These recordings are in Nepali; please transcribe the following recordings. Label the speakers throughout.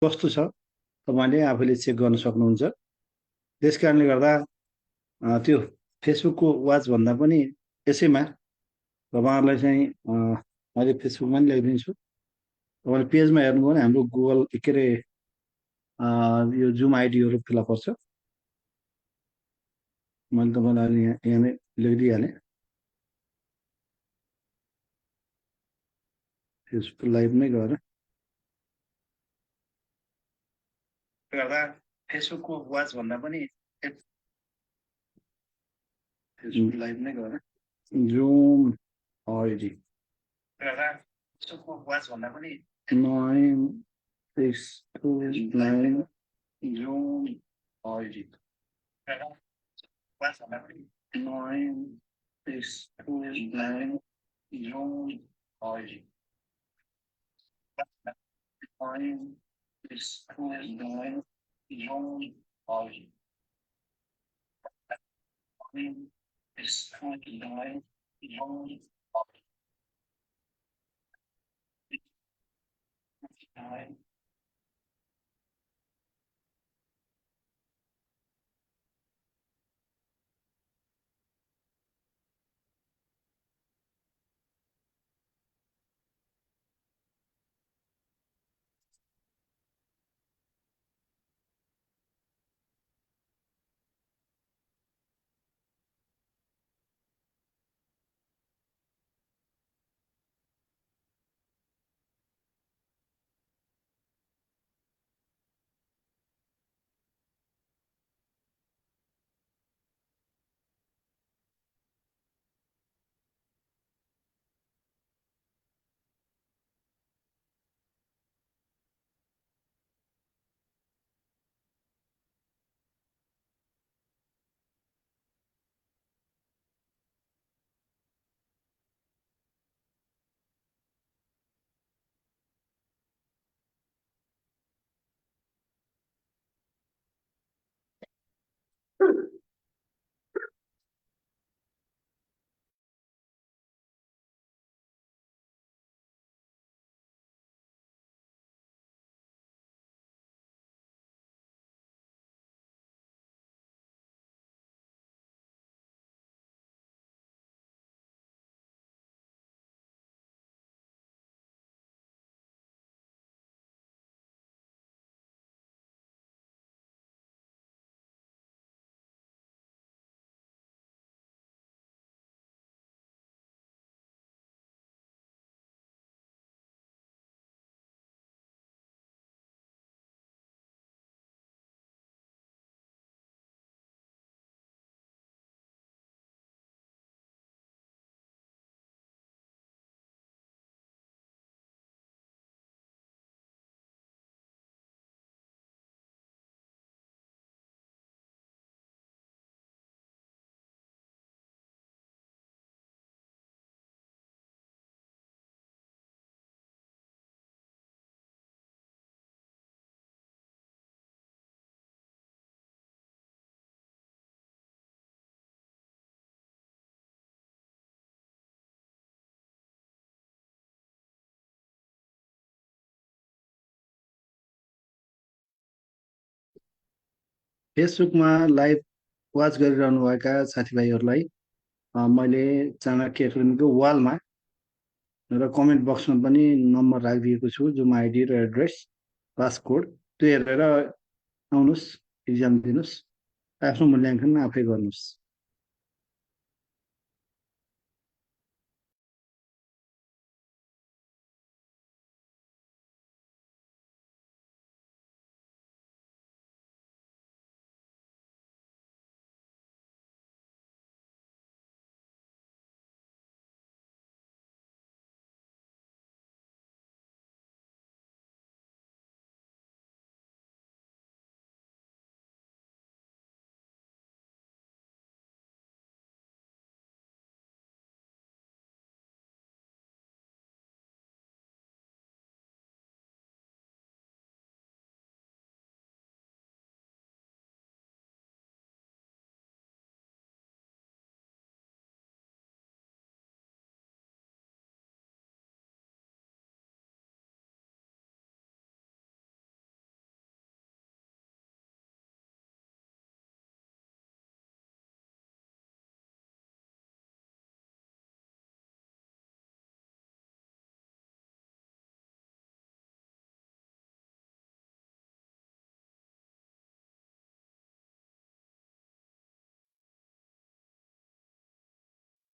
Speaker 1: कस्तो छ तपाईँले आफैले चेक गर्न सक्नुहुन्छ। त्यस कारणले गर्दा त्यो फेसबुकको वाच भन्दा पनि यसैमा तपाईँहरूलाई चाहिँ मैले फेसबुकमा पनि ल्याइदिन्छु। तपाईँले पेजमा हेर्नुभयो भने हाम्रो गुगल के अरे यो जुम आइडीहरू फेला पर्छ। मैले तपाईँलाई अहिले यहाँ नै लेखिदिइहालेँ। फेसबुक लाइभमै गएर गर्दा फेसबुकको वाच भन्दा पनि फेसबुक लाइभमै गएर जुम आइडी गर्दा फेसबुकको वाच भन्दा पनि 9 6 2 9 जुम आइडी गर्दा वाच भन्दा पनि 9 6 2 9 zoom ID 9 6 2 9 zoom ID 9 6 2 9 zoom ID. फेसबुकमा लाइभ वाच गरिरहनुभएका साथीभाइहरूलाई मैले चाणक्य एकाडेमीको वालमा र कमेन्ट बक्समा पनि नम्बर राखिदिएको छु, जुम आइडी र एड्रेस पासकोड। त्यो हेरेर आउनुहोस्, इक्जाम दिनुहोस्, आफ्नो मूल्याङ्कन आफै गर्नुहोस्।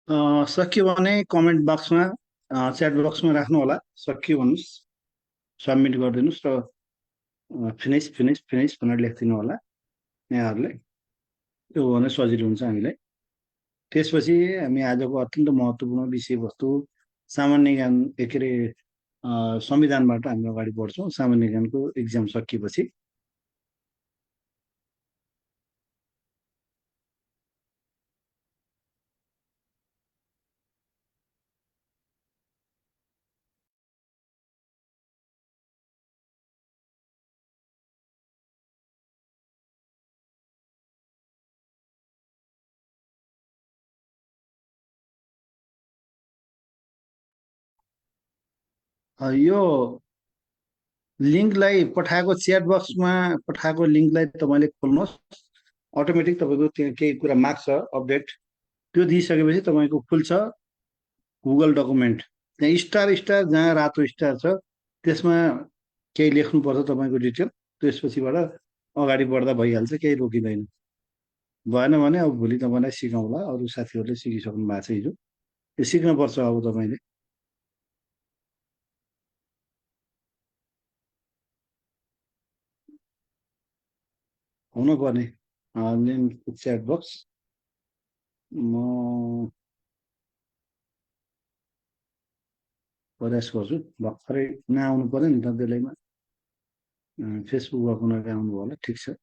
Speaker 1: सकियो भने कमेन्ट बक्समा च्याट बक्समा राख्नु होला। सकियो भन्नुहोस्, सबमिट गरिदिनुहोस् र फिनिस फिनिस फिनिस भनेर लेखिदिनु होला यहाँहरूले। त्यो हो भने सजिलो हुन्छ हामीलाई। त्यसपछि हामी आजको अत्यन्त महत्त्वपूर्ण विषयवस्तु सामान्य ज्ञान के अरे संविधानबाट हामी अगाडि बढ्छौँ। सामान्य ज्ञानको इक्जाम सकिएपछि यो लिङ्कलाई पठाएको च्याट बक्समा पठाएको लिङ्कलाई तपाईँले खोल्नुहोस्। अटोमेटिक तपाईँको त्यहाँ केही कुरा माग्छ अपडेट, त्यो दिइसकेपछि तपाईँको खुल्छ गुगल डकुमेन्ट। त्यहाँ स्टार स्टार जहाँ रातो स्टार छ त्यसमा केही लेख्नुपर्छ तपाईँको डिटेल। त्यसपछिबाट अगाडि बढ्दा भइहाल्छ, केही रोकिँदैन। भएन भने अब भोलि तपाईँलाई सिकाउँला, अरू साथीहरूले सिकिसक्नु भएको छ हिजो। त्यो सिक्नुपर्छ अब तपाईँले। हुनुपर्ने लिङ्क च्याट बक्स म प्रयास गर्छु। भर्खरै नआउनु पऱ्यो नि त बेलैमा। फेसबुकबाट कुनै आउनु होला, ठिक छ।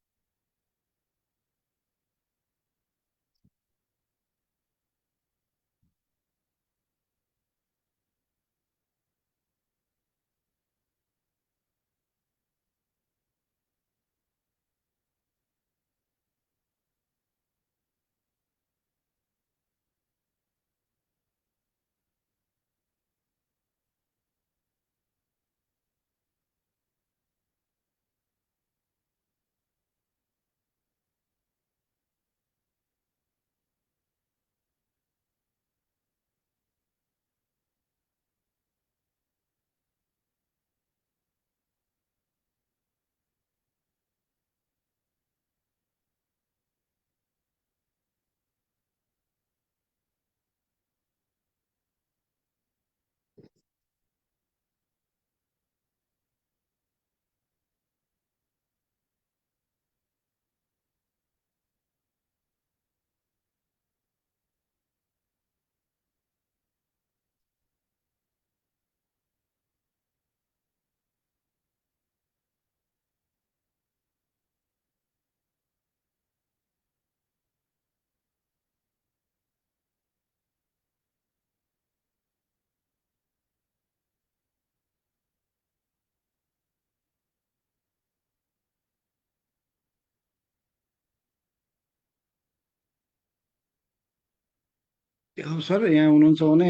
Speaker 1: अब सर यहाँ हुनुहुन्छ भने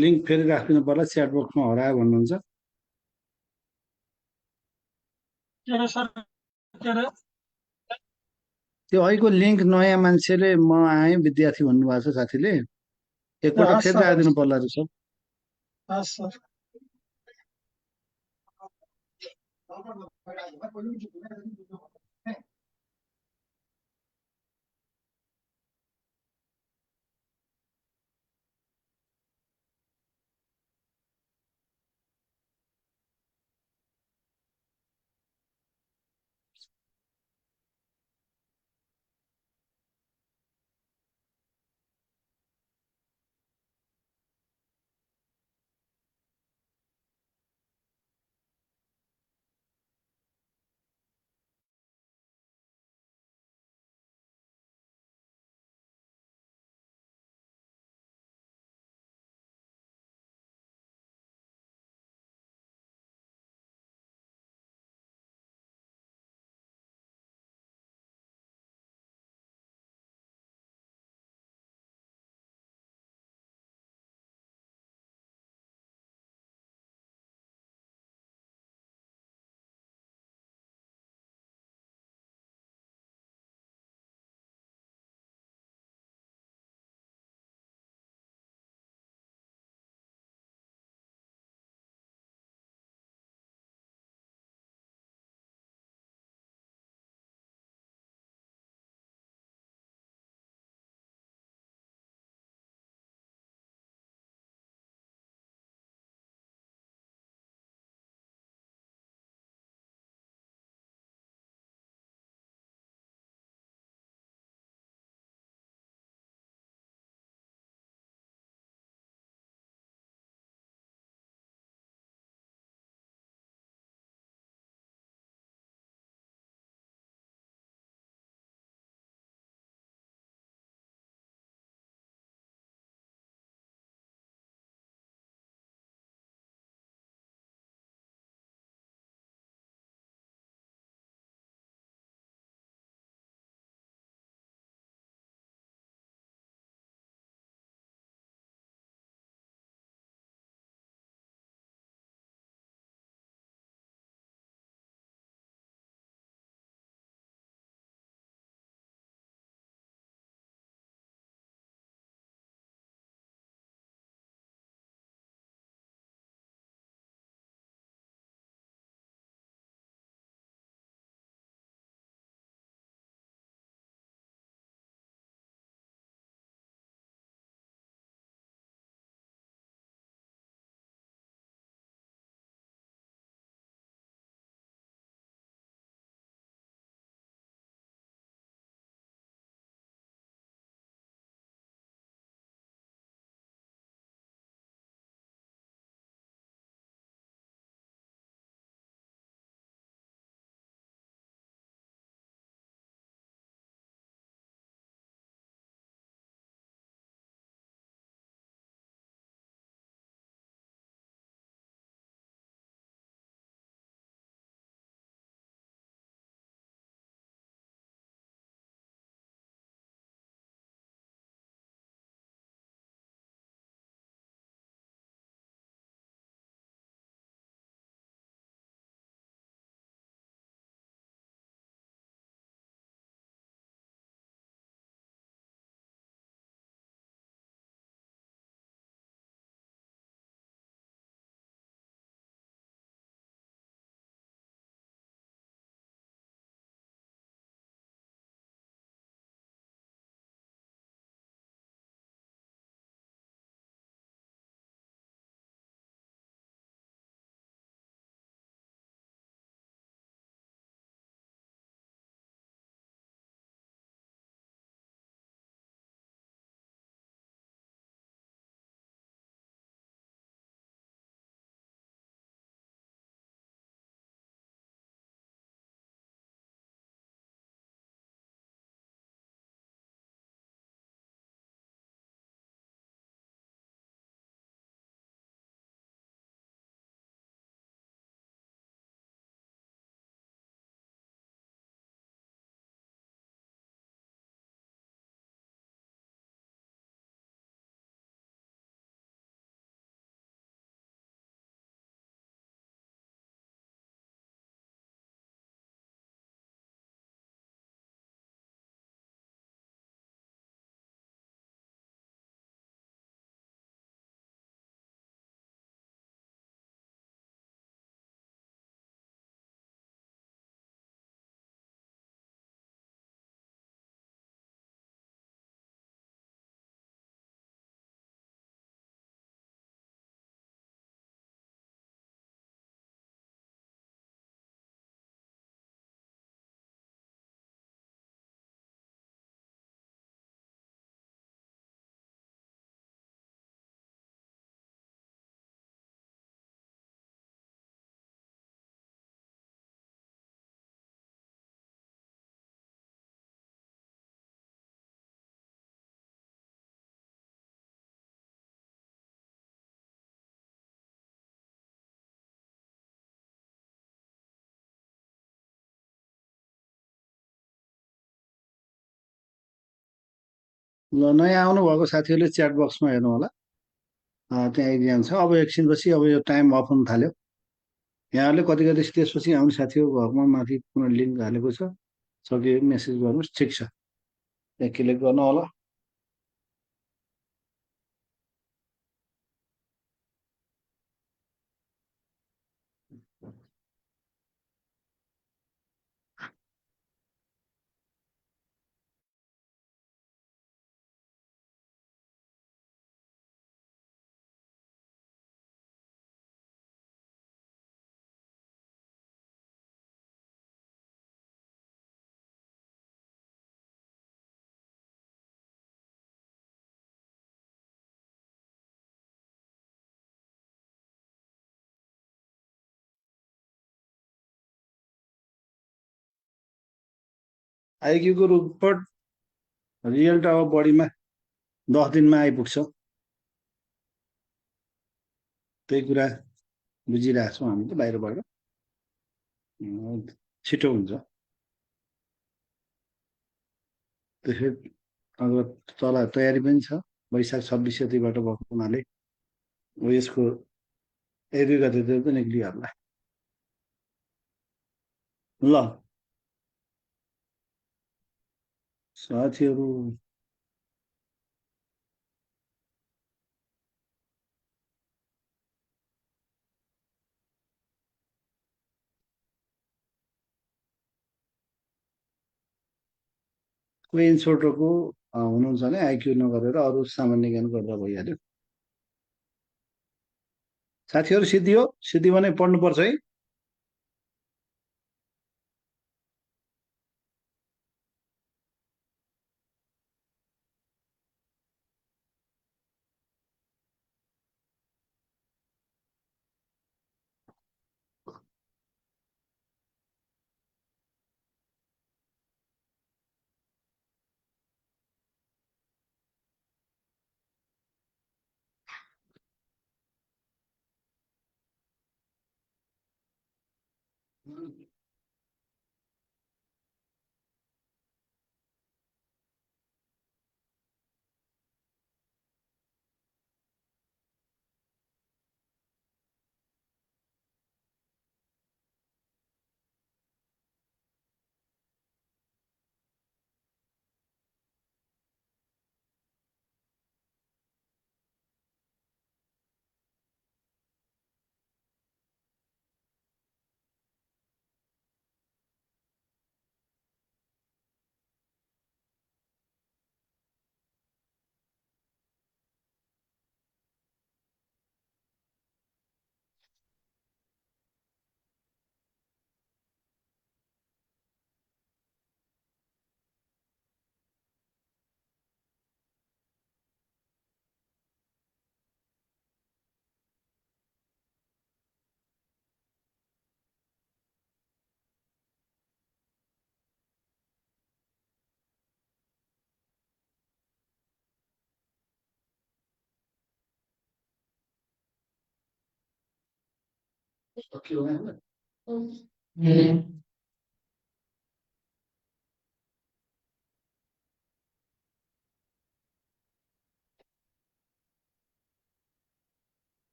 Speaker 1: लिङ्क फेरि राखिदिनु पर्ला, च्याट बक्समा हरायो भन्नुहुन्छ। त्यो अहिलेको लिङ्क नयाँ मान्छेले म आएँ विद्यार्थी भन्नुभएको छ साथीले, एकपल्ट फेरि राखिदिनु पर्ला रहेछ। ल नयाँ आउनुभएको साथीहरूले च्याट बक्समा हेर्नु होला। त्यहाँ इक्जाम छ अब एकछिनपछि अब यो टाइम अफ हुन थाल्यो। यहाँहरूले कति कति त्यसपछि आउने साथीहरू भएकोमा माथि कुनै लिङ्क हालेको छ, सक्यो भने मेसेज गर्नुहोस्, ठिक छ। त्यहाँ क्लिक गर्नु होला। आइक्यूको रिपोर्ट रिजल्ट अब बढीमा 10 दिनमा आइपुग्छ। त्यही कुरा बुझिरहेको छौँ हामी त बाहिरबाट। छिटो हुन्छ। त्यसै अब तल तयारी पनि छ, वैशाख 26 गतिबाट भएको हुनाले अब यसको 1-2 गतितिर त निक्लिहाल्ला। ल साथीहरू, कोही इन्सोर्टरको हुनुहुन्छ भने आइक्यू नगरेर अरू सामान्य ज्ञान गर्दा भइहाल्यो। साथीहरू सिद्धि हो, सिद्धि भने पढ्नुपर्छ है।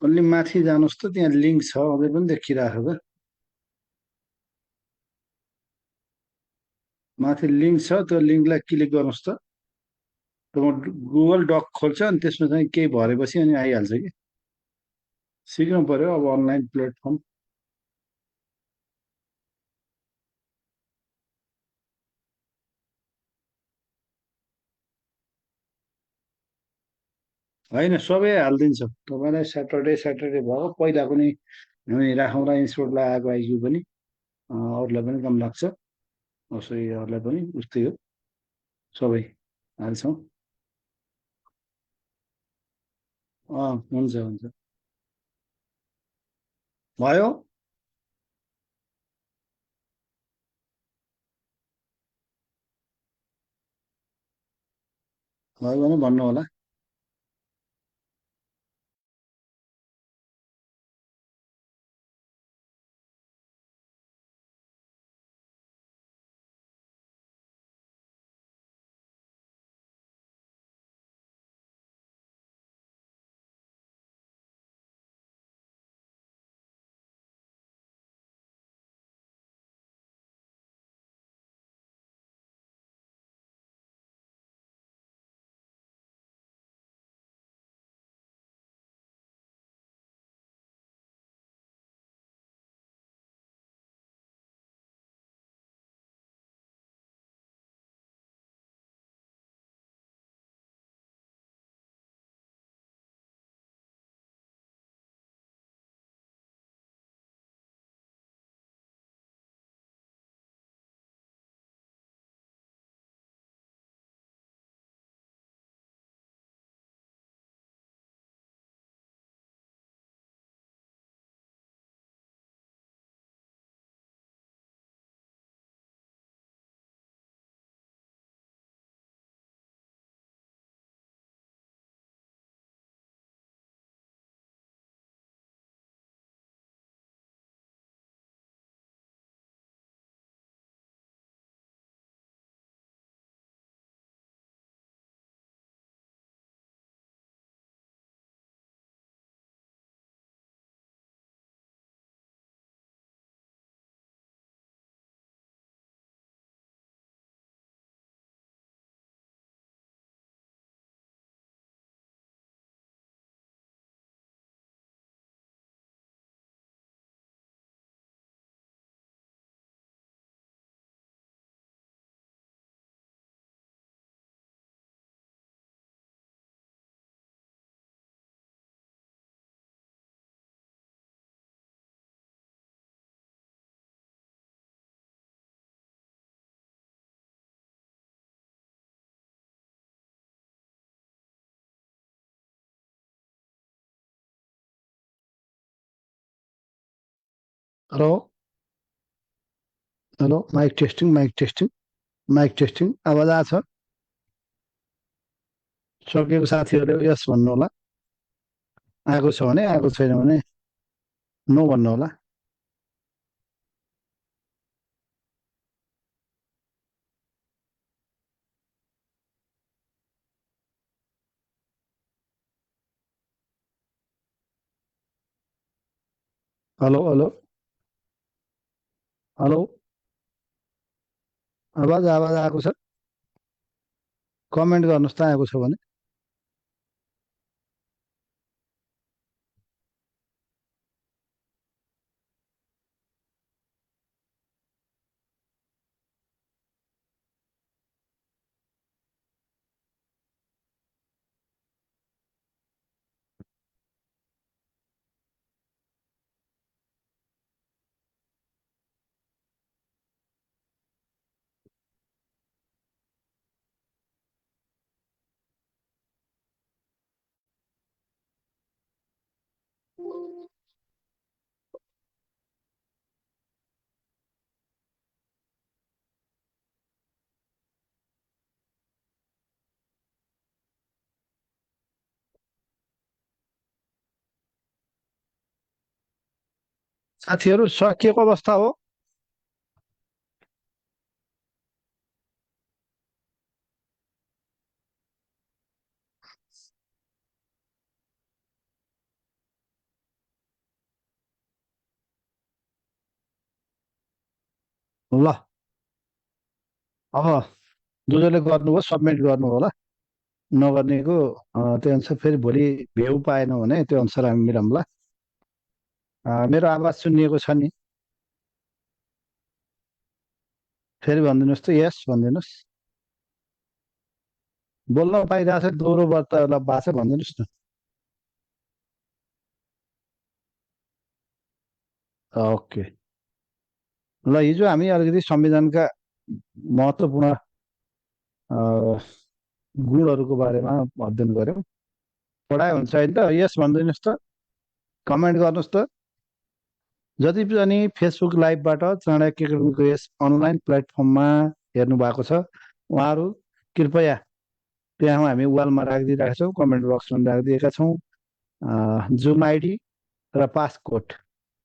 Speaker 1: अलि माथि जानुहोस् त, त्यहाँ लिङ्क छ, अझै पनि देखिरहेको छ। माथि लिङ्क छ, त्यो लिङ्कलाई क्लिक गर्नुहोस् त। तब गुगल डक खोल्छ अनि त्यसमा चाहिँ केही भरेपछि अनि आइहाल्छ कि। सिक्नु पर्यो अब अनलाइन प्लेटफर्म। होइन सबै हालिदिन्छौँ तपाईँलाई स्याटरडे स्याटरडे भयो पहिला पनि हामी राखौँला स्पोर्टलाई आएको आइक्यू पनि अरूलाई पनि कम लाग्छ उसैहरूलाई पनि उस्तै हो सबै हाल्छौँ हुन्छ हुन्छ भयो भयो भने भन्नु होला hello hello mike testing mike testing आवाज आएको छ सकिएको साथीहरूले यस भन्नु होला आएको छ भने आएको छैन भने नो भन्नु होला हेलो हेलो हेलो आवाज आवाज आएको छ कमेन्ट गर्नुहोस् त आएको छ भने साथीहरू सकिएको अवस्था हो ल अब जो जसले गर्नुभयो सब्मिट गर्नु होला नगर्नेको त्यो अनुसार फेरि भोलि भ्यू पाएन भने त्यो अनुसार हामी मिलाउँला मेरो आवाज सुनिएको छ नि फेरि भनिदिनुहोस् त यस भनिदिनुहोस् बोल्न पाइरहेको छ दोहोरो वार्तालाप भएको छ भनिदिनुहोस् न। ओके। ल हिजो हामी अलिकति संविधानका महत्त्वपूर्ण अ, गुणहरूको बारेमा अध्ययन गऱ्यौँ। पढाइ हुन्छ होइन त? यस भनिदिनुहोस् त, कमेन्ट गर्नुहोस् त। जति पनि फेसबुक लाइभबाट चाणक्य एकाडेमीको यस अनलाइन प्लेटफर्ममा हेर्नु भएको छ उहाँहरू कृपया त्यहाँ हामी वालमा राखिदिइरहेका छौँ, कमेन्ट बक्समा राखिदिएका छौँ। जुम आइडी र पासकोड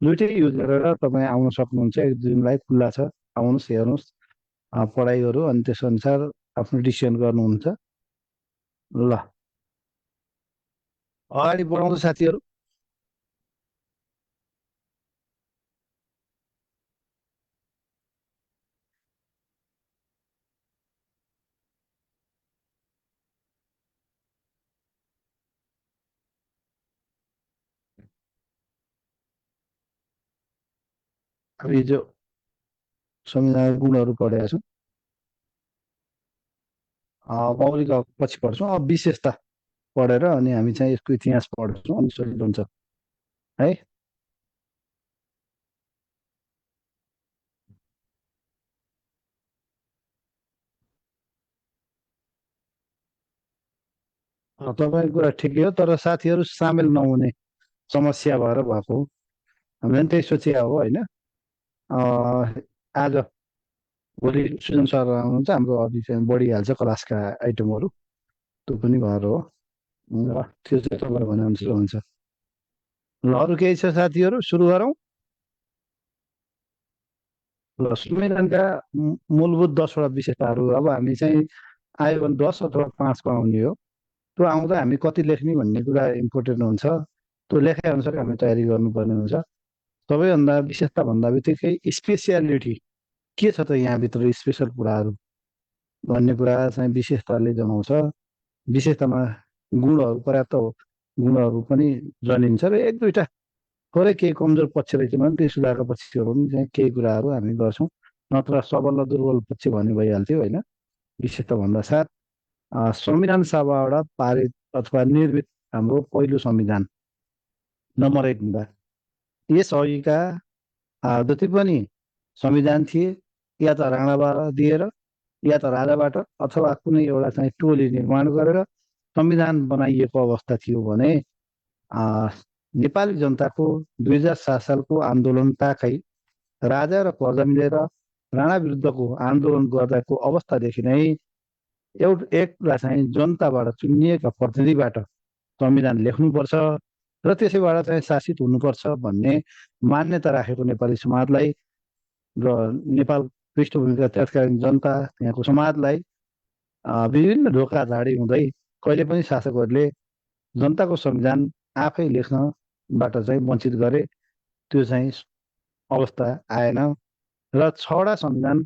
Speaker 1: दुइटै युज गरेर तपाईँ आउन सक्नुहुन्छ। जुम लाइभ खुल्ला छ, आउनुहोस्, हेर्नुहोस्, पढाइहरू, अनि त्यसअनुसार आफ्नो डिसिसन गर्नुहुन्छ। ल अगाडि बढाउँछ साथीहरू। अब हिजो संविधानका गुणहरू पढेका छौँ। मौलिक पछि पढ्छौँ। अब विशेषता पढेर अनि हामी चाहिँ यसको इतिहास पढ्छौँ, अनि सजिलो हुन्छ है। तपाईँको कुरा ठिकै हो, तर साथीहरू सामेल नहुने समस्या भएर भएको हो। हामीले पनि त्यही सोचिया हो होइन। आज भोलि सुजन सर आउनुहुन्छ, हाम्रो अघि चाहिँ बढिहाल्छ क्लासका आइटमहरू, त्यो पनि भएर हो। ल त्यो चाहिँ तपाईँ भनेअनुसार हुन्छ। ल अरू केही छ साथीहरू, सुरु गरौँ। ल संविधानका मूलभूत 10वटा विशेषताहरू अब हामी चाहिँ आयो भने 10 अथवा 5 आउने हो। त्यो आउँदा हामी कति लेख्ने भन्ने कुरा इम्पोर्टेन्ट हुन्छ। त्यो लेखाइ अनुसार हामी तयारी गर्नुपर्ने हुन्छ। सबैभन्दा विशेषता भन्दा बित्तिकै स्पेसियालिटी के छ त यहाँभित्र स्पेसल कुराहरू भन्ने कुरा चाहिँ विशेषताले जनाउँछ। विशेषतामा गुणहरू, पर्याप्त गुणहरू पनि जनिन्छ र एक दुईवटा थोरै केही कमजोर पक्ष रहेछ भने त्यो सुधारका पक्षहरू पनि चाहिँ केही कुराहरू हामी गर्छौँ। नत्र सबल र दुर्बल पक्ष भन्ने भइहाल्थ्यो होइन। विशेषता भन्दा साथ संविधान सभाबाट पारित अथवा निर्मित हाम्रो पहिलो संविधान नम्बर 1 हुँदा यस अघिका जति पनि संविधान थिए या त राणाबाट दिएर या त राजाबाट अथवा कुनै एउटा चाहिँ टोली निर्माण गरेर संविधान बनाइएको अवस्था थियो भने नेपाली जनताको 2007 सालको आन्दोलन ताकै राजा र प्रजा मिलेर राणा विरुद्धको आन्दोलन गर्दाको अवस्थादेखि नै एउटा चाहिँ जनताबाट चुनिएका प्रतिनिधिबाट संविधान लेख्नुपर्छ र त्यसैबाट चाहिँ शासित हुनुपर्छ भन्ने मान्यता राखेको नेपाली समाजलाई र नेपाल पृष्ठभूमिका तत्कालीन जनता, त्यहाँको समाजलाई विभिन्न धोकाधडी हुँदै कहिले पनि शासकहरूले जनताको संविधान आफै लेख्नबाट चाहिँ वञ्चित गरे। त्यो चाहिँ अवस्था आएन र 6वटा संविधान,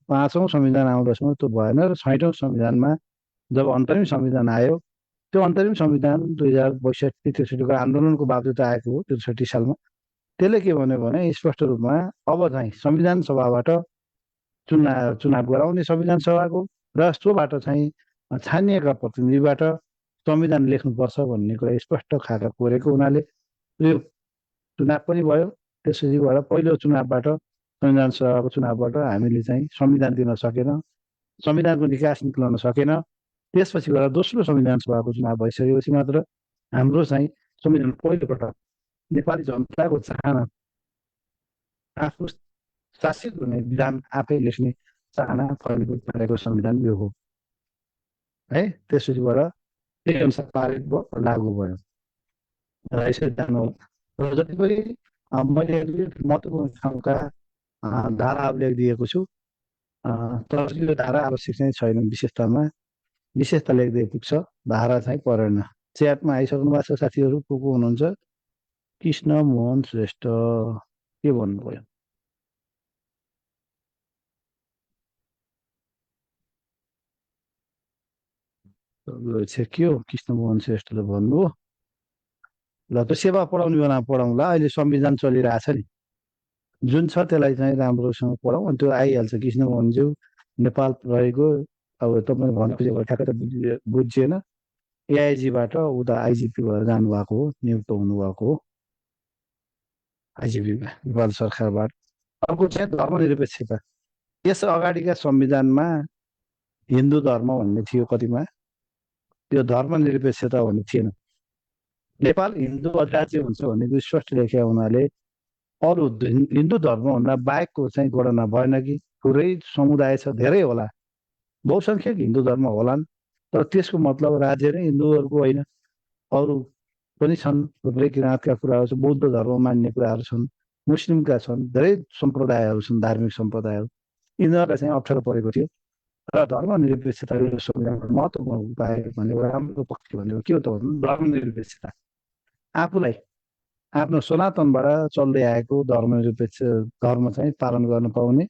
Speaker 1: पाँचौँ संविधान आउँदासम्म त्यो भएन र 6औँ संविधानमा जब अन्तरिम संविधान आयो, त्यो अन्तरिम संविधान 2062-63को आन्दोलनको बावजुद आएको हो 63 सालमा। त्यसले के भन्यो भने स्पष्ट रूपमा अब चाहिँ संविधान सभाबाट चुनाव गराउने संविधान सभाको र सोबाट चाहिँ छानिएका प्रतिनिधिबाट संविधान लेख्नुपर्छ भन्ने कुरा स्पष्ट खाका कोरेको हुनाले यो चुनाव पनि भयो। त्यसपछिबाट पहिलो चुनावबाट, संविधान सभाको चुनावबाट हामीले चाहिँ संविधान दिन सकेन, संविधानको निकास निक्लन सकेन। त्यसपछिबाट दोस्रो संविधान सभाको चुनाव भइसकेपछि मात्र हाम्रो चाहिँ संविधान पहिलोपटक नेपाली जनताको चाहना, आफू शासित हुने विधान आफै लेख्ने चाहना फलीभूत पारेको संविधान यो हो है। त्यसपछिबाट त्यही अनुसार पारित भयो, लागू भयो र यसरी जानु र जति पनि मैले महत्त्वपूर्ण ठाउँका धाराहरू लेखिदिएको छु, तर यो धारा आवश्यक चाहिँ छैन। विशेषता लेख्दै पुग्छ, धारा चाहिँ परेन। च्याटमा आइसक्नु भएको छ साथीहरू, को हुनुहुन्छ? कृष्ण मोहन श्रेष्ठ के भन्नुभयो? छेकियो कृष्ण मोहन श्रेष्ठले भन्नुभयो। ल त सेवा पढाउने बेलामा पढाउँला, अहिले संविधान चलिरहेछ नि, जुन छ त्यसलाई चाहिँ राम्रोसँग पढाउँ, अनि त्यो आइहाल्छ। कृष्ण मोहनज्यू नेपाल रहेको अब तपाईँले भन्नु खोजेको ठ्याक्कै त बुझिएन। एआइजीबाट उता आइजिपी भएर जानुभएको हो, नियुक्त हुनुभएको हो आइजिपीमा नेपाल सरकारबाट। अर्को चाहिँ धर्मनिरपेक्षता। यस अगाडिका संविधानमा हिन्दू धर्म भन्ने थियो कतिमा, त्यो धर्मनिरपेक्षता भन्ने थिएन। नेपाल हिन्दू अधिराज्य हुन्छ भन्ने स्पष्ट लेखेका हुनाले अरू हिन्दू धर्मभन्दा बाहेकको चाहिँ गणना भएन कि पुरै समुदाय छ, धेरै होला, बहुसङ्ख्यक हिन्दू धर्म होलान्, तर त्यसको मतलब राज्य नै हिन्दूहरूको होइन, अरू पनि छन्, थुप्रै किराँतका कुराहरू छन्, बौद्ध धर्म मान्ने कुराहरू छन्, मुस्लिमका छन्, धेरै सम्प्रदायहरू छन्, धार्मिक सम्प्रदायहरू, यिनीहरूलाई चाहिँ अप्ठ्यारो परेको थियो। र धर्मनिरपेक्षताको संविधानको महत्त्वपूर्ण उपाय भनेको राम्रो पक्ष भनेको के हो त भन्नु, धर्मनिरपेक्षता। आफूलाई आफ्नो सनातनबाट चल्दै आएको धर्मनिरपेक्ष धर्म चाहिँ पालन गर्न पाउने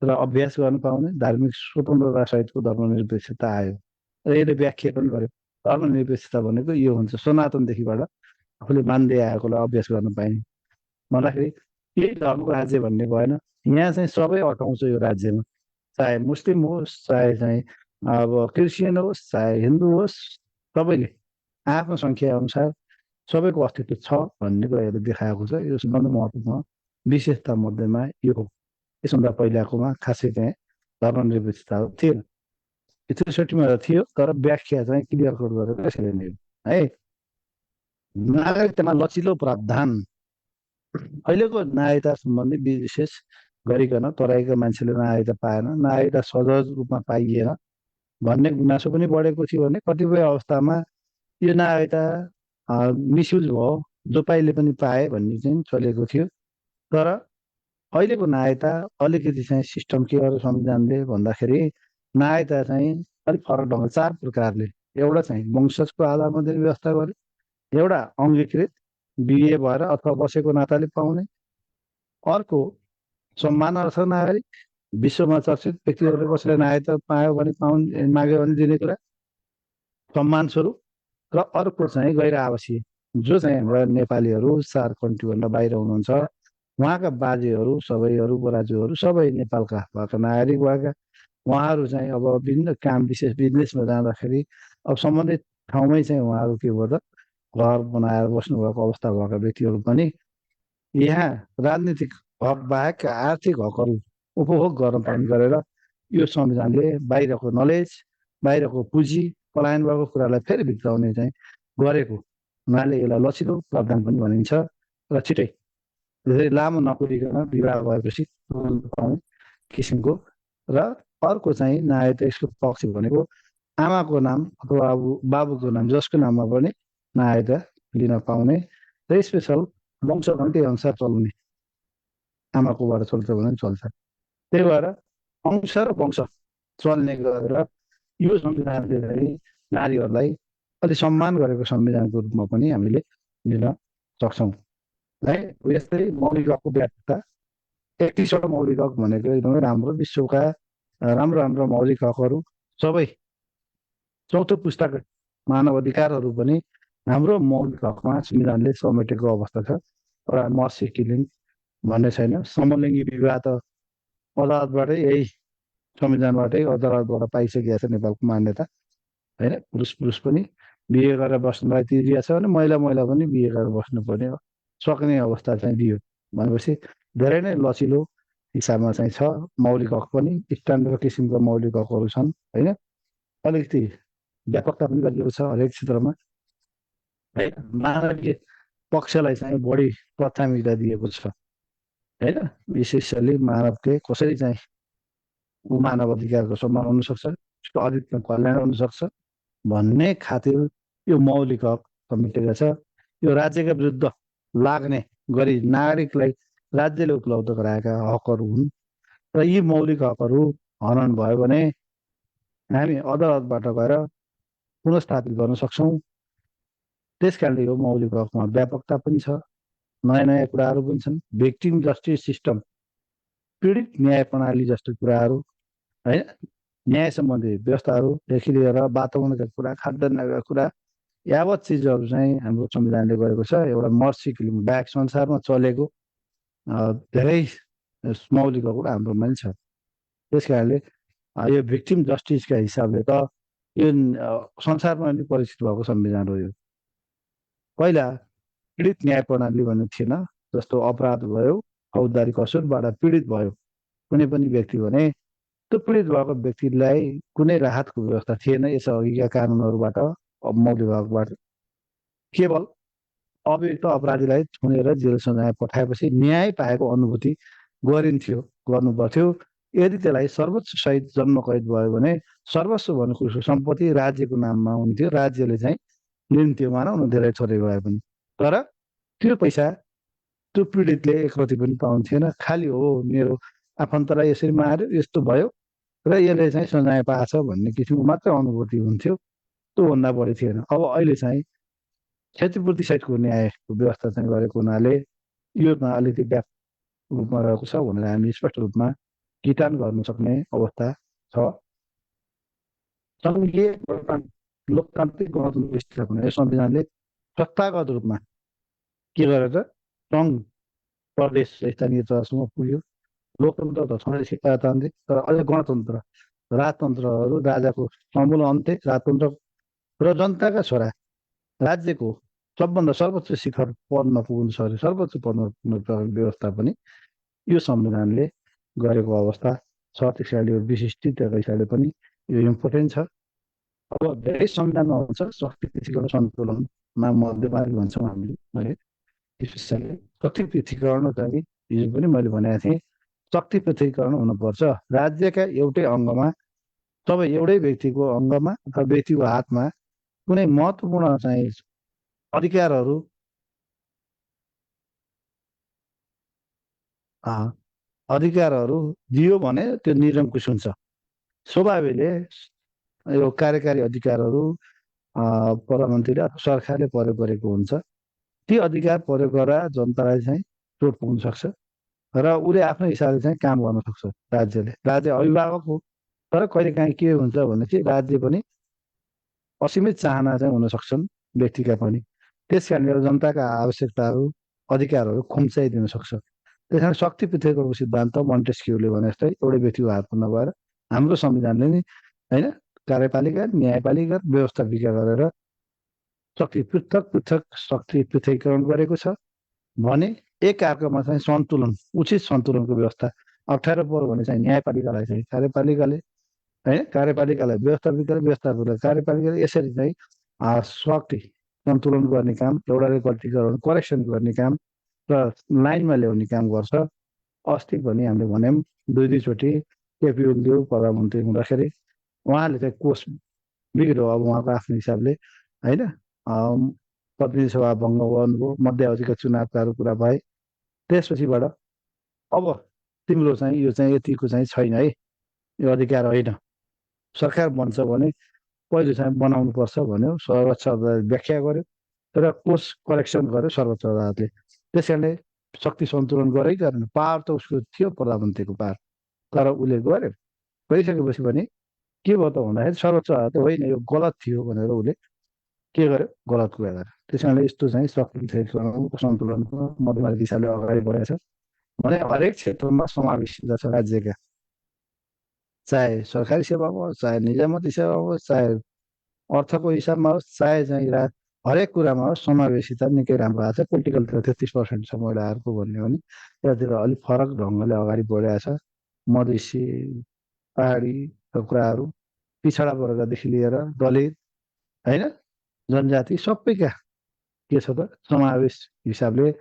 Speaker 1: र अभ्यास गर्न पाउने, धार्मिक स्वतन्त्रता सहितको धर्मनिरपेक्षता आयो र यसले व्याख्या पनि गर्यो। धर्मनिरपेक्षता भनेको यो हुन्छ, सनातनदेखिबाट आफूले मान्दै आएकोलाई अभ्यास गर्न पाइने भन्दाखेरि यही धर्मको राज्य भन्ने भएन। यहाँ चाहिँ सबै अटाउँछ यो राज्यमा, चाहे मुस्लिम होस्, चाहे चाहिँ अब क्रिस्चियन होस्, चाहे हिन्दू होस्, सबैले आफ्नो सङ्ख्या अनुसार सबैको अस्तित्व छ भन्ने कुराहरू देखाएको छ। यो सबभन्दा महत्त्वपूर्ण विशेषता मध्येमा यो हो। यसभन्दा पहिलाकोमा खासै चाहिँ धर्मनिरपेक्षता थिएन। ६३मा थियो, तर व्याख्या चाहिँ क्लियर कट गरेर यसरी नै है। नागरिकतामा लचिलो प्रावधान। अहिलेको नागरिकता सम्बन्धी विशेष गरिकन तराईका मान्छेले नागरिकता पाएन, नागरिकता सहज रूपमा पाइएन भन्ने गुनासो पनि बढेको थियो भने कतिपय अवस्थामा यो नागरिकता मिसयुज भयो, जो पाइले पनि पाए भन्ने चाहिँ चलेको थियो। तर अहिलेको नागरिकता अलिकति चाहिँ सिस्टम के गर्यो संविधानले भन्दाखेरि नागरिकता चाहिँ अलिक फरक ढङ्गले 4 प्रकारले, एउटा चाहिँ वंशजको आधारमा दिने व्यवस्था गर्यो, एउटा अङ्गीकृत बिहे भएर अथवा बसेको नाताले पाउने, अर्को सम्मानार्थ नागरिक, विश्वमा चर्चित व्यक्तिहरूले कसैले नागरिकता पायो भने माग्यो भने दिने कुरा सम्मान स्वरूप, र अर्को चाहिँ गैर आवासीय, जो चाहिँ हाम्रा नेपालीहरू 4 कन्ट्रीभन्दा बाहिर हुनुहुन्छ, उहाँका बाजेहरू सबैहरू बराजुहरू सबै नेपालका भएका नागरिक भएका, उहाँहरू चाहिँ अब विभिन्न काम विशेष बिजनेसमा जाँदाखेरि अब सम्बन्धित ठाउँमै चाहिँ उहाँहरू के भयो त घर बनाएर बस्नुभएको अवस्था भएका व्यक्तिहरू पनि यहाँ राजनीतिक हक बाहेक आर्थिक हकहरू उपभोग गर्न पाउने गरेर यो संविधानले बाहिरको नलेज, बाहिरको पुँजी, पलायन भएको कुरालाई फेरि भित्राउने चाहिँ गरेको हुनाले यसलाई लचिलो प्रावधान पनि भनिन्छ। र छिटै धेरै लामो नकुरिकन विवाह भएपछि पाउने किसिमको। र अर्को चाहिँ नागरिकता यसको पक्ष भनेको आमाको नाम अथवा बाबुको नाम जसको नाममा पनि नागरिकता लिन पाउने र स्पेसल वंशगन्ती अनुसार चल्ने, आमाकोबाट चल्छ भने चल्छ। त्यही भएर अंश र वंश चल्ने गरेर यो संविधानले चाहिँ नारीहरूलाई अलि सम्मान गरेको संविधानको रूपमा पनि हामीले लिन सक्छौँ है। यस्तै मौलिक हकको व्यापकता, 31वटा मौलिक हक भनेको एकदमै राम्रो, विश्वका राम्रो मौलिक हकहरू सबै 4थो पुस्ताका मानव अधिकारहरू पनि हाम्रो मौलिक हकमा संविधानले समेटेको अवस्था छ। एउटा मर्सी किलिङ भन्ने छैन, समलिङ्गी विवाह त अदालतबाटै, यही संविधानबाटै अदालतबाट पाइसकेको छ नेपालको मान्यता होइन। पुरुष पनि बिहे गरेर बस्नलाई तिरिया छ भने महिला पनि बिहे गरेर बस्नुपर्ने सक्ने अवस्था चाहिँ दियो भनेपछि धेरै नै लचिलो हिसाबमा चाहिँ छ। मौलिक हक पनि स्ट्यान्डर्ड किसिमका मौलिक हकहरू छन् होइन। अलिकति व्यापकता पनि गरिएको छ हरेक क्षेत्रमा है। मानवीय पक्षलाई चाहिँ बढी प्राथमिकता दिएको छ होइन। विशेषले मानवले कसरी चाहिँ मानव अधिकारको सम्मान हुनसक्छ, उसको अधिकतम कल्याण हुनसक्छ भन्ने खातिर यो मौलिक हक समेटेको छ। यो राज्यका विरुद्ध लाग्ने गरी नागरिकलाई राज्यले उपलब्ध गराएका हकहरू हुन् र यी मौलिक हकहरू हनन भयो भने हामी अदालतबाट गएर पुनर्स्थापित गर्न सक्छौँ। त्यसकारणले यो मौलिक हकमा व्यापकता पनि छ, नयाँ कुराहरू पनि छन्। भिक्टिम जस्टिस सिस्टम, पीडित न्याय प्रणाली जस्तो कुराहरू होइन, न्याय सम्बन्धी व्यवस्थाहरूदेखि लिएर वातावरणका कुरा, खाद्यान्नका कुरा, यावत चिजहरू चाहिँ हाम्रो संविधानले गरेको छ। एउटा मर्सी किलिङ ब्याक संसारमा चलेको धेरै मौलिक हकहरू हाम्रोमा पनि छ। त्यस कारणले यो भिक्टिम जस्टिसका हिसाबले त यो संसारमा नै परिचित भएको संविधान हो। यो पहिला पीडित न्याय प्रणाली भन्ने थिएन। जस्तो अपराध भयो, फौजदारी कसुरबाट पीडित भयो कुनै पनि व्यक्ति भने त्यो पीडित भएको व्यक्तिलाई कुनै राहतको व्यवस्था थिएन यसअघिका कानुनहरूबाट, मौलिक हकबाट। केवल अभियुक्त अपराधीलाई थुनेर जेल सजाय पठाएपछि न्याय पाएको अनुभूति गरिन्थ्यो, गर्नुपर्थ्यो। यदि त्यसलाई सर्वोच्च सहित जन्म कैद भयो भने सर्वस्व भनेको सम्पत्ति राज्यको नाममा हुन्थ्यो, राज्यले चाहिँ लिन्थ्यो, मानौ न धेरै थोरै भए पनि। तर त्यो पैसा त्यो पीडितले एकरति पनि पाउँथेन। खालि हो मेरो आफन्तलाई यसरी मार्यो, यस्तो भयो र यसले चाहिँ सजाय पाएछ भन्ने किसिमको मात्रै अनुभूति हुन्थ्यो, त्योभन्दा बढी थिएन। अब अहिले चाहिँ क्षतिपूर्ति सहितको न्यायको व्यवस्था चाहिँ गरेको हुनाले योमा अलिकति व्यापक रूपमा रहेको छ भनेर हामी स्पष्ट रूपमा किटान गर्न सक्ने अवस्था छ। सङ्घीय लोकतान्त्रिक गणतन्त्र स्थापना यो संविधानले संस्थागत रूपमा के गरेर सङ्घ प्रदेश स्थानीय तहसम्म पुग्यो। लोकतन्त्र त छँदैछ प्रजातान्त्रिक, तर अहिले गणतन्त्र, राजतन्त्रहरू राजाको समूल अन्त्य, राजतन्त्र र जनताका छोरा राज्यको सबभन्दा सर्वोच्च शिखर पदमा पुग्नु सक्यो, सर्वोच्च पदमा पुग्ने व्यवस्था पनि यो संविधानले गरेको अवस्था छ। त्यस कारणले यो विशिष्टताको हिसाबले पनि यो इम्पोर्टेन्ट छ। अब धेरै संविधानमा हुन्छ शक्ति पृथकीकरण सन्तुलनमा मध्यमार्ग भन्छौँ हामीले, है स्पेसली शक्ति पृथकीकरण चाहिँ हिजो पनि मैले भनेको थिएँ, शक्ति पृथकीकरण हुनुपर्छ। राज्यका एउटै अङ्गमा, सबै एउटै व्यक्तिको अङ्गमा अथवा व्यक्तिको हातमा कुनै महत्त्वपूर्ण चाहिँ अधिकारहरू दियो भने त्यो निरङ्कुश हुन्छ। स्वाभाविकले यो कार्यकारी अधिकारहरू प्रधानमन्त्री अथवा सरकारले प्रयोग गरेको हुन्छ। ती अधिकार प्रयोग गरेर जनतालाई चाहिँ चोट पुग्न सक्छ र उसले आफ्नो हिसाबले चाहिँ काम गर्न सक्छ। राज्य अभिभावक हो, तर कहिलेकाहीँ के हुन्छ भनेपछि राज्य पनि असीमित चाहना चाहिँ हुन सक्छन् व्यक्तिका पनि। त्यस कारणले जनताका आवश्यकताहरू अधिकारहरू खुम्चाइदिन सक्छ। त्यस कारण शक्ति पृथकीकरणको सिद्धान्त मोन्टेस्क्यूले भने जस्तै एउटै व्यक्तिको हातमा नभएर हाम्रो संविधानले नि होइन कार्यपालिका न्यायपालिका व्यवस्थापिका गरेर पृथक शक्ति पृथकीकरण गरेको छ भने एक अर्कामा चाहिँ सन्तुलन, उचित सन्तुलनको व्यवस्था अप्ठ्यारो पर्यो भने चाहिँ न्यायपालिकालाई चाहिँ कार्यपालिकाले, होइन कार्यपालिकालाई व्यवस्थापिकाले कार्यपालिकाले यसरी चाहिँ शक्ति सन्तुलन गर्ने काम, एउटाले गल्तीकरण करेक्सन गर्ने काम र लाइनमा ल्याउने काम गर्छ। अस्ति पनि हामीले भन्यौँ दुईचोटि केपी ओली प्रधानमन्त्री हुँदाखेरि उहाँले चाहिँ कोष बिग्रियो। अब उहाँको आफ्नो हिसाबले होइन प्रतिनिधि सभा भङ्ग गर्नुभयो, मध्यावधिका चुनावकाहरू कुरा भए। त्यसपछिबाट अब तिम्रो चाहिँ यो चाहिँ यतिको चाहिँ छैन है, यो अधिकार होइन, सरकार बन्छ भने पहिले चाहिँ बनाउनु पर्छ भन्यो, सर्वोच्च अदालतले व्याख्या गर्यो र कोष करेक्सन गर्यो सर्वोच्च अदालतले। त्यस कारणले शक्ति सन्तुलन गरेकै कारण पावर त उसको थियो प्रधानमन्त्रीको पावर, तर उसले गर्यो। गरिसकेपछि पनि के भयो त भन्दाखेरि सर्वोच्च अदालत होइन यो गलत थियो भनेर उसले के गर्यो, गलत कुरा गर्यो। त्यस कारणले यस्तो चाहिँ शक्ति सन्तुलनको मध्यमार्ग हिसाबले अगाडि बढेको छ भने हरेक क्षेत्रमा समावेशित छ राज्यका, चाहे सरकारी सेवामा होस्, चाहे निजामती सेवामा होस्, चाहे अर्थको हिसाबमा होस्, चाहे चाहिँ हरेक कुरामा होस्, समावेशिता निकै राम्रो आएको छ। पोलिटिकल 33% छ महिलाहरूको भन्यो भने यतातिर अलिक फरक ढङ्गले अगाडि बढेको छ। मधेसी पहाडी कुराहरू, पिछडा वर्गदेखि लिएर दलित होइन जनजाति सबैका के छ त समावेश हिसाबले,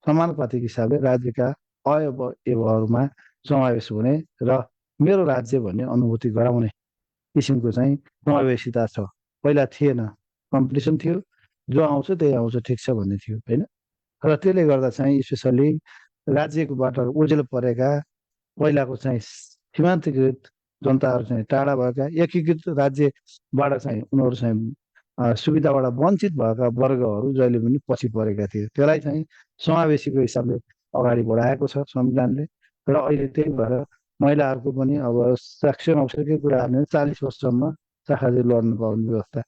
Speaker 1: समानुपातिक हिसाबले राज्यका अवयवहरूमा समावेश हुने र मेरो राज्य भन्ने अनुभूति गराउने किसिमको चाहिँ समावेशिता छ। पहिला थिएन, कम्पिटिसन थियो, जो आउँछ त्यही आउँछ ठिक छ भन्ने थियो होइन। र त्यसले गर्दा चाहिँ स्पेसल्ली राज्यकोबाट ओझेल परेका पहिलाको चाहिँ सीमान्तकृत जनताहरू चाहिँ टाढा भएका, एकीकृत राज्यबाट चाहिँ उनीहरू चाहिँ सुविधाबाट वञ्चित भएका वर्गहरू जहिले पनि पछि परेका थिए। त्यसलाई चाहिँ समावेशीको हिसाबले अगाडि बढाएको छ संविधानले। र अहिले त्यही भएर महिलाहरूको पनि अब साक्षर अवसरकै कुरा हाल्ने 40 वर्षसम्म चाखाजी लड्नु पाउने व्यवस्था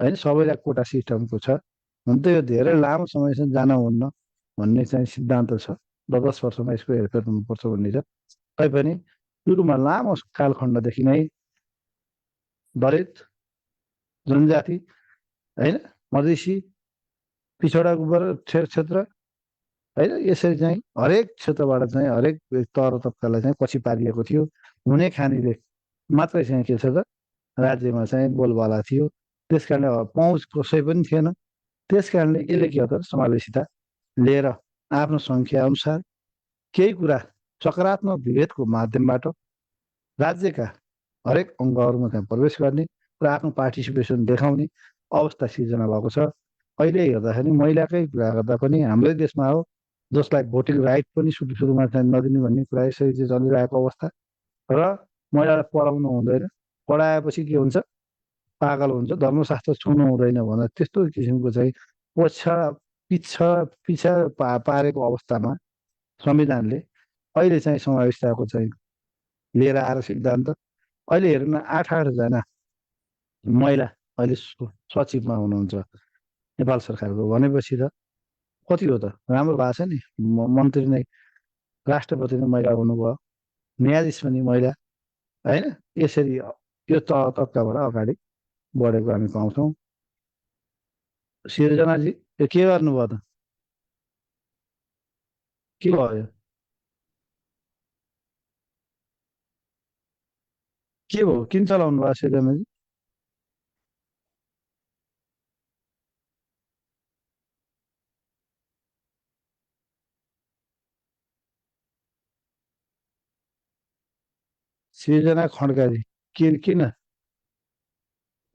Speaker 1: होइन, सबैलाई कोटा सिस्टमको छ। हुन त यो धेरै लामो समयसम्म जान हुन्न भन्ने चाहिँ सिद्धान्त छ, 10 वर्षमा यसको हेरफेर हुनुपर्छ भन्ने छ। तैपनि सुरुमा लामो कालखण्डदेखि नै दलित, जनजाति, होइन, मधेसी, पिछडाको क्षेत्र, होइन, यसरी चाहिँ हरेक क्षेत्रबाट चाहिँ हरेक तह तब्कालाई चाहिँ पछि पारिएको थियो। हुने खानेले मात्रै चाहिँ के छ त, राज्यमा चाहिँ बोलबाला थियो। त्यस कारणले पहुँच कसै पनि थिएन। त्यस कारणले यसले के गर्छ, समावेशिता लिएर आफ्नो सङ्ख्या अनुसार केही कुरा सकारात्मक विभेदको माध्यमबाट राज्यका हरेक अङ्गहरूमा त्यहाँ प्रवेश गर्ने र आफ्नो पार्टिसिपेसन देखाउने अवस्था सिर्जना भएको छ। अहिले हेर्दाखेरि महिलाकै कुरा गर्दा पनि हाम्रै देशमा हो, जसलाई भोटिङ राइट पनि सुरुमा चाहिँ नदिने भन्ने कुरा यसरी चाहिँ चलिरहेको अवस्था। र महिलालाई पढाउनु हुँदैन, पढाएपछि के हुन्छ, पागल हुन्छ, धर्मशास्त्र छुनु हुँदैन भनेर त्यस्तो किसिमको चाहिँ पछा पिछा पिछा पारेको अवस्थामा संविधानले अहिले चाहिँ समावेशिताको चाहिँ लिएर आएर सिद्धान्त अहिले हेर्नु न, 8-8जना महिला अहिले सचिवमा हुनुहुन्छ नेपाल सरकारको। भनेपछि त कति हो त, राम्रो भएको छ नि। मन्त्री नै, राष्ट्रपति नै महिला हुनुभयो, न्यायाधीश पनि महिला, होइन। यसरी यो तबकाबाट अगाडि बढेको हामी पाउँछौँ। सिर्जनाजी के गर्नुभयो त, के भयो, के भयो, किन चलाउनु भयो सिर्जनाजी? सिर्जना खड्काजी किन?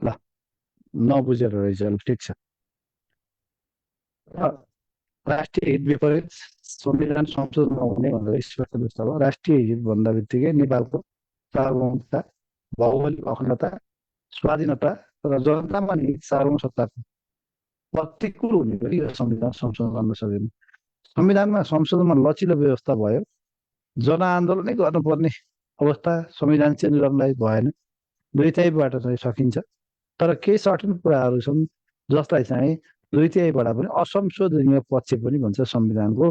Speaker 1: ल, नबुझेर रहेछ, ल ठिक छ। राष्ट्रिय हित विपरीत संविधान संशोधन नहुने भनेर स्पष्ट व्यवस्था भयो। राष्ट्रिय हित भन्दा बित्तिकै नेपालको सार्वभौमता, भौगोलिक अखण्डता, स्वाधीनता र जनतामा निहित सार्वभौम सत्ताको प्रतिकूल हुने गरी यो संविधान संशोधन गर्न सकिँदैन। संविधानमा संशोधनमा लचिलो व्यवस्था भयो, जनआन्दोलनै गर्नुपर्ने अवस्था संविधान चेन्ज गर्नलाई भएन, दुईटैबाट चाहिँ सकिन्छ। तर केही सर्टेन कुराहरू छन् जसलाई चाहिँ दुई तिहाईबाट पनि असंशोधनीय पक्ष पनि भन्छ संविधानको,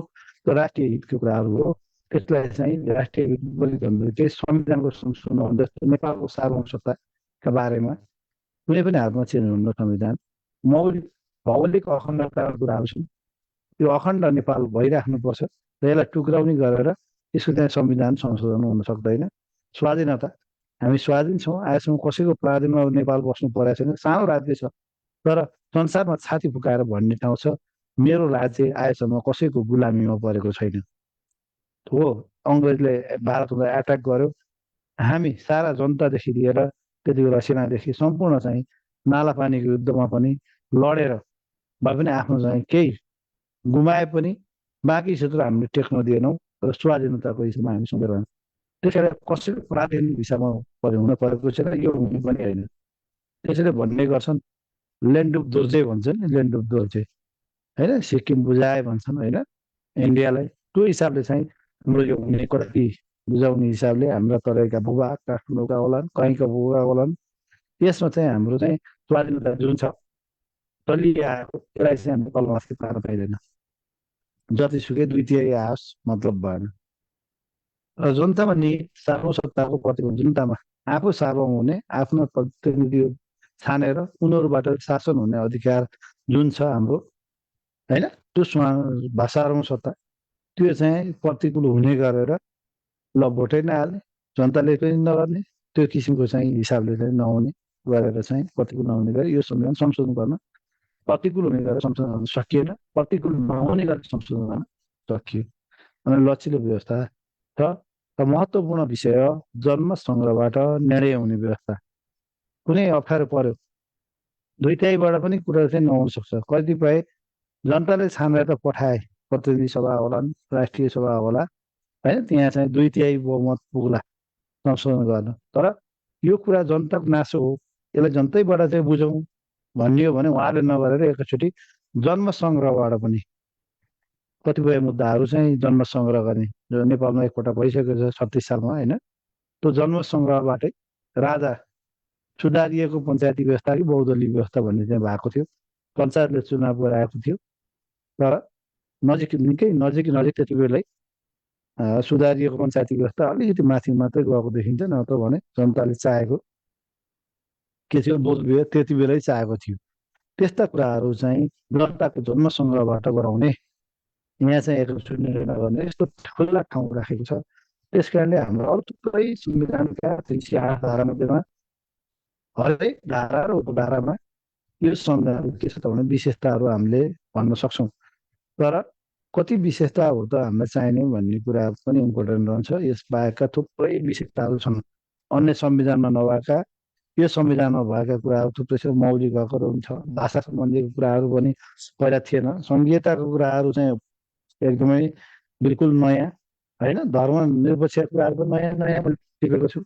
Speaker 1: त्यो राष्ट्रिय हितको कुराहरू हो। त्यसलाई चाहिँ राष्ट्रिय हित विपरीत संविधानको संशोधन भन्दा नेपालको सार्वभौम सत्ताका बारेमा कुनै पनि हातमा चेन्ज हुन्न संविधान। मौलिक भौगोलिक अखण्डताका कुराहरू छन्, त्यो अखण्ड नेपाल भइराख्नुपर्छ र यसलाई टुक्राउने गरेर यसको त्यहाँ संविधान संशोधन हुन सक्दैन। स्वाधीनता, हामी स्वाधीन छौँ, आजसम्म कसैको पराधीनमा नेपाल बस्नु परेको छैन। सानो राज्य छ तर संसारमा छाती फुकाएर भन्ने ठाउँ छ, मेरो राज्य आएसम्म कसैको गुलामीमा परेको छैन। हो, अङ्ग्रेजले भारतलाई एट्याक गर्यो, हामी सारा जनतादेखि लिएर त्यति बेला सेनादेखि सम्पूर्ण चाहिँ नालापानीको युद्धमा पनि लडेर भए पनि आफ्नो चाहिँ केही गुमाए पनि बाँकी क्षेत्र हामीले टेक्न दिएनौँ र स्वाधीनताको हिसाबमा हामी सँगै रहन्छौँ। त्यस कारण कसैको पराधीन हिसाबमा हुन परेको छैन, यो हुने पनि होइन। त्यसैले भन्ने गर्छन् ल्यान्ड अफ दोर्जे भन्छन्, ल्यान्ड अफ दोर्जे, होइन, सिक्किम बुझाए भन्छन्, होइन, इन्डियालाई। त्यो हिसाबले चाहिँ हाम्रो यो हुने कति बुझाउने हिसाबले हाम्रा तराईका भूभाग, काठमाडौँका होलान्, कहीँका भूभाग होलान्, यसमा चाहिँ हाम्रो चाहिँ स्वाधीनता जुन छ चलिआएको त्यसलाई चाहिँ हामीले तलमाथि पार्न पाइँदैन। जतिसुकै दुई तिहाई आओस् मतलब भएन। र जनतामा नि सार्वभौम सत्ताको प्रतिबन्ध, जनतामा आफू सार्वभौम हुने, आफ्नो प्रतिनिधि छानेर उनीहरूबाट शासन हुने अधिकार जुन छ हाम्रो, होइन, त्यो सार्वभौम सत्ता त्यो चाहिँ प्रतिकूल हुने गरेर ल भोटै नहाल्ने, जनताले पनि नगर्ने, त्यो किसिमको चाहिँ हिसाबले चाहिँ नहुने गरेर चाहिँ प्रतिकूल नहुने गरी यो संविधान संशोधन गर्न, प्रतिकूल हुने गरेर संशोधन गर्न सकिएन, प्रतिकूल नहुने गरेर संशोधन गर्न सकियो। अनि लचिलो व्यवस्था छ। र महत्त्वपूर्ण विषय जन्म सङ्ग्रहबाट निर्णय हुने व्यवस्था। कुनै अप्ठ्यारो पर्यो दुईटैबाट पनि कुरा चाहिँ नहुन सक्छ। कतिपय जनताले छानेर त पठाए, प्रतिनिधि सभा होलान्, राष्ट्रिय सभा होला, होइन, त्यहाँ चाहिँ दुई तिहाई बहुमत पुग्ला संशोधन गर्न। तर यो कुरा जनताको नासो हो, यसलाई जनतैबाट चाहिँ बुझौँ भन्ने हो भने उहाँले नगरेर एकैचोटि जन्म सङ्ग्रहबाट पनि कतिपय मुद्दाहरू चाहिँ जन्म सङ्ग्रह गर्ने, जो नेपालमा एकपल्ट भइसकेको छ 36 सालमा, होइन, त्यो जन्म सङ्ग्रहबाटै राजा सुधारिएको पञ्चायती व्यवस्था कि बहुदलीय व्यवस्था भन्ने चाहिँ भएको थियो। पञ्चायतले चुनाव गराएको थियो तर निकै नजिक त्यति बेलै सुधारिएको पञ्चायती व्यवस्था अलिकति माथि मात्रै गएको देखिन्छ, नत्र भने जनताले चाहेको के थियो बोधविय त्यति बेलै चाहेको थियो। त्यस्ता कुराहरू चाहिँ जनताको जनसङ्ग्रहबाट गराउने, यहाँ चाहिँ एकैचोटि निर्णय नगर्ने यस्तो खुल्ला ठाउँ राखेको छ। त्यस कारणले हाम्रो अरू थुप्रै संविधानका 308 धारामध्येमा हरेक धारा र उपधारामा यो संविधानको के छ त भने विशेषताहरू हामीले भन्न सक्छौँ। तर कति विशेषताहरू त हामीलाई चाहिने भन्ने कुरा पनि इम्पोर्टेन्ट रहन्छ। यसबाहेकका थुप्रै विशेषताहरू छन् अन्य संविधानमा नभएका, यो संविधानमा भएका कुराहरू थुप्रै छ। मौलिक हकहरू पनि छ, भाषा सम्बन्धीको कुराहरू पनि पहिला थिएन। सङ्घीयताको कुराहरू चाहिँ एकदमै बिल्कुल नयाँ होइन। धर्मनिरपेक्ष कुराहरू पनि नयाँ नयाँ मैले टिपेको छु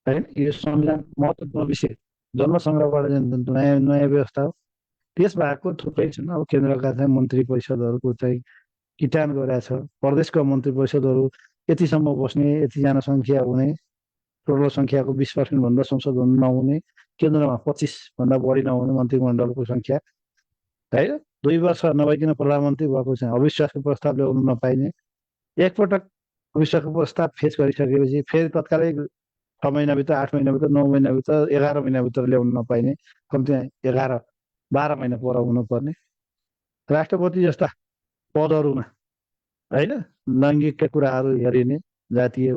Speaker 1: होइन। यो संविधान महत्त्वपूर्ण विषय जनसङ्ग्रहबाट नयाँ नयाँ व्यवस्था हो। त्यसबाहेकको थुप्रै छन्। अब केन्द्रका चाहिँ मन्त्री परिषदहरूको चाहिँ किटान गरेका छ। प्रदेशका मन्त्री परिषदहरू यतिसम्म बस्ने, यति जनसङ्ख्या हुने, टोटल सङ्ख्याको 20% भन्दा संसद नहुने, केन्द्रमा 25 भन्दा बढी नहुने मन्त्रीमण्डलको सङ्ख्या होइन। 2 वर्ष नभइकन प्रधानमन्त्री भएको चाहिँ अविश्वासको प्रस्ताव ल्याउनु नपाइने, एकपटक अविश्वासको प्रस्ताव फेस गरिसकेपछि फेरि तत्कालै 6 महिनाभित्र, 8 महिनाभित्र, 9 महिनाभित्र, 11 महिनाभित्र ल्याउनु नपाइने, कम्तीमा 11-12 महिना पर हुनुपर्ने, राष्ट्रपति जस्ता पदहरूमा होइन लैङ्गिकका कुराहरू हेरिने, जातीय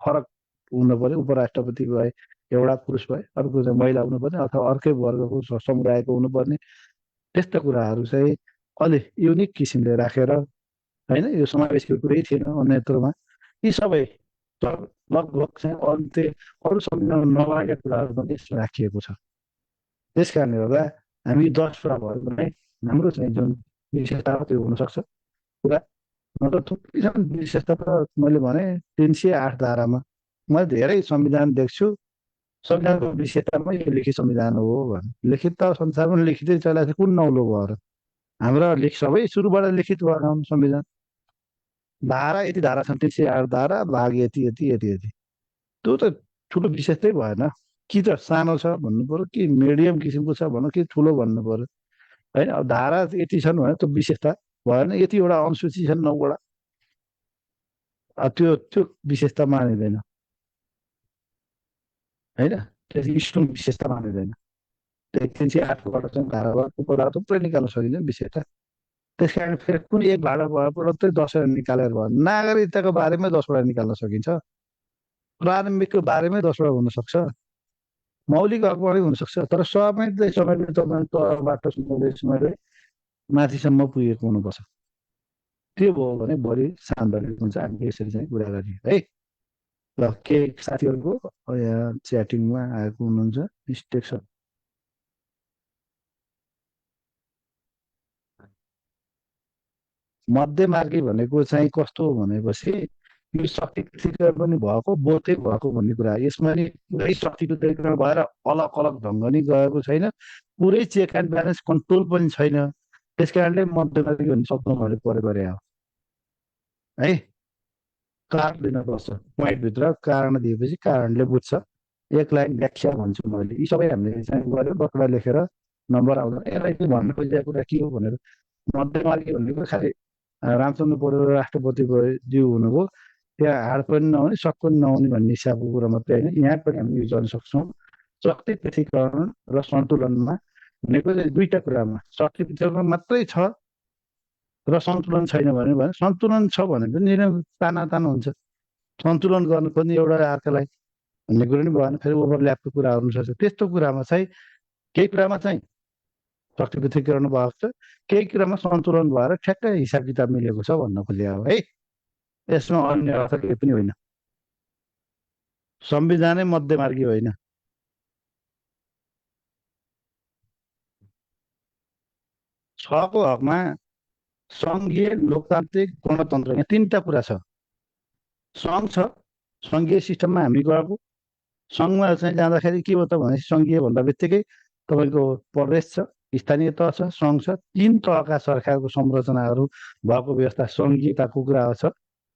Speaker 1: फरक हुनु पर्यो। उपराष्ट्रपति भए एउटा पुरुष भए, अर्को चाहिँ महिला हुनुपर्ने अथवा अर्कै वर्गको समुदायको हुनुपर्ने, त्यस्ता कुराहरू चाहिँ अलि युनिक किसिमले राखेर होइन। यो समावेशको कुरै थिएन अन्यत्रमा। यी सबै लगभग चाहिँ अरू संविधान नभएका कुराहरू पनि राखिएको छ। त्यस कारणले गर्दा हामी 10 कुरा भयो भने हाम्रो चाहिँ जुन विशेषता हो त्यो हुनसक्छ कुरा। नत्र थुप्रै छन् विशेषता त। मैले भने 308 धारामा मैले धेरै संविधान देख्छु, संविधानको विशेषतामा यो लिखित संविधान हो भने। लिखित त संसारमा लिखितै चलाएको कुन नौलो भयो र? हाम्रा सबै सुरुबाट लिखित भएका हुन् संविधान। धारा यति धारा छन्, 308 धारा, भाग यति यति यति यति। त्यो त ठुलो विशेषतै भएन। कि त सानो छ भन्नु पर्यो, कि मिडियम किसिमको छ भन्नु, कि ठुलो भन्नु पर्यो होइन। अब धारा यति छन् भने त्यो विशेषता भएन। यतिवटा अनुसूची छन् 9 वटा, त्यो त्यो विशेषता मानिँदैन होइन। त्यो विशेषता मानिँदैन। 308बाट चाहिँ धाराबाट उपधारा थुप्रै निकाल्न सकिन्छ विशेषता। त्यस कारण फेरि कुनै एक भाडा भयो मात्रै 10 वटा निकालेर भयो। नागरिकताको बारेमै 10 वटा निकाल्न सकिन्छ, प्रारम्भिकको बारेमै 10 वटा हुनसक्छ, मौलिक हक पनि हुनसक्छ। तर समेट्दै तपाईँ तलबाट समेट्दै माथिसम्म पुगेको हुनुपर्छ। त्यो भयो भने बढी सान्दर्भिक हुन्छ। हामीले यसरी चाहिँ कुरा गर्ने है। ल, के साथीहरूको यहाँ च्याटिङमा आएको हुनुहुन्छ, मिस्टेक छ। मध्यमार्गी भनेको चाहिँ कस्तो भनेपछि यो शक्ति पृथकीकरण पनि भएको, बोधै भएको भन्ने कुरा। यसमा नि पुरै शक्ति पृथकीकरण भएर अलग अलग ढङ्ग नि गएको छैन, पुरै चेक एन्ड ब्यालेन्स कन्ट्रोल पनि छैन। त्यस कारणले मध्यमार्गी भन्ने शब्द मैले प्रयोग गरे हो है। कारण दिनुपर्छ, पोइन्टभित्र कारण दिएपछि कारणले बुझ्छ। एक लाइन व्याख्या भन्छु मैले। यी सबै हामीले चाहिँ गऱ्यो, बक्रा लेखेर नम्बर आउँदैन। यसलाई के भन्नु खोजेको कुरा के हो भनेर। मध्यमार्गी भनेको खालि रामचन्द्र पौडेल राष्ट्रपति ज्यू हुनुभयो, त्यहाँ हाड पनि नहुने, सक पनि नहुने भन्ने हिसाबको कुरा मात्रै होइन। यहाँ पनि हामी युज गर्न सक्छौँ। शक्ति पृथकीकरण र सन्तुलनमा भनेको चाहिँ दुईटा कुरामा, शक्ति पृथकीकरण मात्रै छ र सन्तुलन छैन भने सन्तुलन छ भने पनि तानातान हुन्छ। सन्तुलन गर्नु पनि एउटा अर्कालाई भन्ने कुरो नि भएन। फेरि ओभरल्यापको कुराहरू हुनसक्छ। त्यस्तो कुरामा चाहिँ केही कुरामा चाहिँ शक्ति पृथकीकरण भएको छ, केही कुरामा सन्तुलन भएर ठ्याक्कै हिसाब किताब मिलेको छ भन्न खोजेको हो है। यसमा अन्य अर्थ केही पनि होइन। संविधानै मध्यमार्गी होइन। छको हकमा सङ्घीय, लोकतान्त्रिक, गणतन्त्र, यहाँ 3टा कुरा छ। सङ्घ छ, सङ्घीय सिस्टममा हामी गएको। सङ्घमा चाहिँ जाँदाखेरि के हो त भने सङ्घीय भन्दा बित्तिकै तपाईँको प्रदेश छ, स्थानीय तह छ, सङ्घ छ। 3 तहका सरकारको संरचनाहरू भएको व्यवस्था सङ्घीयताको कुरा छ।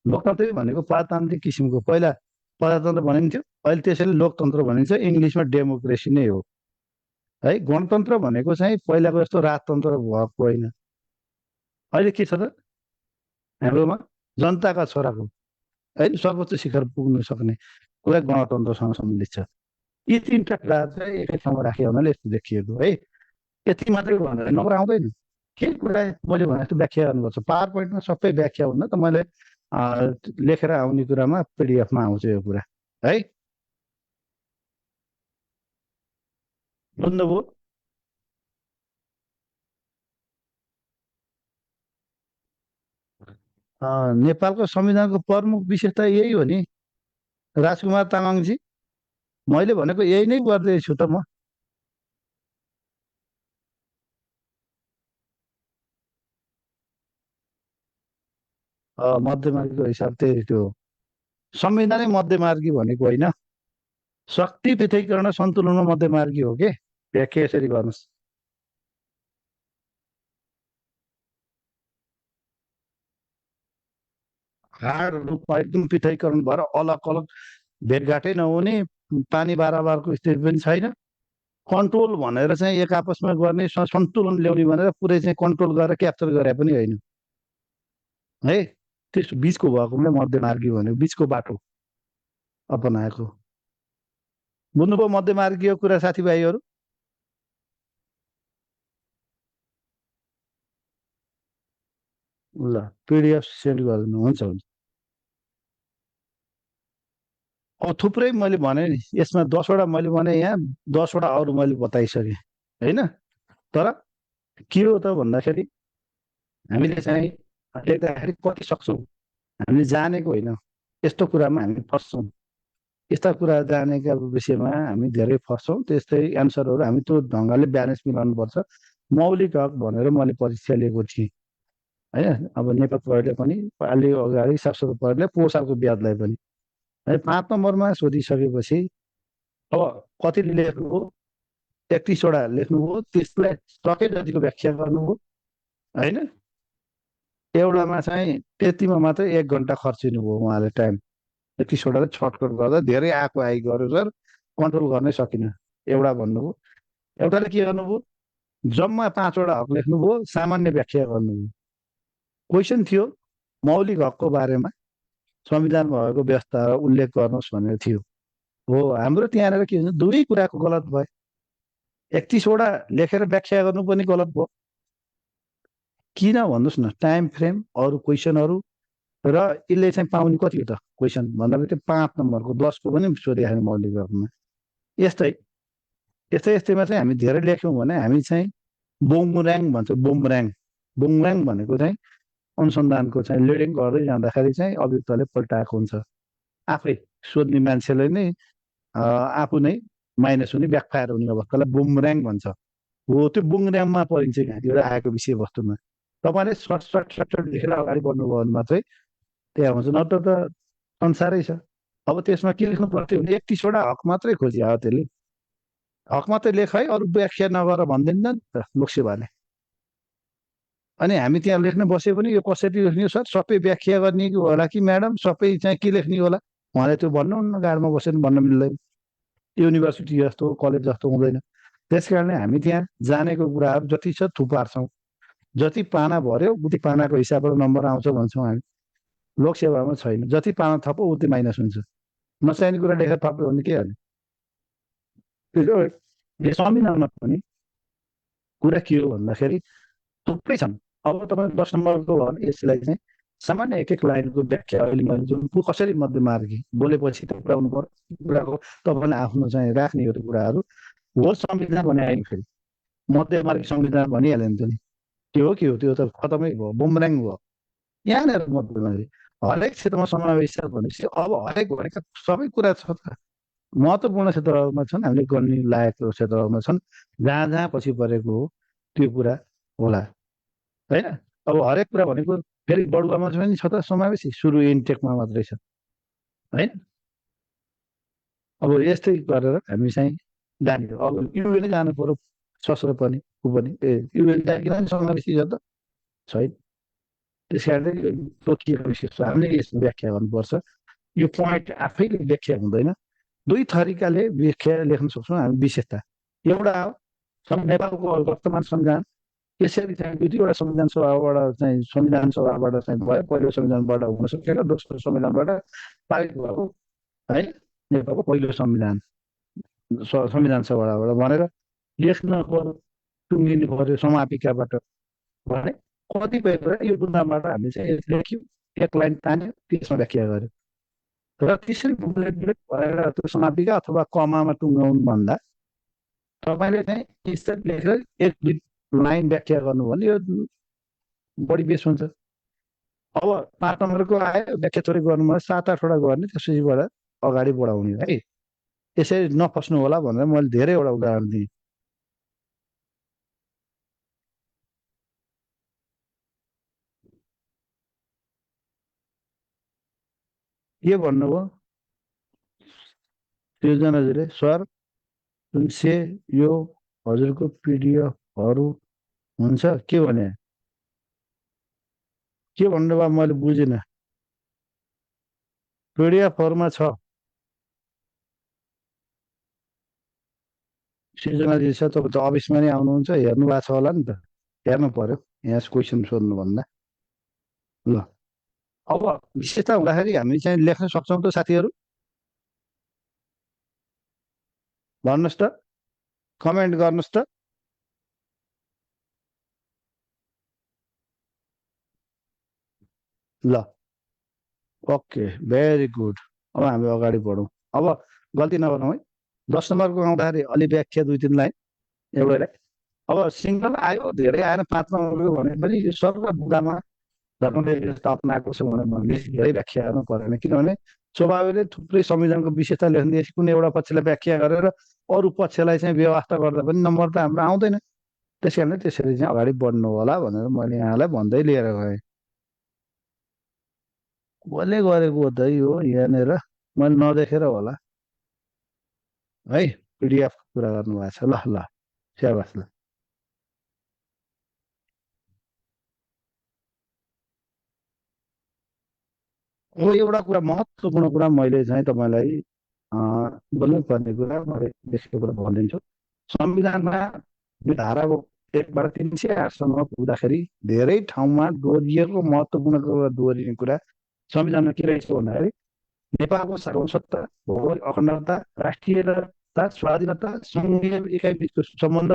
Speaker 1: लोकतान्त्रिक भनेको प्रजातान्त्रिक किसिमको, पहिला प्रजातन्त्र भनिन्थ्यो, अहिले त्यसैले लोकतन्त्र भनिन्छ। इङ्ग्लिसमा डेमोक्रेसी नै हो है। गणतन्त्र भनेको चाहिँ पहिलाको जस्तो राजतन्त्र भएको होइन। अहिले के छ त हाम्रोमा जनताका छोराको है सर्वोच्च शिखर पुग्न सक्ने कुरा गणतन्त्रसँग सम्बन्धित छ। यी तिनवटा कुरा चाहिँ एकै ठाउँमा राखे हुनाले यस्तो देखिएको है। यति मात्रै भनेर नम्बर आउँदैन। केही कुरा मैले भने जस्तो व्याख्या गर्नुपर्छ। पावर पोइन्टमा सबै व्याख्या हुन्न त मैले लेखेर आउने कुरामा पिडिएफमा आउँछ यो कुरा है। बुझ्नुभयो? नेपालको संविधानको प्रमुख विशेषता यही हो नि राजकुमार तामाङजी। मैले भनेको यही नै गर्दैछु त म। मध्यमार्गीको हिसाब त्यही त्यो संविधानै मध्यमार्गी भनेको होइन। शक्ति पृथकीकरण सन्तुलनमा मध्यमार्गी हो के। व्याख्या यसरी गर्नुहोस्। हाड रूपमा एकदम पृथकीकरण भएर अलग अलग भेटघाटै नहुने, पानी बाराबारको स्थिति पनि छैन। कन्ट्रोल भनेर चाहिँ एक आपसमा गर्ने सन्तुलन ल्याउने भनेर पुरै चाहिँ कन्ट्रोल गरेर क्याप्चर गरे पनि होइन है। त्यस बिचको भएकोलाई मध्यमार्गी भनेको बिचको बाटो अपनाएको। बुझ्नुभयो मध्यमार्गीय कुरा साथीभाइहरू? ल पिडिएफ सेन्ड गरिदिनु। हुन्छ हुन्छ। अब थुप्रै मैले भने नि यसमा 10वटा मैले भने यहाँ 10वटा अरू मैले बताइसकेँ होइन। तर के हो त भन्दाखेरि हामीले चाहिँ लेख्दाखेरि कति सक्छौँ हामीले जानेको होइन। यस्तो कुरामा हामी फस्छौँ। यस्ता कुरा जानेका विषयमा हामी धेरै फस्छौँ। त्यस्तै एन्सरहरू हामी त्यो ढङ्गले ब्यालेन्स मिलाउनुपर्छ। मौलिक हक भनेर मैले परीक्षा लिएको थिएँ होइन। अब नेपाल प्रहरीले पनि अलि अगाडि शासक प्रहरीले पोहोर सालको ब्याजलाई पनि है 5 नम्बरमा सोधिसकेपछि अब कति लेख्नुभयो? 31वटा लेख्नुभयो। त्यसलाई सके जतिको व्याख्या गर्नुभयो होइन। एउटामा चाहिँ त्यतिमा मात्रै 1 घन्टा खर्चिनु भयो उहाँले टाइम। 31वटाले छटकट गर्दा धेरै आएको आइ गर्यो सर, कन्ट्रोल गर्नै सकिनँ। एउटा भन्नुभयो। एउटाले के गर्नुभयो? जम्मा 5वटा हक लेख्नुभयो, सामान्य व्याख्या गर्नुभयो। क्वेसन थियो मौलिक हकको बारेमा संविधानमा भएको व्यवस्था उल्लेख गर्नुहोस् भनेर थियो। हो हाम्रो त्यहाँनिर के हुन्छ दुवै कुराको गलत भयो। 31वटा लेखेर व्याख्या गर्नु पनि गलत भयो। किन भन्नुहोस् न? टाइम फ्रेम अरू क्वेसनहरू र यसले चाहिँ पाउने कति हो त क्वेसन भन्दा त्यो 5 नम्बरको 10को पनि सोधेको छैन मौलिक हकमा। यस्तै यस्तै यस्तैमा चाहिँ हामी धेरै लेख्यौँ भने हामी चाहिँ बुमऱ्याङ भन्छ। बुमऱ्याङ बुमऱ्याङ भनेको चाहिँ अनुसन्धानको चाहिँ लिडिङ गर्दै जाँदाखेरि चाहिँ अभियुक्तले पल्टाएको हुन्छ। आफै सोध्ने मान्छेले नै आफू नै माइनस हुने ब्याकफायर हुने अवस्थालाई बुमऱ्याङ भन्छ। हो त्यो बुमऱ्याङमा परिन्छ यहाँतिर आएको विषयवस्तुमा। तपाईँले सर्ट सर्ट सर्ट सर्ट लेखेर अगाडि बढ्नुभयो भने मात्रै त्यहाँ हुन्छ, नत्र त संसारै छ। अब त्यसमा के लेख्नु पर्थ्यो भने 31वटा हक मात्रै खोजियो हो त्यसले। हक मात्रै लेख है, अरू व्याख्या नगर भन्दैन नि त लोकसेवाले। अनि हामी त्यहाँ लेख्न बसे पनि यो कसरी लेख्ने सर? सबै व्याख्या गर्ने होला कि म्याडम? सबै चाहिँ के लेख्ने होला? उहाँले त्यो भन्नुहुन्न, गाडीमा बसेर भन्न मिल्दैन। युनिभर्सिटी जस्तो कलेज जस्तो हुँदैन। त्यस कारणले हामी त्यहाँ जानेको कुराहरू जति छ थुपार्छौँ। जति पाना भर्यो उति पानाको हिसाबबाट नम्बर आउँछ भन्छौँ हामी। लोकसेवामा छैन। जति पाना थपो उति माइनस हुन्छ। नचाहिने कुरा लेखेर थप्यो भने के गर्ने? यो संविधानमा पनि कुरा के हो भन्दाखेरि थुप्रै छन्। अब तपाईँ 10 नम्बरको भयो भने यसलाई चाहिँ सामान्य एक एक लाइनको व्याख्या अहिले मैले जुन कसरी मध्यमार्गी बोलेपछि त पुऱ्याउनु पर्यो कुराको तपाईँले आफ्नो चाहिँ राख्ने यो कुराहरू हो। संविधान भने आयो फेरि मध्यमार्गी संविधान भनिहाल्यो नि त नि। के हो त्यो त खतमै भयो, बुमऱ्याङ भयो। यहाँनिर मध्यमार्गी हरेक क्षेत्रमा समावेश छ भनेपछि अब हरेक भनेका सबै कुरा छ त। महत्त्वपूर्ण क्षेत्रहरूमा छन्, हामीले गर्ने लायकको क्षेत्रहरूमा छन्, जहाँ जहाँ पछि परेको हो त्यो कुरा होला होइन। अब हरेक कुरा भनेको फेरि बढुवामा पनि छ त समावेशी, सुरु इन्टेकमा मात्रै छ होइन। अब यस्तै गरेर हामी चाहिँ जाने हो। अब युए नै जानु पर्यो सस्रो पनि ऊ पनि युए किन समावेशी छ त? छैन। त्यस कारणले तोकिएको विषय छ। हामीले यसको व्याख्या गर्नुपर्छ। यो पोइन्ट आफैले व्याख्या हुँदैन। दुई थरीकाले व्याख्या लेख्न सक्छौँ हामी। विशेषता एउटा हो नेपालको वर्तमान संविधान यसरी चाहिँ दुईवटा संविधान सभाबाट चाहिँ संविधान सभाबाट चाहिँ भयो। पहिलो संविधानबाट हुन सकेन, दोस्रो संविधानबाट पारित भएको है नेपालको पहिलो संविधान संविधान सभाबाट भनेर लेख्न पर्यो, टुङ्गिनु पर्यो समापिकाबाट भने कतिपय कुरा यो बुदाबाट हामीले चाहिँ लेख्यौँ, एक लाइन तान्यो, त्यसमा व्याख्या गर्यो र त्यसरी बुलेट बुलेट भएर त्यो समापिका अथवा कमामा टुङ्गाउनु भन्दा तपाईँले चाहिँ त्यसरी लेखेर एक दुई लाइन व्याख्या गर्नु भने यो बढी बेस हुन्छ। अब 5 नम्बरको आयो व्याख्या थोरै गर्नु भने 7-8वटा गर्ने, त्यसपछिबाट अगाडि बढाउने है। यसरी नफस्नु होला भनेर मैले धेरैवटा उदाहरण दिएँ। के भन्नुभयो सृजनाजीले? सर से यो हजुरको पिडिएफहरू हुन्छ के भने? के भन्नुभयो मैले बुझिनँ। पिडिएफहरूमा छ सृजनाजी छ, तपाईँ त अफिसमा नै आउनुहुन्छ, हेर्नु भएको छ होला नि त, हेर्नु पर्यो यहाँ क्वेसन सोध्नुभन्दा। ल अब विशेषता हुँदाखेरि हामी चाहिँ लेख्न सक्छौँ त साथीहरू? भन्नुहोस् त, कमेन्ट गर्नुहोस् त। ल ओके, भेरी गुड। अब हामी अगाडि बढौँ। अब गल्ती नगरौँ है। 10 नम्बरको आउँदाखेरि अलि व्याख्या 2-3 लाइन एउटैलाई। अब सिङ्गल आयो, धेरै आएन, 5 नम्बरको भने पनि यो सर्व बुदामा धर्मले अप्नाएको छ भने धेरै व्याख्या गर्नु परेन, किनभने स्वाभाविकले थुप्रै संविधानको विशेषता लेख्नेदेखि कुनै एउटा पक्षलाई व्याख्या गरेर अरू पक्षलाई चाहिँ व्यवस्था गर्दा पनि नम्बर त हाम्रो आउँदैन। त्यस कारणले त्यसरी चाहिँ अगाडि बढ्नु होला भनेर मैले यहाँलाई भन्दै लिएर गएँ। कसले गरेको त यो यहाँनिर मैले नदेखेर होला है। पिडिएफ कुरा गर्नुभएको छ। ल ल स्याबास। ल अब एउटा कुरा महत्त्वपूर्ण कुरा मैले चाहिँ तपाईँलाई बोल्नुपर्ने कुरा मैले त्यसको कुरा भनिदिन्छु। संविधानमा यो धाराको 1बाट 308सम्म पुग्दाखेरि धेरै ठाउँमा दोहोरिएको महत्त्वपूर्ण कुरा दोहोरिने कुरा संविधानमा के रहेछ भन्दाखेरि नेपालको सार्वभौमसत्ता, भौगोलिक अखण्डता, राष्ट्रियता, स्वाधीनता, सङ्घीय एकाइ बिचको सम्बन्ध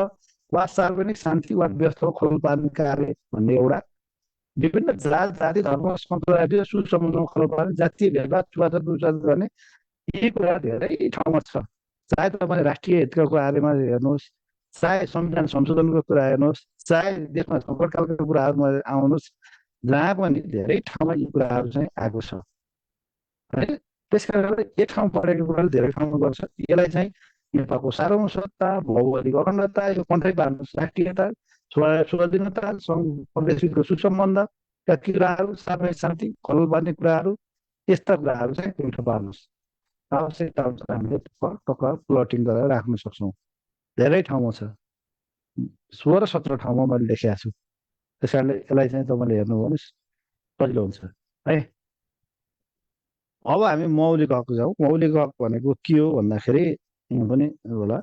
Speaker 1: वा सार्वजनिक शान्ति वा व्यवस्थाको खलल पार्ने कार्य भन्ने एउटा, विभिन्न जात जाति धर्म सम्प्रदाय सुसम्बन्धमा खलल पार्ने, जातीय भेदभाव छुवाछुत गर्ने, यी कुरा धेरै ठाउँमा छ। चाहे तपाईँले राष्ट्रिय हितका कुराहरूमा हेर्नुहोस्, चाहे संविधान संशोधनको कुरा हेर्नुहोस्, चाहे देशमा सङ्कटकालका कुराहरूमा आउनुहोस्, जहाँ पनि धेरै ठाउँमा यी कुराहरू चाहिँ आएको छ है। त्यस कारणले एक ठाउँ पढेको कुराले धेरै ठाउँमा गर्छ। यसलाई चाहिँ नेपालको सार्वभौमसत्ता, भौगोलिक अखण्डता, यो कन्ट्री पार्नुहोस्, राष्ट्रियता, स्वाधीनता, प्रदेशको सुसम्बन्धका कुराहरू, सार्वजनिक शान्ति खलल पार्ने कुराहरू, यस्ता कुराहरू चाहिँ उल्टो पार्नुहोस्। आवश्यकता अनुसार हामीले टक्क प्लटिङ गरेर राख्न सक्छौँ। धेरै ठाउँमा छ, 16-17 ठाउँमा मैले लेखेको छु। त्यस कारणले यसलाई चाहिँ तपाईँले हेर्नु भने सजिलो हुन्छ है। अब हामी मौलिक हक जाउँ। मौलिक हक भनेको के हो भन्दाखेरि यहाँ पनि होला,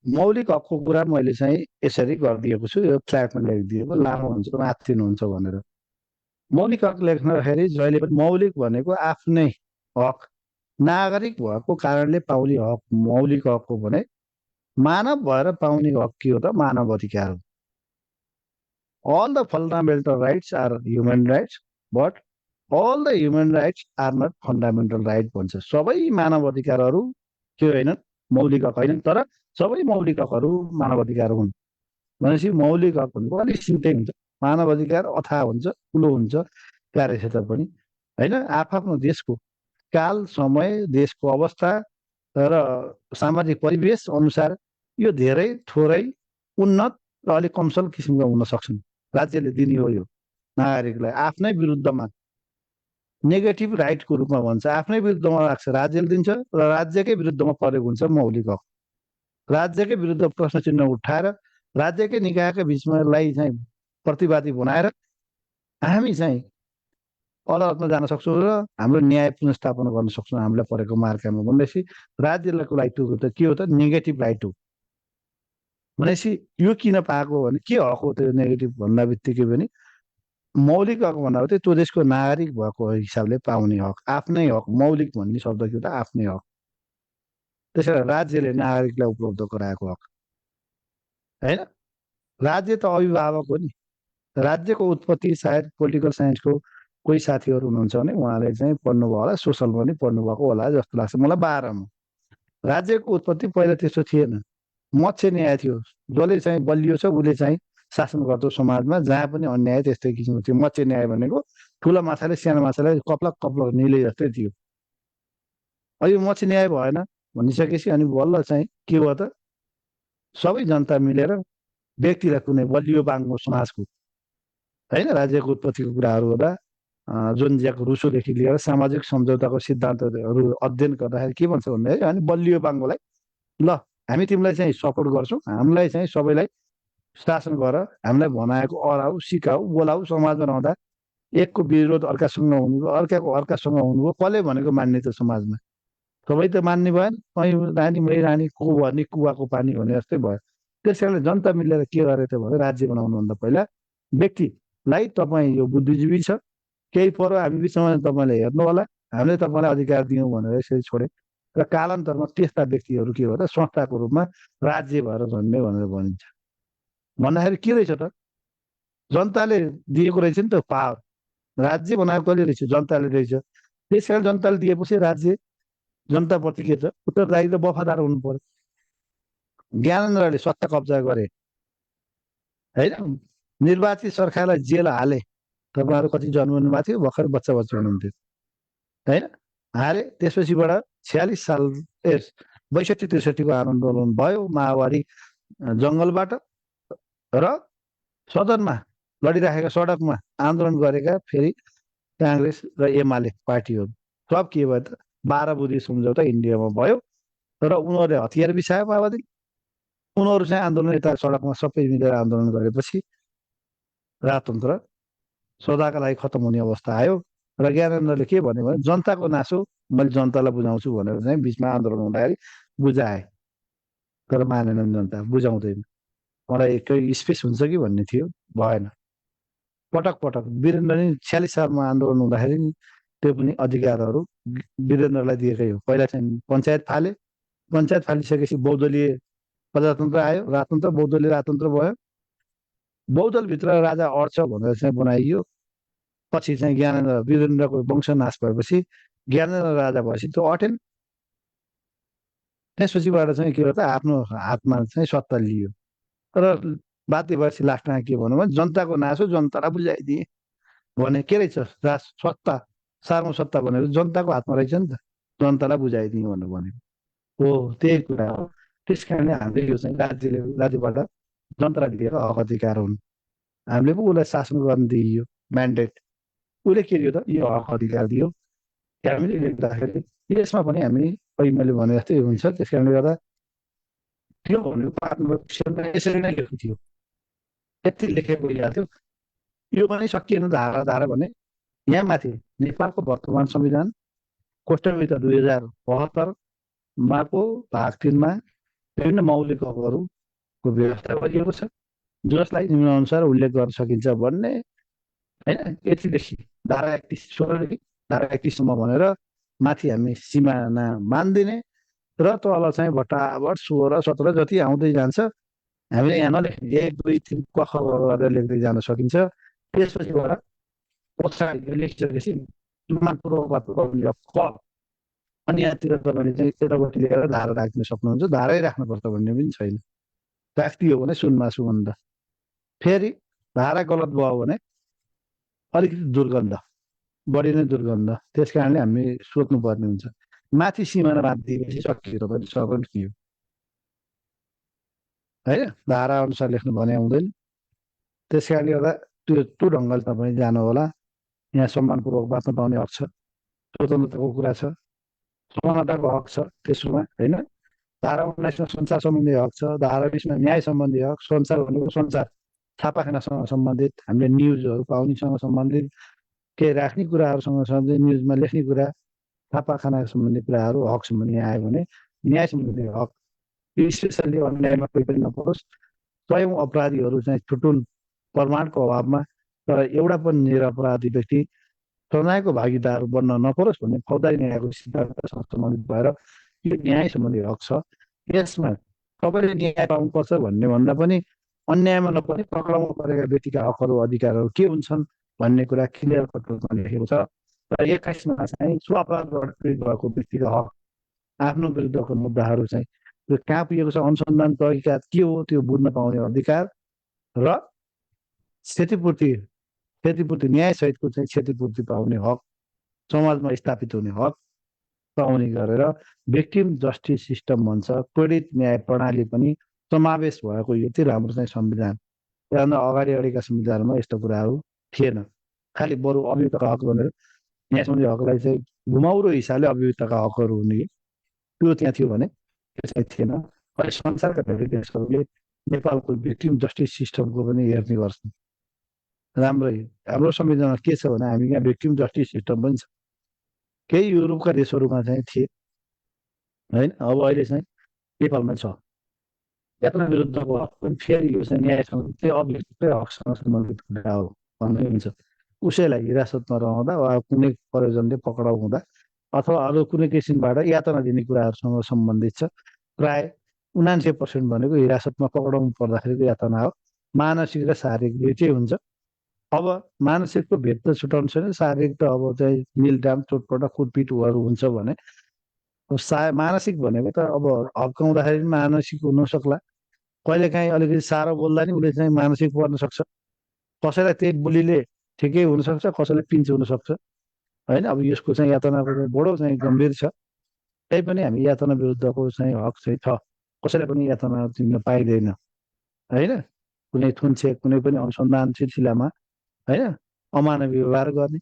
Speaker 1: मौलिक हकको कुरा मैले चाहिँ यसरी गरिदिएको छु, यो फ्ल्याटमा लेखिदिएको, लामो हुन्छ माथिनुहुन्छ भनेर। मौलिक हक लेख्दाखेरि जहिले पनि मौलिक भनेको आफ्नै हक, नागरिक भएको कारणले पाउने हक मौलिक हक हो भने मानव भएर पाउने हक के हो त? मानव अधिकार हो। all the fundamental rights are human rights, but all the human rights are not fundamental right भन्छ। सबै मानव अधिकारहरू के होइनन्? मौलिक हक होइनन्, तर सबै मौलिक हकहरू मानव अधिकार हुन्। भनेपछि मौलिक हक भनेको अलिक सिम्प्लै हुन्छ, मानव अधिकार अथाह हुन्छ, ठुलो हुन्छ कार्यक्षेत्र पनि होइन। आफ्नो देशको काल, समय, देशको अवस्था र सामाजिक परिवेश अनुसार यो धेरै थोरै उन्नत र अलिक कमसल किसिमका हुन सक्छन्। राज्यले दिने हो यो नागरिकलाई आफ्नै विरुद्धमा, नेगेटिभ राइटको रूपमा भन्छ, आफ्नै विरुद्धमा राख्छ, राज्यले दिन्छ र राज्यकै विरुद्धमा प्रयोग हुन्छ मौलिक हक। राज्यकै विरुद्ध प्रश्न चिन्ह उठाएर राज्यकै निकायका बिचमा लाई चाहिँ प्रतिवादी बनाएर हामी चाहिँ अदालतमा जान सक्छौँ र हाम्रो न्याय पुनर्स्थापना गर्न सक्छौँ हामीलाई परेको मार्कामा। भनेपछि राज्यको राइट त के हो त? नेगेटिभ राइट हो। भनेपछि यो किन पाएको भने के हक हो त्यो नेगेटिभ भन्दा बित्तिकै पनि मौलिक हक भन्दा चाहिँ त्यो देशको नागरिक भएको हिसाबले पाउने हक, आफ्नै हक। मौलिक भन्ने शब्द के त आफ्नै हक। त्यसैले राज्यले नागरिकलाई उपलब्ध गराएको हक होइन। राज्य त अभिभावक हो नि। राज्यको उत्पत्ति सायद पोलिटिकल साइन्सको कोही साथीहरू हुनुहुन्छ भने उहाँले चाहिँ पढ्नुभयो होला, सोसलमा पनि पढ्नुभएको होला जस्तो लाग्छ मलाई। 12मा राज्यको उत्पत्ति पहिला त्यस्तो थिएन। मत्स्य न्याय थियो। जसले चाहिँ बलियो छ उसले चाहिँ शासन गर्दो समाजमा, जहाँ पनि अन्याय त्यस्तै किसिमको थियो। मत्स्य न्याय भनेको ठुलो माछाले सानो माछालाई कप्लक कप्लक निले जस्तै थियो। अब यो मत्स्य न्याय भएन भनिसकेपछि अनि बल्ल चाहिँ के भयो त, सबै जनता मिलेर व्यक्तिलाई कुनै बलियो बाङ्गो समाजको होइन राज्यको उत्पत्तिको कुराहरू हुँदा जोन ज्याक रुसोदेखि लिएर सामाजिक सम्झौताको सिद्धान्तहरू अध्ययन गर्दाखेरि के भन्छ भन्दाखेरि अनि बलियो बाङ्गोलाई ल हामी तिमीलाई चाहिँ सपोर्ट गर्छौँ, हामीलाई चाहिँ सबैलाई शासन गर, हामीलाई भनाएको अराउ सिकाऊ बोलाऊ, समाजमा रहँदा एकको विरोध अर्कासँग हुनुभयो, अर्काको अर्कासँग हुनुभयो, कसले भनेको मान्ने त समाजमा? सबै त मान्ने भएन। कहीँ रानी मै रानी को भने कुवाको पानी भने जस्तै भयो। त्यस कारणले जनता मिलेर के गरे त भने राज्य बनाउनुभन्दा पहिला व्यक्तिलाई तपाईँ यो बुद्धिजीवी छ केही परो हामी बिचमा तपाईँले हेर्नु होला, हामीले तपाईँलाई अधिकार दियौँ भनेर यसरी छोडे र कालान्तरमा त्यस्ता व्यक्तिहरू के हो त संस्थाको रूपमा राज्य भएर जन्मे भनेर भनिन्छ। भन्दाखेरि के रहेछ त, जनताले दिएको रहेछ नि त पावर। राज्य बनाएको कसले रहेछ? जनताले रहेछ। त्यस कारण जनताले दिएपछि राज्य जनताप्रति के छ उत्तरदायी र वफादार हुनु पर्यो। ज्ञानेन्द्रले सत्ता कब्जा गरे होइन, निर्वाचित सरकारलाई जेल हाले। तपाईँहरू कति जन्मनु भएको थियो? भर्खर बच्चा बच्चा हुनुहुन्थ्यो होइन, हाले। त्यसपछिबाट 46 साल 62-63को आन्दोलन भयो माओवादी जङ्गलबाट, र सदनमा लडिराखेका सडकमा आन्दोलन गरेका फेरि काङ्ग्रेस र एमाले पार्टीहरू सब के भयो त 12 बुँदे सम्झौता इन्डियामा भयो। र उनीहरूले हतियार बिसायो माओवादी, उनीहरू चाहिँ आन्दोलन यता सडकमा सबै मिलेर आन्दोलन गरेपछि राजतन्त्र सदाका लागि खत्तम हुने अवस्था आयो। र ज्ञानेन्द्रले के भन्यो भने जनताको नासो मैले जनतालाई बुझाउँछु भनेर चाहिँ बिचमा आन्दोलन हुँदाखेरि बुझाए, तर मानेनन् जनता, बुझाउँदैन। मलाई केही स्पेस हुन्छ कि भन्ने थियो, भएन। पटक पटक वीरेन्द्रले 46 सालमा आन्दोलन हुँदाखेरि त्यो पनि अधिकारहरू वीरेन्द्रलाई दिएकै हो। पहिला चाहिँ पञ्चायत फाले, पञ्चायत फालिसकेपछि बहुदलीय प्रजातन्त्र आयो, राजतन्त्र, बहुदलीय राजतन्त्र भयो। बहुदलभित्र राजा अड्छ भनेर चाहिँ बनाइयो। पछि चाहिँ ज्ञानेन्द्र वीरेन्द्रको वंशनाश भएपछि ज्ञानेन्द्र राजा भएपछि त्यो अटेन। त्यसपछिबाट चाहिँ के हो त आफ्नो हातमा चाहिँ सत्ता लियो। तर बाध्य भएपछि लास्टमा के भन्नु भने जनताको नासो जनतालाई बुझाइदिए भने के रहेछ सत्ता, सार्वसत्ता भनेको जनताको हातमा रहेछ नि त, जनतालाई बुझाइदिए भनेर भनेको हो। त्यही कुरा हो। त्यस कारणले हामीले यो चाहिँ राज्यबाट जनतालाई दिएर हक अधिकार हुन्। हामीले पो उसलाई शासन गर्न दिइयो म्यान्डेट। उसले के दियो त यो हक अधिकार दियो। हामीले लेख्दाखेरि यसमा पनि हामी अहिले मैले भने जस्तै हुन्छ। त्यस कारणले गर्दा त्यो भनेको यसरी नै लेख्नु थियो, यति लेखेको याद थियो। यो पनि सकिएन धारा धारा भने यहाँ माथि नेपालको वर्तमान संविधान कोष्टक 2072 भाग 3मा विभिन्न मौलिक हकहरूको व्यवस्था गरिएको छ, जसलाई निम्नानुसार उल्लेख गर्न सकिन्छ भन्ने होइन। यतिदेखि धारा 16देखि धारा 31सम्म भनेर माथि हामी सिमाना मान्दिने र तल चाहिँ भट्टाभट 16, 17 जति आउँदै जान्छ। हामीले यहाँ नलेख्ने 1, 2, 3 क ख गरेर लेख्दै जान सकिन्छ। त्यसपछिबाट पछाडि लेखिसकेपछि क अनि यहाँतिर तपाईँले चाहिँ यतापट्टि लिएर धारा राख्न सक्नुहुन्छ। धारै राख्नुपर्छ भन्ने पनि छैन। राखिदियो भने सुनमा सुगन्ध। फेरि धारा गलत भयो भने अलिकति दुर्गन्ध, बढी नै दुर्गन्ध। त्यस कारणले हामी सोध्नुपर्ने हुन्छ। माथि सिमाना बाँधिदिएपछि सकियो, तपाईँले सबै थियो होइन। धारा अनुसार लेख्नु भने आउँदैन। त्यस कारणले गर्दा त्यो ढङ्गले तपाईँ जानु होला। यहाँ सम्मानपूर्वक बाँच्न पाउने हक छ, स्वतन्त्रताको कुरा छ, समानताको हक छ त्यसमा होइन। धारा 19मा सञ्चार सम्बन्धी हक छ, धारा 20मा न्याय सम्बन्धी हक। सञ्चार भनेको सञ्चार छापाखानासँग सम्बन्धित, हामीले न्युजहरू पाउनेसँग सम्बन्धित, केही राख्ने कुराहरूसँग सम्बन्धित, न्युजमा लेख्ने कुरा, छापाखाना सम्बन्धी कुराहरू हक सम्बन्धी आयो भने न्याय सम्बन्धी हक। यो स्पेसल्ली अन्यायमा कोही पनि नपरोस्। स्वयं अपराधीहरू चाहिँ छुटुन प्रमाणको अभावमा तर एउटा पनि निरपराधी व्यक्ति प्रणालीको भागीदार बन्न नपरोस् भन्ने फौजदारी न्यायको सिद्धान्तसँग सम्बन्धित भएर यो न्याय सम्बन्धी हक छ। यसमा तपाईँले न्याय पाउनुपर्छ भन्ने भन्दा पनि अन्यायमा नपर्ने पक्राउमा परेका व्यक्तिका हकहरू अधिकारहरू के हुन्छन् भन्ने कुरा क्लियर कट रूपमा लेखेको छ। र 21मा चाहिँ स्वअपराधबाट पीडित भएको व्यक्तिका हक, आफ्नो विरुद्धको मुद्दाहरू चाहिँ त्यो कहाँ पुगेको छ, अनुसन्धान तहकिकात के हो त्यो बुझ्न पाउने अधिकार र क्षतिपूर्ति न्यायसहितको चाहिँ क्षतिपूर्ति पाउने हक, समाजमा स्थापित हुने हक पाउने गरेर भिक्टिम जस्टिस सिस्टम भन्छ, पीडित न्याय प्रणाली पनि समावेश भएको यति राम्रो चाहिँ संविधान। त्योभन्दा अगाडि संविधानमा यस्तो कुराहरू थिएन। खालि बरु अभियुक्तका हक भनेर न्याय सम्बन्धी हकलाई चाहिँ घुमाउरो हिसाबले अभियुक्तका हकहरू हुने त्यो त्यहाँ थियो भने त्यो चाहिँ थिएन। अहिले संसारका धेरै देशहरूले नेपालको भिक्टिम जस्टिस सिस्टमको पनि हेर्ने गर्छन्। राम्रै हाम्रो संविधानमा के छ भने हामी यहाँ भिक्टिम जस्टिस सिस्टम पनि छ। केही युरोपका देशहरूमा चाहिँ थिए होइन, अब अहिले चाहिँ नेपालमा छ। यातना विरुद्धको हक पनि फेरि यो चाहिँ न्यायसँग चाहिँ अभियुक्तकै हकसँग सम्बन्धित कुरा हो भन्ने हुन्छ। उसैलाई हिरासतमा रहँदा वा कुनै प्रयोजनले पक्राउ हुँदा अथवा अरू कुनै किसिमबाट यातना दिने कुराहरूसँग सम्बन्धित छ। प्राय 79% भनेको हिरासतमा पक्राउनु पर्दाखेरिको यातना हो। मानसिक र शारीरिक दुइटै हुन्छ। अब मानसिकको भेद त छुटाउनु छैन, शारीरिक त अब चाहिँ निलडाम, चोटपटक, कुटपिटहरू हुन्छ भने मानसिक भनेको त अब हप्काउँदाखेरि मानसिक हुन सक्ला, कहिलेकाहीँ अलिकति साह्रो बोल्दा नि उसले चाहिँ मानसिक पर्न सक्छ। कसैलाई त्यही बोलीले ठिकै हुनसक्छ, कसैलाई पिन्च हुनसक्छ होइन। अब यसको चाहिँ यातनाको बडो चाहिँ गम्भीर छ। त्यही पनि हामी यातना विरुद्धको चाहिँ हक चाहिँ छ। कसैलाई पनि यातना दिन पाइँदैन होइन। कुनै थुन्से कुनै पनि अनुसन्धान सिलसिलामा होइन, अमानवीय व्यवहार गर्ने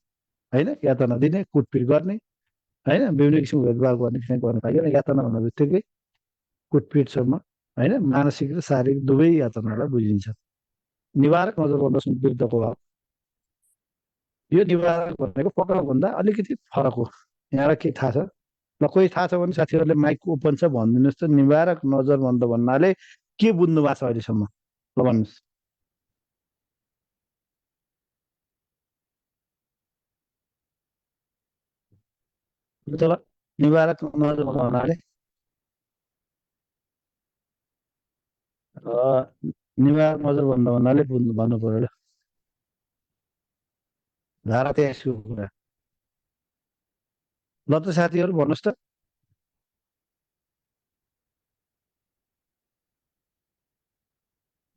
Speaker 1: होइन, यातना दिने, कुटपिट गर्ने होइन, विभिन्न किसिमको भेदभाव गर्ने चाहिँ गर्न पाइँदैन। यातना भन्ने बित्तिकै कुटपिटसम्म होइन, मानसिक र शारीरिक दुवै यातनालाई बुझिन्छ। निवारक नजरबन्द विरुद्धको हक, यो निवारक भनेको पक्राउभन्दा अलिकति फरक हो। यहाँलाई के थाहा छ? ल कोही थाहा छ भने साथीहरूले माइक ओपन छ भनिदिनुहोस् त। निवारक नजरबन्द भन्नाले के बुझ्नु भएको छ अहिलेसम्म? ल भन्नुहोस्। ल निवारक नजरबन्द भन्नाले निवारक नजरबन्द भन्नाले भन्नु पर्यो। धारा 23 को कुरा। ल त साथीहरू भन्नुहोस् त।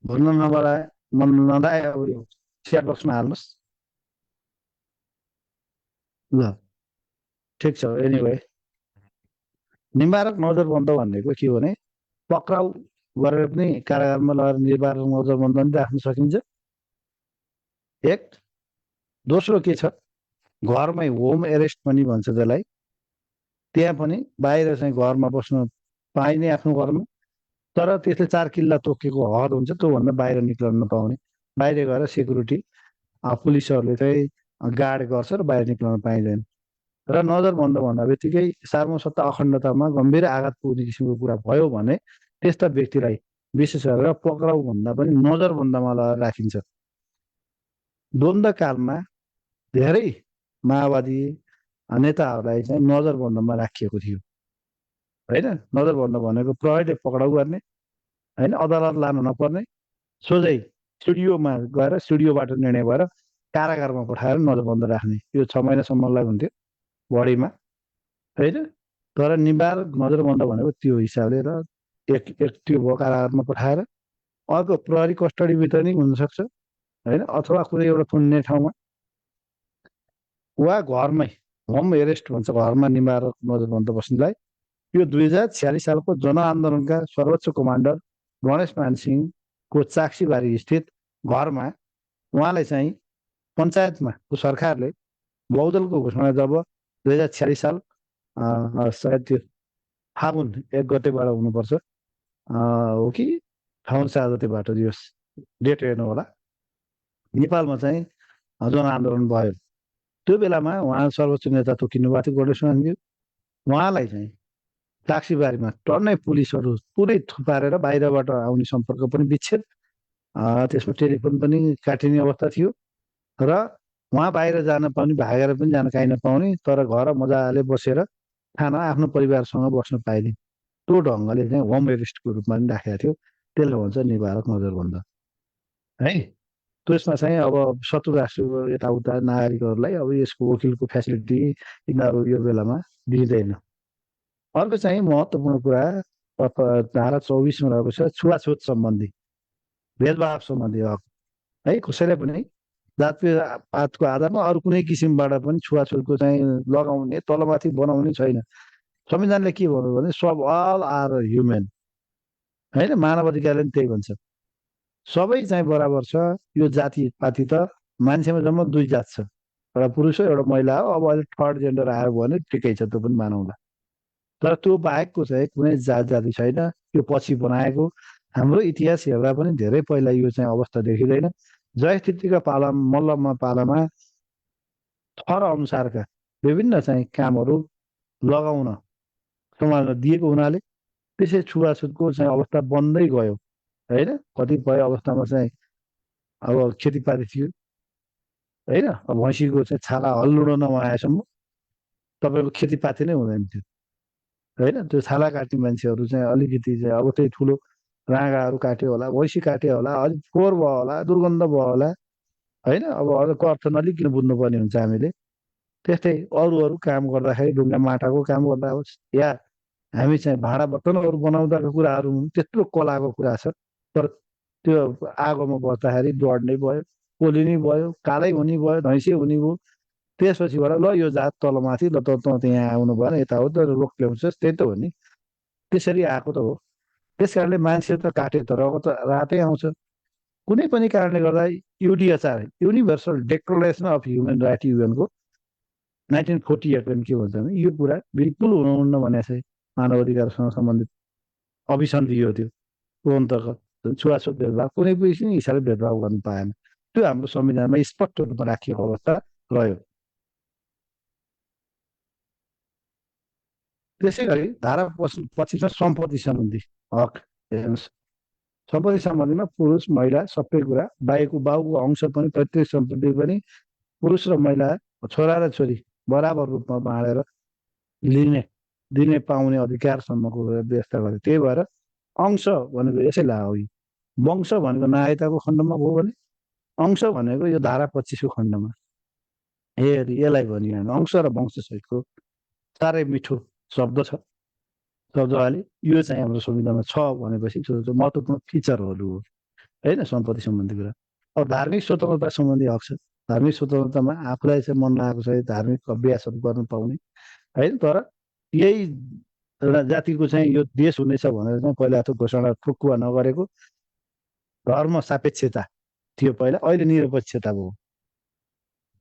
Speaker 1: भन्न नबलाए मन नलाए अब यो च्याट बक्समा हाल्नुहोस्। ल ठिक छ। एनिवे निवारक नजरबन्द भनेको के हो भने पक्राउ गरेर पनि कारागारमा लगेर निवारक नजरबन्द पनि राख्न सकिन्छ। एक। दोस्रो के छ, घरमै होम एरेस्ट पनि भन्छ त्यसलाई। त्यहाँ पनि बाहिर चाहिँ घरमा बस्न पाइने आफ्नो घरमा, तर त्यसले 4 किल्ला तोकेको हद हुन्छ, त्योभन्दा बाहिर निक्लन नपाउने। बाहिर गएर सेक्युरिटी पुलिसहरूले चाहिँ गार्ड गर्छ र बाहिर निक्लन पाइँदैन। र नजरबन्द भन्दा बित्तिकै सार्वभौमसत्ता अखण्डतामा गम्भीर आघात पुग्ने किसिमको कुरा भयो भने त्यस्ता व्यक्तिलाई विशेष गरेर पक्राउ भन्दा पनि नजरबन्दमा लगाएर राखिन्छ। द्वन्द्वकालमा धेरै माओवादी नेताहरूलाई चाहिँ नजरबन्दमा राखिएको थियो होइन। नजरबन्द भनेको प्रहरीले पक्राउ गर्ने होइन, अदालत लानु नपर्ने, सोझै स्टुडियोमा गएर स्टुडियोबाट निर्णय भएर कारागारमा पठाएर नजरबन्द राख्ने। यो 6 महिनासम्मलाई हुन्थ्यो बढीमा होइन। तर निवारक नजरबन्द भनेको त्यो हिसाबले र एक त्यो भयो कारागारमा पठाएर, अर्को प्रहरी कस्टडीभित्र नि हुनसक्छ होइन, अथवा कुनै एउटा थुन्ने ठाउँमा वा घरमै होम एरेस्ट भन्छ, घरमा निवारक नजरबन्द बस्नेलाई। यो 2046 सालको जनआन्दोलनका सर्वोच्च कमान्डर गणेश मानसिंहको चाक्सीबारी स्थित घरमा उहाँलाई चाहिँ पञ्चायतमा सरकारले बहुदलको घोषणा जब 2046 साल सायद त्यो फागुन 1 गतेबाट हुनुपर्छ हो कि फागुन 7 गतेबाट, दिवस डेट हेर्नु होला, नेपालमा चाहिँ जनआन्दोलन भयो। त्यो बेलामा उहाँ सर्वोच्च नेता तोकिनु भएको थियो गणेश मानसिंह। उहाँलाई चाहिँ टाक्सीबारीमा टन्नै पुलिसहरू पुरै थुपारेर बाहिरबाट आउने सम्पर्क पनि विच्छेद, त्यसमा टेलिफोन पनि काटिने अवस्था थियो र उहाँ बाहिर जान पाउने, भागेर पनि जान कहीँ नपाउने, तर घर मजाले बसेर खान आफ्नो परिवारसँग बस्न पाइने, त्यो ढङ्गले चाहिँ होम एरेस्टको रूपमा पनि राखेको थियो। त्यसले भन्छ निवारक नजरबन्द है। त्यसमा चाहिँ अब शत्रु राष्ट्रको यताउता नागरिकहरूलाई अब यसको वकिलको फेसिलिटी यिनीहरू यो बेलामा दिँदैन। अर्को चाहिँ महत्त्वपूर्ण कुरा धारा 24मा रहेको छ छुवाछुत सम्बन्धी, भेदभाव सम्बन्धी हक है। कसैलाई पनि जातीय पातको आधारमा अरू कुनै किसिमबाट पनि छुवाछुतको चाहिँ लगाउने, तलमाथि बनाउने छैन। संविधानले के भन्यो भने सब अल आर ह्युमेन होइन, मानव अधिकारले पनि त्यही भन्छ। सबै चाहिँ बराबर छ। यो जाति पाति त मान्छेमा जम्मा दुई जात छ, एउटा पुरुष हो एउटा महिला हो। अब अहिले थर्ड जेन्डर आयो भने ठिकै छ, त्यो पनि मानौँला। तर त्यो बाहेकको चाहिँ कुनै जात जाति छैन। यो पछि बनाएको, हाम्रो इतिहास हेर्दा पनि धेरै पहिला यो चाहिँ अवस्था देखिँदैन। जयस्थितिका पाला मल्लमा पालामा थर अनुसारका विभिन्न चाहिँ कामहरू लगाउन समाजमा दिएको हुनाले त्यसै छुवाछुतको चाहिँ अवस्था बन्दै गयो होइन। कतिपय अवस्थामा चाहिँ अब खेतीपाती थियो होइन, अब भैँसीको चाहिँ छाला हल्लुडो नभएसम्म तपाईँको खेतीपाती नै हुँदैन थियो होइन। त्यो छाला काट्ने मान्छेहरू चाहिँ अलिकति चाहिँ अब त्यही ठुलो राँगाहरू काट्यो होला, भैँसी काट्यो होला, अलिक फोहोर भयो होला, दुर्गन्ध भयो होला होइन। अब अरूको अर्थ नलिकन बुझ्नुपर्ने हुन्छ हामीले। त्यस्तै अरू अरू काम गर्दाखेरि ढुङ्गा माटाको काम गर्दा होस् या हामी चाहिँ भाँडा बर्तनहरू बनाउँदाको कुराहरू त्यत्रो कलाको कुरा छ। तर त्यो आगोमा बस्दाखेरि डढ्ने भयो, पोलिने भयो, कालै हुने भयो, धैँसे हुने भयो। त्यसपछिबाट ल यो जात तलमाथि, ल त यहाँ आउनु भएन, यता हो त रोक ल्याउँछस्, त्यही त हो नि। त्यसरी आएको त हो। त्यस कारणले मान्छे त काटे तर अब त रातै आउँछ। कुनै पनि कारणले गर्दा UDHR, universal declaration of human right, युएनको 1948 के भन्छ भने यो कुरा बिल्कुल हुनुहुन्न भनेको चाहिँ मानव अधिकारसँग सम्बन्धित अभिसन्धि यो थियो। त्यो अन्तर्गत छुवाछुत भेदभाव कुनै पनि हिसाबले भेदभाव गर्न पाएन। त्यो हाम्रो संविधानमा स्पष्ट रूपमा राखिएको अवस्था रह्यो। त्यसै गरी धारा 25मा सम्पत्ति सम्बन्धी हक हेर्नुहोस्। सम्पत्ति सम्बन्धीमा पुरुष महिला सबै कुरा, बाउको अंश पनि, पैतृक सम्पत्ति पनि पुरुष र महिला, छोरा र छोरी बराबर रूपमा बाँडेर लिने दिने पाउने अधिकारसम्मको व्यवस्था गर्यो। त्यही भएर अंश भनेको यसैलाई हो। वंश भनेको नायताको खण्डमा भयो भने अंश भनेको यो धारा 25को खण्डमा। यसलाई भनियो हामी अंश र वंश सहितको साह्रै मिठो शब्द छ शब्दले। यो चाहिँ हाम्रो संविधानमा छ भनेपछि त्यो महत्त्वपूर्ण फिचरहरू हो होइन सम्पत्ति सम्बन्धी कुरा। अब धार्मिक स्वतन्त्रता सम्बन्धी हक छ। धार्मिक स्वतन्त्रतामा आफूलाई चाहिँ मन लागेको चाहिँ धार्मिक अभ्यासहरू गर्न पाउने होइन। तर यही एउटा जातिको चाहिँ यो देश हुनेछ भनेर चाहिँ पहिला त घोषणा ठोकुवा नगरेको धर्म सापेक्षता थियो पहिला, अहिले निरपेक्षता भयो।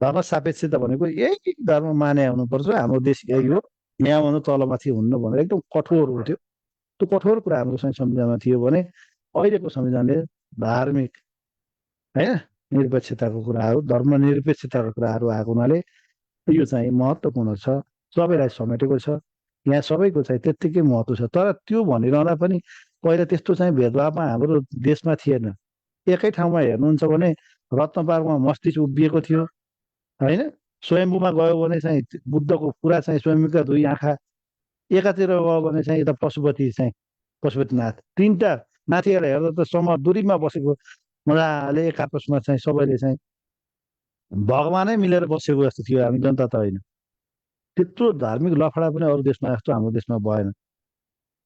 Speaker 1: धर्म सापेक्षता भनेको यही धर्म माने हुनुपर्छ, हाम्रो देश यही हो, यहाँभन्दा तलमाथि हुन्न भनेर एकदम कठोर हो। त्यो कठोर कुरा हाम्रो चाहिँ संविधानमा थियो भने अहिलेको संविधानले धार्मिक होइन निरपेक्षताको कुराहरू, धर्मनिरपेक्षताको कुराहरू आएको हुनाले यो चाहिँ महत्त्वपूर्ण छ, सबैलाई समेटेको छ। यहाँ सबैको चाहिँ त्यत्तिकै महत्त्व छ। तर त्यो भनिरहँदा पनि पहिला त्यस्तो चाहिँ भेदभावमा हाम्रो देशमा थिएन। एकै ठाउँमा हेर्नुहुन्छ भने रत्नपार्कमा मस्जिद उभिएको थियो होइन। स्वयम्भूमा गयो भने चाहिँ बुद्धको पुरा चाहिँ स्वयम्भूका दुई आँखा, एकातिर गयो भने चाहिँ यता पशुपति चाहिँ पशुपतिनाथ, तिनवटा माथिबाट हेर्दा त सम दूरीमा बसेको मजाले एक आपसमा चाहिँ सबैले चाहिँ भगवानै मिलेर बसेको जस्तो थियो। हामी जनता त होइन। त्यत्रो धार्मिक लफडा पनि अरू देशमा जस्तो हाम्रो देशमा भएन।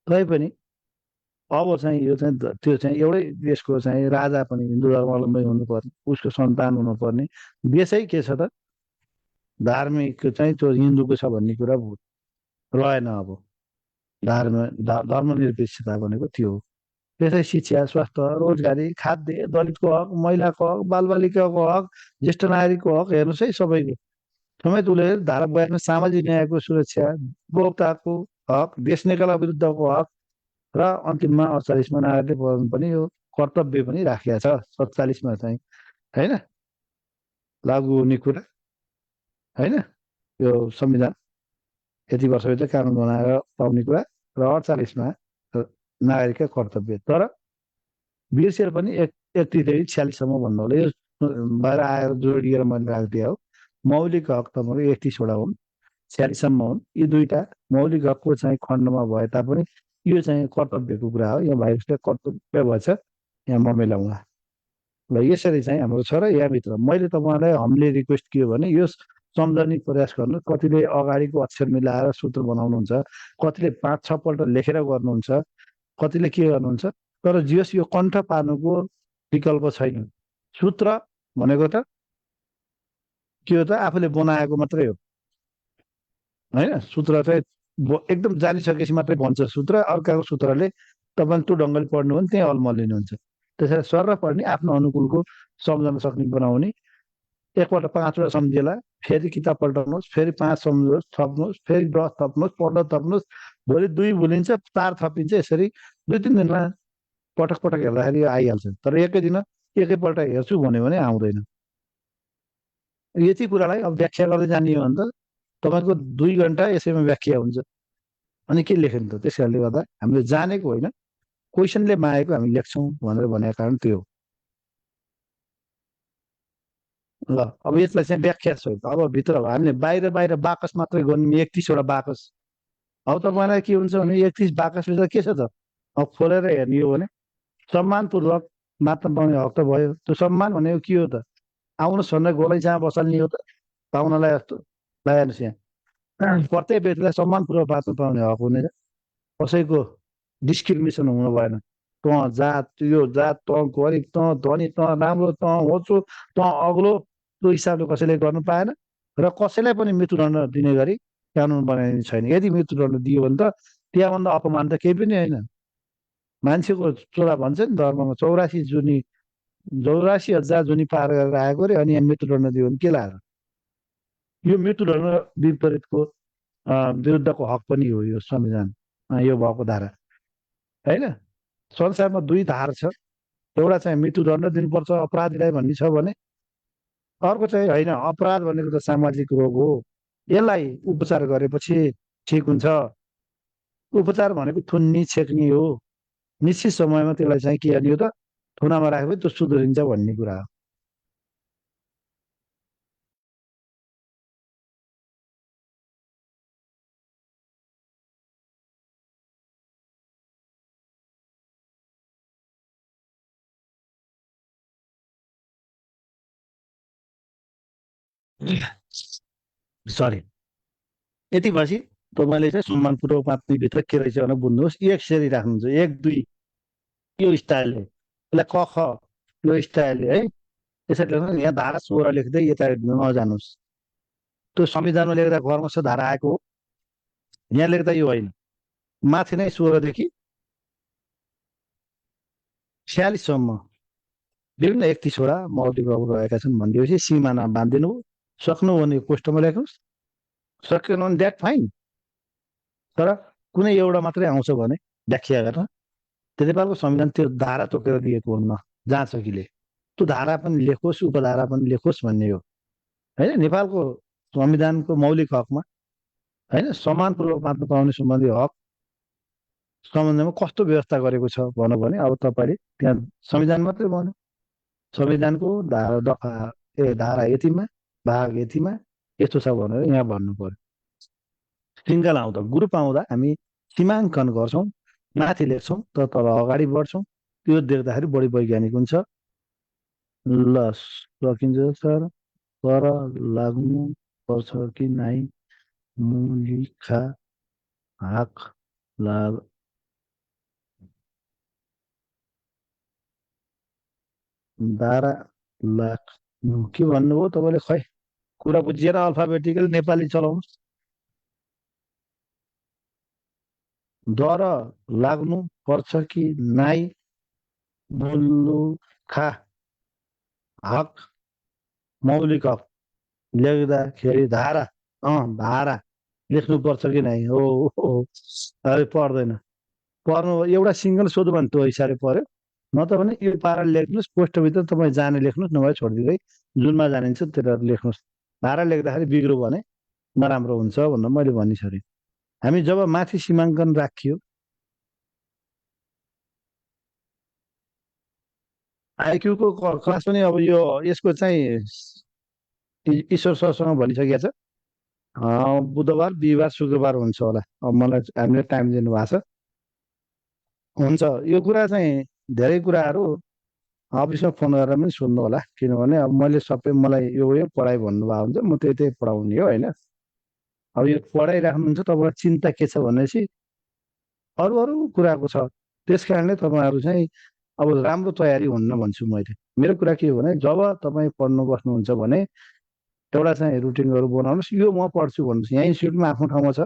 Speaker 1: तैपनि अब चाहिँ यो चाहिँ त्यो चाहिँ एउटै देशको चाहिँ राजा पनि हिन्दू धर्मावलम्बी हुनुपर्ने, उसको सन्तान हुनुपर्ने। देशै के छ त धार्मिक चाहिँ त्यो हिन्दूको छ भन्ने कुरा रहेन। अब धर्मनिरपेक्षता भनेको त्यो हो। त्यसै शिक्षा, स्वास्थ्य, रोजगारी, खाद्य, दलितको हक, महिलाको हक, बालबालिकाको हक, ज्येष्ठ नागरिकको हक हेर्नुहोस् है सबैको समेत उसले धारा 42मा सामाजिक न्यायको सुरक्षा, उपभोक्ताको हक, देश निकाला विरुद्धको हक र अन्तिममा 48मा नागरिकले पाउनु पनि यो कर्तव्य पनि राखिएको छ। 47मा चाहिँ होइन लागू हुने कुरा होइन, यो संविधान यति वर्षभित्र कानुन बनाएर पाउने कुरा र 48मा नागरिकका कर्तव्य। तर बिर्सेर पनि 31 46सम्म भन्नु होला। यो भएर आएर जोडिएर मैले राखिदिए हो। मौलिक हक तपाईँको 31 वटा हुन्, 46सम्म हुन्। यी दुईटा मौलिक हकको चाहिँ खण्डमा भए तापनि यो चाहिँ कर्तव्यको कुरा हो। यहाँ भाइरसले कर्तव्य भएछ, यहाँ ममेलाउँला। ल यसरी चाहिँ हाम्रो छ। र यहाँभित्र मैले तपाईँलाई हामीले रिक्वेस्ट के हो भने यो सम्झने प्रयास गर्नु। कतिले अगाडिको अक्षर मिलाएर सूत्र बनाउनुहुन्छ, कतिले 5-6 पल्ट लेखेर गर्नुहुन्छ, कतिले के गर्नुहुन्छ। तर जियोस् यो कण्ठ पार्नुको विकल्प छैन। सूत्र भनेको त के हो त, आफूले बनाएको मात्रै हो होइन। सूत्र चाहिँ एकदम जानिसकेपछि मात्रै भन्छ सूत्र। अर्काको सूत्रले तपाईँले त्यो ढङ्गले पढ्नु भने त्यहीँ अल्मलिनुहुन्छ। त्यसरी सर पढ्ने, आफ्नो अनुकूलको सम्झन सक्ने बनाउने। एकपल्ट 5 वटा सम्झिएला, फेरि किताब पल्टाउनुहोस्, फेरि 5 सम्झ्नुहोस्, थप्नुहोस्, फेरि 10 थप्नुहोस्, 15 थप्नुहोस्, भोलि 2 भुलिन्छ, 4 थपिन्छ। यसरी 2-3 दिनमा पटक पटक हेर्दाखेरि आइहाल्छ। तर एकै दिन एकैपल्ट हेर्छु भन्यो भने आउँदैन। यति कुरालाई अब व्याख्या गर्दै जाने हो भने त तपाईँको 2 घन्टा यसैमा व्याख्या हुन्छ। अनि के लेख्ने त। त्यस कारणले गर्दा हामीले जानेको होइन, क्वेसनले मागेको हामी लेख्छौँ भनेर भनेको कारण त्यो हो। ल अब यसलाई चाहिँ व्याख्या सहित अब भित्र हामीले बाहिर बाहिर बाकस मात्रै गर्ने 31 वटा बाकस। अब तपाईँलाई के हुन्छ भने 31 बाकसभित्र के छ त, अब खोलेर हेर्ने हो भने सम्मानपूर्वक मात्र पाउने हक त भयो। त्यो सम्मान भनेको के हो त, आउनुहोस् भनेर गोलै जहाँ बसाल्ने हो त, पाहुनालाई जस्तो ल हेर्नुहोस् यहाँ प्रत्येक व्यक्तिलाई सम्मानपूर्वक बाँच्न पाउने हक हुनेछ। कसैको डिस्क्रिमिनेसन हुनु भएन। तँ जात, यो जात, तँ गरिब, तँ धनी, तँ राम्रो, तँ होचो, तँ अग्लो, त्यो हिसाबले कसैले गर्नु पाएन। र कसैलाई पनि मृत्युदण्ड दिने गरी कानुन बनाइने छैन। यदि मृत्युदण्ड दियो भने त त्यहाँभन्दा अपमान त केही पनि होइन। मान्छेको चोला भन्छ नि धर्ममा, 84,000 जुनी पार गरेर आएको रे, अनि यहाँ मृत्युदण्ड दियो भने के लाग्यो। यो मृत्युदण्ड विपरीतको विरुद्धको हक पनि हो यो संविधान, यो भएको धारा होइन। संसारमा 2 धारा छ। एउटा चाहिँ मृत्युदण्ड दिनुपर्छ अपराधीलाई भन्ने छ भने, अर्को चाहिँ होइन, अपराध भनेको त सामाजिक रोग हो, यसलाई उपचार गरेपछि ठिक हुन्छ। उपचार भनेको थुन्नी छेक्ने हो। निश्चित समयमा त्यसलाई चाहिँ के गर्ने हो त, थुनामा राखेपछि त्यो सुध्रिन्छ भन्ने कुरा हो। सरी, यति भएपछि तपाईँले चाहिँ सम्मानपूर्वक मातृभित्र के रहेछ भनेर बुझ्नुहोस्। एक सेरी राख्नुहुन्छ, 1-2 यो स्टाइलले, यसलाई क ख यो स्टाइलले है। त्यसरी लेख्नु। यहाँ धारा 16 लेख्दै यता नजानुहोस्। त्यो संविधानमा लेख्दा कर्मश धारा आएको हो, यहाँ लेख्दा यो होइन। माथि नै 16 देखि 46सम्म विभिन्न 31 वटा मौलिक हक रहेका छन् भनिदिएपछि सिमाना बाँधिदिनु। सक्नु भने कोष्टमा लेख्नुहोस्, सकेन भने द्याट फाइन। तर कुनै एउटा मात्रै आउँछ भने व्याख्या गर्न नेपालको संविधान त्यो धारा तोकेर दिएको हुन्न, जहाँ छ कि त्यो धारा पनि लेखोस्, उपधारा पनि लेखोस् भन्ने हो होइन। नेपालको संविधानको मौलिक हकमा होइन, सम्मानपूर्वक मात्र पाउने सम्बन्धी हक सम्बन्धमा कस्तो व्यवस्था गरेको छ भनौँ भने, अब तपाईँले त्यहाँ संविधान मात्रै भन्यो, संविधानको धारा यतिमा, भाग यतिमा यस्तो छ भनेर यहाँ भन्नु पर्यो। सिङ्गल आउँदा, ग्रुप आउँदा हामी सीमाङ्कन गर्छौँ, माथि लेख्छौँ, तर तल अगाडि बढ्छौँ। त्यो देख्दाखेरि बढी वैज्ञानिक हुन्छ। ल सकिन्छ सर। पर लाग्नु पर्छ कि नाइ, मुलिखा हाक लाग दारा लाग। के भन्नुभयो तपाईँले, खै कुरा बुझिएर अल्फाबेटिकल नेपाली चलाउनुहोस्। डर लाग्नु पर्छ कि नाइ, मुलुखा हक मौलिक हक। लेख्दाखेरि धारा धारा लेख्नुपर्छ कि नाइ हो। अरे पर्दैन, पर्नु एउटा सिङ्गल सोध्यो भने त्यो हिसाबले पर्यो। नत्र भने यो पाराले लेख्नुहोस्, पोस्टभित्र तपाईँ जाने लेख्नुहोस्, नभए छोडिदिँदै जुनमा जानिन्छ त्यसलाई लेख्नुहोस्। धारा लेख्दाखेरि बिग्रो भने नराम्रो हुन्छ भनेर मैले भनिसकेँ। हामी जब माथि सीमाङ्कन राखियो, आइक्यूको क्लास पनि अब यो यसको चाहिँ ईश्वर सरसँग भनिसकेको छ। बुधबार बिहिबार शुक्रबार हुन्छ होला। अब मलाई हामीले टाइम दिनुभएको छ। हुन्छ, यो कुरा चाहिँ धेरै कुराहरू अफिसमा फोन गरेर पनि सुन्नु होला, किनभने अब मैले सबै मलाई यो पढाइ भन्नुभएको हुन्छ, म त्यही पढाउने हो होइन। अब यो पढाइराख्नुहुन्छ, तपाईँलाई चिन्ता के छ भनेपछि अरू अरू कुराको छ। त्यस कारणले तपाईँहरू चाहिँ अब राम्रो तयारी हुन्न भन्छु मैले। मेरो कुरा के हो भने, जब तपाईँ पढ्नु बस्नुहुन्छ भने एउटा चाहिँ रुटिनहरू बनाउनुहोस्। यो म पढ्छु भन्नुहोस्। यहाँ इन्स्टिट्युटमा आफ्नो ठाउँमा छ,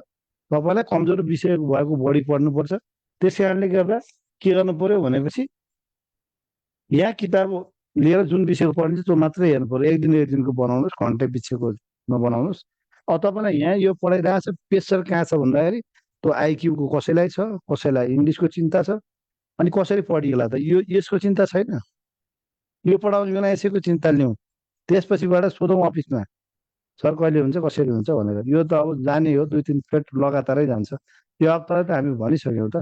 Speaker 1: तपाईँलाई कमजोर विषय भएको बढी पढ्नुपर्छ। त्यस कारणले गर्दा के गर्नु पर्यो भनेपछि यहाँ किताब लिएर जुन विषयको पढिन्छ त्यो मात्रै हेर्नु पर्यो। एक दिनको बनाउनुहोस्, घन्टे पछिको नबनाउनुहोस्। अब तपाईँलाई यहाँ यो पढाइरहेको छ, प्रेसर कहाँ छ भन्दाखेरि त्यो आइक्यूको कसैलाई छ, कसैलाई इङ्ग्लिसको चिन्ता छ, अनि कसरी पढिएला त यो यसको चिन्ता छैन। यो पढाउने बेला यसैको चिन्ता लिउँ, त्यसपछिबाट सोधौँ अफिसमा सर कहिले हुन्छ कसरी हुन्छ भनेर। यो त अब जाने हो, 2-3 प्लेट लगातारै जान्छ। यो हप्ता त हामी भनिसक्यौँ त।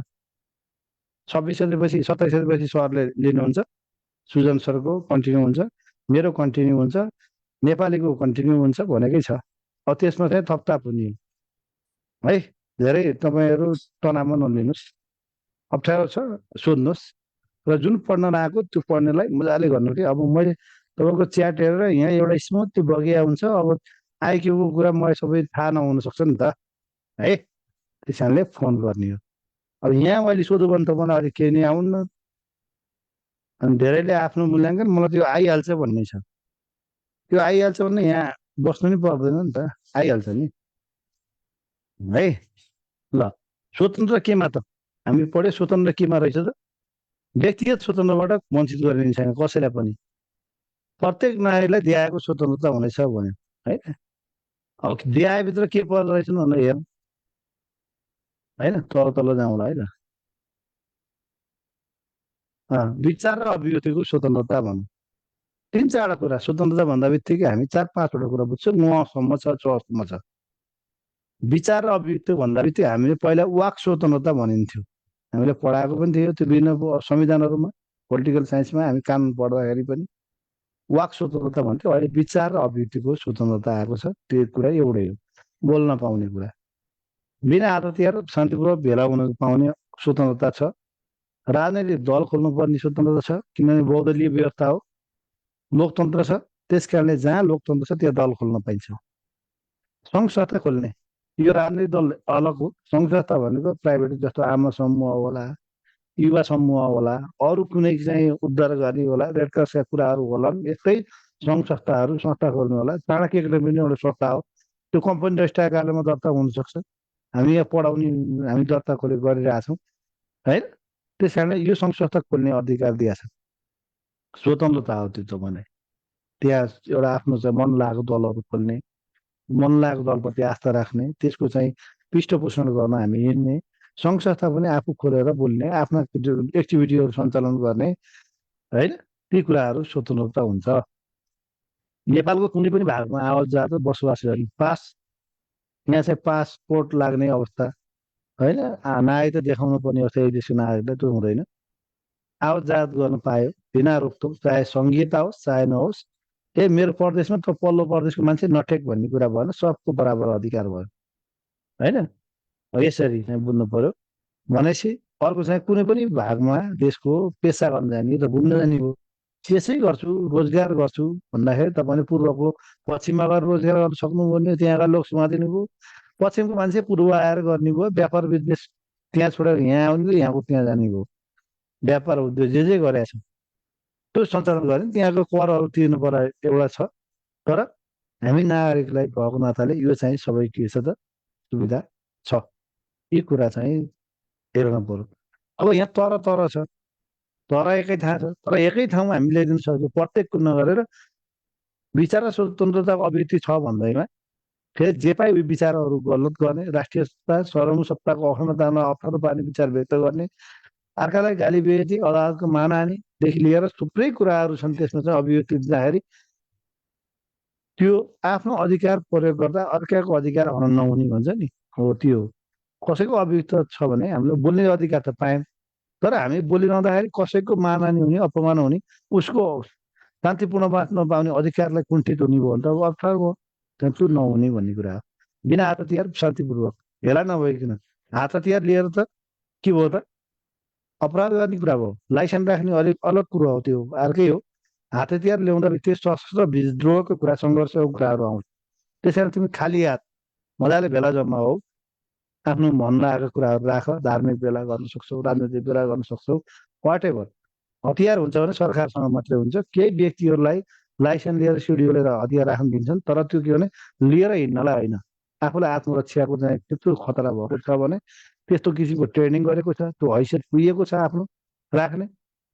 Speaker 1: 26 गतेपछि 27 गतेपछि सरले लिनुहुन्छ, सुजन सरको कन्टिन्यू हुन्छ, मेरो कन्टिन्यू हुन्छ, नेपालीको कन्टिन्यू हुन्छ भनेकै छ। अब त्यसमा चाहिँ थपथाप हुने है। धेरै तपाईँहरू तनावमा नलिनुहोस्, अप्ठ्यारो छ सोध्नुहोस्, र जुन पढ्न नआएको त्यो पढ्नेलाई मजाले गर्नु कि अब मैले तपाईँको च्याट हेरेर यहाँ एउटा स्मुथली बगिया हुन्छ। अब आइक्यूको कुरा मलाई सबै थाहा नहुन सक्छ नि त है। त्यस कारणले फोन गर्ने हो। अब यहाँ मैले सोध्नु भने त मलाई अलिक केही नै आउन्न। अनि धेरैले आफ्नो मूल्याङ्कन मलाई त्यो आइहाल्छ भन्ने छ। त्यो आइहाल्छ भने यहाँ बस्नु नि पर्दैन नि त, आइहाल्छ नि है। ल, स्वतन्त्र केमा त हामी पढ्यो, स्वतन्त्र केमा रहेछ त? व्यक्तिगत स्वतन्त्रबाट वञ्चित गरिने छैन कसैलाई पनि। प्रत्येक नागरिकलाई दिएको स्वतन्त्रता हुनेछ भन्यो है। अब दिआएभित्र के पर्दो रहेछन् भनेर हेरौँ होइन, तल तल जाउँला है त। विचार र अभिव्यक्तिको स्वतन्त्रता भनौँ, 3-4वटा कुरा स्वतन्त्रता भन्दा बित्तिकै हामी 4-5वटा कुरा बुझ्छौँ। 9सम्म छ, 6सम्म छ। विचार र अभिव्यक्ति भन्दा बित्तिकै हामीले पहिला वाक स्वतन्त्रता भनिन्थ्यो, हामीले पढाएको पनि थियो त्यो विभिन्न संविधानहरूमा, पोलिटिकल साइन्समा हामी कानुन पढ्दाखेरि पनि वाक स्वतन्त्रता भन्थ्यो। अहिले विचार र अभिव्यक्तिको स्वतन्त्रता आएको छ। त्यो कुरा एउटै हो, बोल्न पाउने कुरा, बिना हतियार शान्तिपूर्वक भेला हुन पाउने स्वतन्त्रता छ। राजनैतिक दल खोल्नुपर्ने स्वतन्त्रता छ, किनभने बहुदलीय व्यवस्था हो, लोकतन्त्र छ। त्यस कारणले जहाँ लोकतन्त्र छ त्यहाँ दल खोल्न पाइन्छ। सङ्घ संस्था खोल्ने, यो राजनैतिक दल अलग हो। सङ्घ संस्था भनेको प्राइभेट जस्तो आमा समूह होला, युवा समूह होला, अरू कुनै चाहिँ उद्धार गर्ने होला, रेड क्रसका कुराहरू होला, यस्तै सङ्घ संस्थाहरू संस्था खोल्नु होला। चाणक्य एकाडेमी एउटा संस्था हो, त्यो कम्पनी रजिस्ट्रार कार्यालयमा दर्ता हुनसक्छ। हामी यहाँ पढाउने, हामी दर्ता गरिरहेछौँ है। त्यस कारणले यो सङ्घ संस्था खोल्ने अधिकार दिएको छ, स्वतन्त्रता हो त्यो तपाईँलाई। त्यहाँ एउटा आफ्नो चाहिँ मन लागेको दलहरू खोल्ने, मन लागेको दलप्रति आस्था राख्ने, त्यसको चाहिँ पृष्ठपोषण गर्न हामी हिँड्ने, सङ्घ संस्था पनि आफू खोलेर बोल्ने, आफ्ना एक्टिभिटीहरू सञ्चालन गर्ने होइन, ती कुराहरू स्वतन्त्रता हुन्छ। नेपालको कुनै पनि भागमा आवत जात बसोबास गर्ने पास, यहाँ चाहिँ पासपोर्ट लाग्ने अवस्था होइन, नागरिक त देखाउनु पर्ने अवस्था एक देशको नागरिकलाई त्यो हुँदैन। आवत जात गर्न पायो बिना रोकटोक, चाहे सङ्घीयता होस् चाहे नहोस्। मेरो प्रदेशमा त पल्लो प्रदेशको मान्छे नठेक भन्ने कुरा भएन, सबको बराबर अधिकार भयो होइन। यसरी चाहिँ बुझ्नु पर्यो। भनेपछि अर्को चाहिँ कुनै पनि भागमा देशको पेसा गर्न जाने र घुम्न जाने हो, त्यसै गर्छु रोजगार गर्छु भन्दाखेरि तपाईँले पूर्वको पश्चिममा गएर रोजगार गर्न सक्नुभयो भने त्यहाँ गएर लोक सेवा दिनुभयो। पश्चिमको मान्छे पूर्व आएर गर्ने भयो, व्यापार बिजनेस त्यहाँ छोडेर यहाँ आउने भयो, यहाँको त्यहाँ जाने भयो, व्यापार उद्योग जे गरेका छौँ त्यो सञ्चालन गर्ने। त्यहाँको करहरू तिर्नु पर्ने एउटा छ, तर हामी नागरिकलाई भएको नाताले यो चाहिँ सबै के छ त सुविधा छ। यी कुरा चाहिँ हेर्न पर्यो। अब यहाँ तर तर छ, तर एकै थाहा छ, तर एकै ठाउँमा हामी ल्याइदिन सक्छौँ। प्रत्येकको नगरेर विचार र स्वतन्त्रताको अभिव्यक्ति छ भन्दैमा फेरि जे पाए विचारहरू गलत गर्ने, राष्ट्रिय सत्ता सर्वभौम सत्ताको अखण्डतामा अप्ठ्यारो पार्ने विचार व्यक्त गर्ने, अर्कालाई गाली बेइज्जती, अदालतको मानहानिदेखि लिएर थुप्रै कुराहरू छन्। त्यसमा चाहिँ अभिव्यक्ति दिँदाखेरि त्यो आफ्नो अधिकार प्रयोग गर्दा अर्काको अधिकार हनन नहुने भन्छ नि, हो त्यो। कसैको अभिव्यक्ति छ भने हामीले बोल्ने अधिकार त पायौँ, तर हामी बोलिरहँदाखेरि कसैको मानहानि हुने अपमान हुने उसको शान्तिपूर्ण बाँच्न पाउने अधिकारलाई कुण्ठित हुने भयो भने त अब अप्ठ्यारो भयो त्यो नहुने भन्ने कुरा हो बिना हात हतियार शान्तिपूर्वक हेला नभइकन हात हतियार लिएर त के भयो त अपराध गर्ने कुरा भयो लाइसेन्स राख्ने अलिक अलग कुरो हो त्यो अर्कै हो हात हतियार ल्याउँदा त्यो सशस्त्र विद्रोहको कुरा सङ्घर्षको कुराहरू आउँछ त्यस कारण तिमी खाली हात मजाले भेला जम्मा हो आफ्नो मन लागेको कुराहरू राख धार्मिक बेला गर्न सक्छौ राजनीतिक बेला गर्न सक्छौ वाट एभर हतियार हुन्छ भने सरकारसँग मात्रै हुन्छ केही व्यक्तिहरूलाई लाइसेन्स लिएर सिडिओ लिएर हतियार राख्न दिन्छन् तर त्यो के भने लिएर हिँड्नलाई होइन आफूलाई आत्मरक्षाको चाहिँ त्यत्रो खतरा भएको छ भने त्यस्तो किसिमको ट्रेनिङ गरेको छ त्यो हैसियत पुगेको छ आफ्नो राख्ने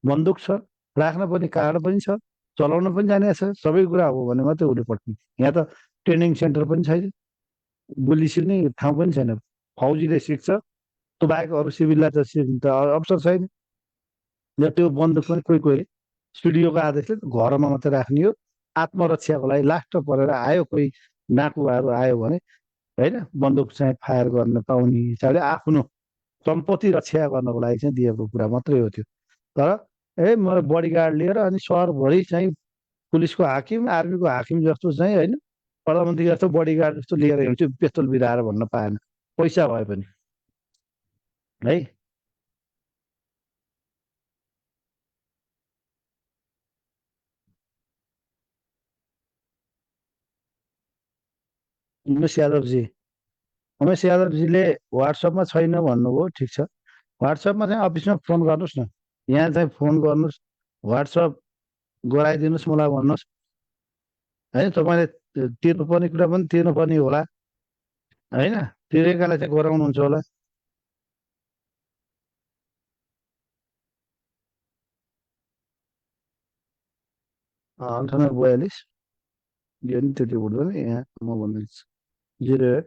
Speaker 1: बन्दुक छ राख्न पनि कार्ड पनि छ चलाउन पनि जाने छ सबै कुरा हो भने मात्रै उसले पट्ने यहाँ त ट्रेनिङ सेन्टर पनि छैन गोली सिक्ने ठाउँ पनि छैन फौजीले सिक्छ त्यो बाहेक अरू सिभिललाई त अवसर छैन र त्यो बन्दुक पनि कोही कोहीले स्टुडियोको आदेशले घरमा मात्रै राख्ने हो आत्मरक्षाको लागि लास्ट परेर आयो कोही नाकुवाहरू आयो भने होइन बन्दुक चाहिँ फायर गर्न पाउने हिसाबले आफ्नो सम्पत्ति रक्षा गर्नको लागि चाहिँ दिएको कुरा मात्रै हो त्यो तर म बडीगार्ड लिएर अनि सहरभरि चाहिँ पुलिसको हाकिम आर्मीको हाकिम जस्तो चाहिँ होइन प्रधानमन्त्री जस्तो बडीगार्ड जस्तो लिएर हिँड्छु पिस्तोल बिराएर भन्न पाएन पैसा भए पनि है उमेश यादवजी उमेश यादवजीले वाट्सएपमा छैन भन्नुभयो ठिक छ वाट्सएपमा चाहिँ अफिसमा फोन गर्नुहोस् न यहाँ चाहिँ फोन गर्नुहोस् वाट्सएप गराइदिनुहोस् मलाई भन्नुहोस् होइन तपाईँले तिर्नुपर्ने कुरा पनि तिर्नुपर्ने होला होइन तिरेकालाई चाहिँ गराउनुहुन्छ होला 9842 यो नि त्यति हुँदैन यहाँ म भन्दैछु 08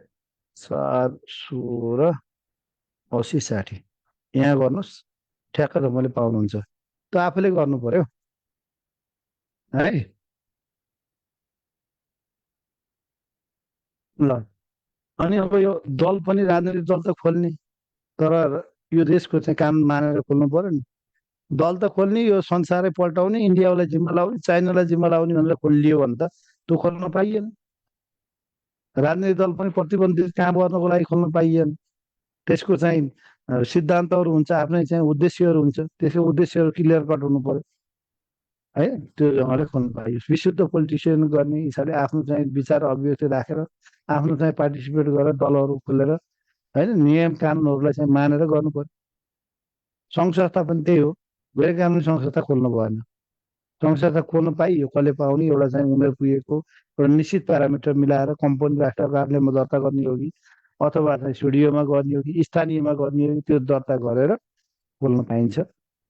Speaker 1: 7 16 80 यहाँ गर्नुहोस् ठ्याक्क तपाईँले पाउनुहुन्छ त्यो आफूले गर्नु पर्यो है ल अनि अब यो दल पनि राजनैतिक दल त खोल्ने तर यो देशको चाहिँ कानुन मानेर खोल्नु पर्यो नि दल त खोल्ने यो संसारै पल्टाउने इन्डियालाई जिम्मा लाउने चाइनालाई जिम्मा लाउने भनेर खोलियो भने त त्यो खोल्न पाइएन राजनीतिक दल पनि प्रतिबन्धित काम गर्नको लागि खोल्न पाइएन त्यसको चाहिँ सिद्धान्तहरू हुन्छ आफ्नै चाहिँ उद्देश्यहरू हुन्छ त्यसको उद्देश्यहरू क्लियर कट हुनु पर्यो है त्यो ढङ्गले खोल्न पाइयो विशुद्ध पोलिटिसियन गर्ने हिसाबले आफ्नो चाहिँ विचार अभिव्यक्ति राखेर आफ्नो चाहिँ पार्टिसिपेट गरेर दलहरू खोलेर होइन नियम कानुनहरूलाई चाहिँ मानेर गर्नु पर्यो सङ्घ संस्था पनि त्यही हो गैर कानुनी सङ्घ संस्था खोल्नु भएन सङ्घ संस्था खोल्न पाइयो कसले पाउने एउटा चाहिँ उमेर पुगेको एउटा निश्चित प्यारामिटर मिलाएर कम्पनी राष्ट्र कार्यालयमा दर्ता गर्ने हो कि अथवा चाहिँ स्टुडियोमा गर्ने हो कि स्थानीयमा गर्ने हो कि त्यो दर्ता गरेर खोल्न पाइन्छ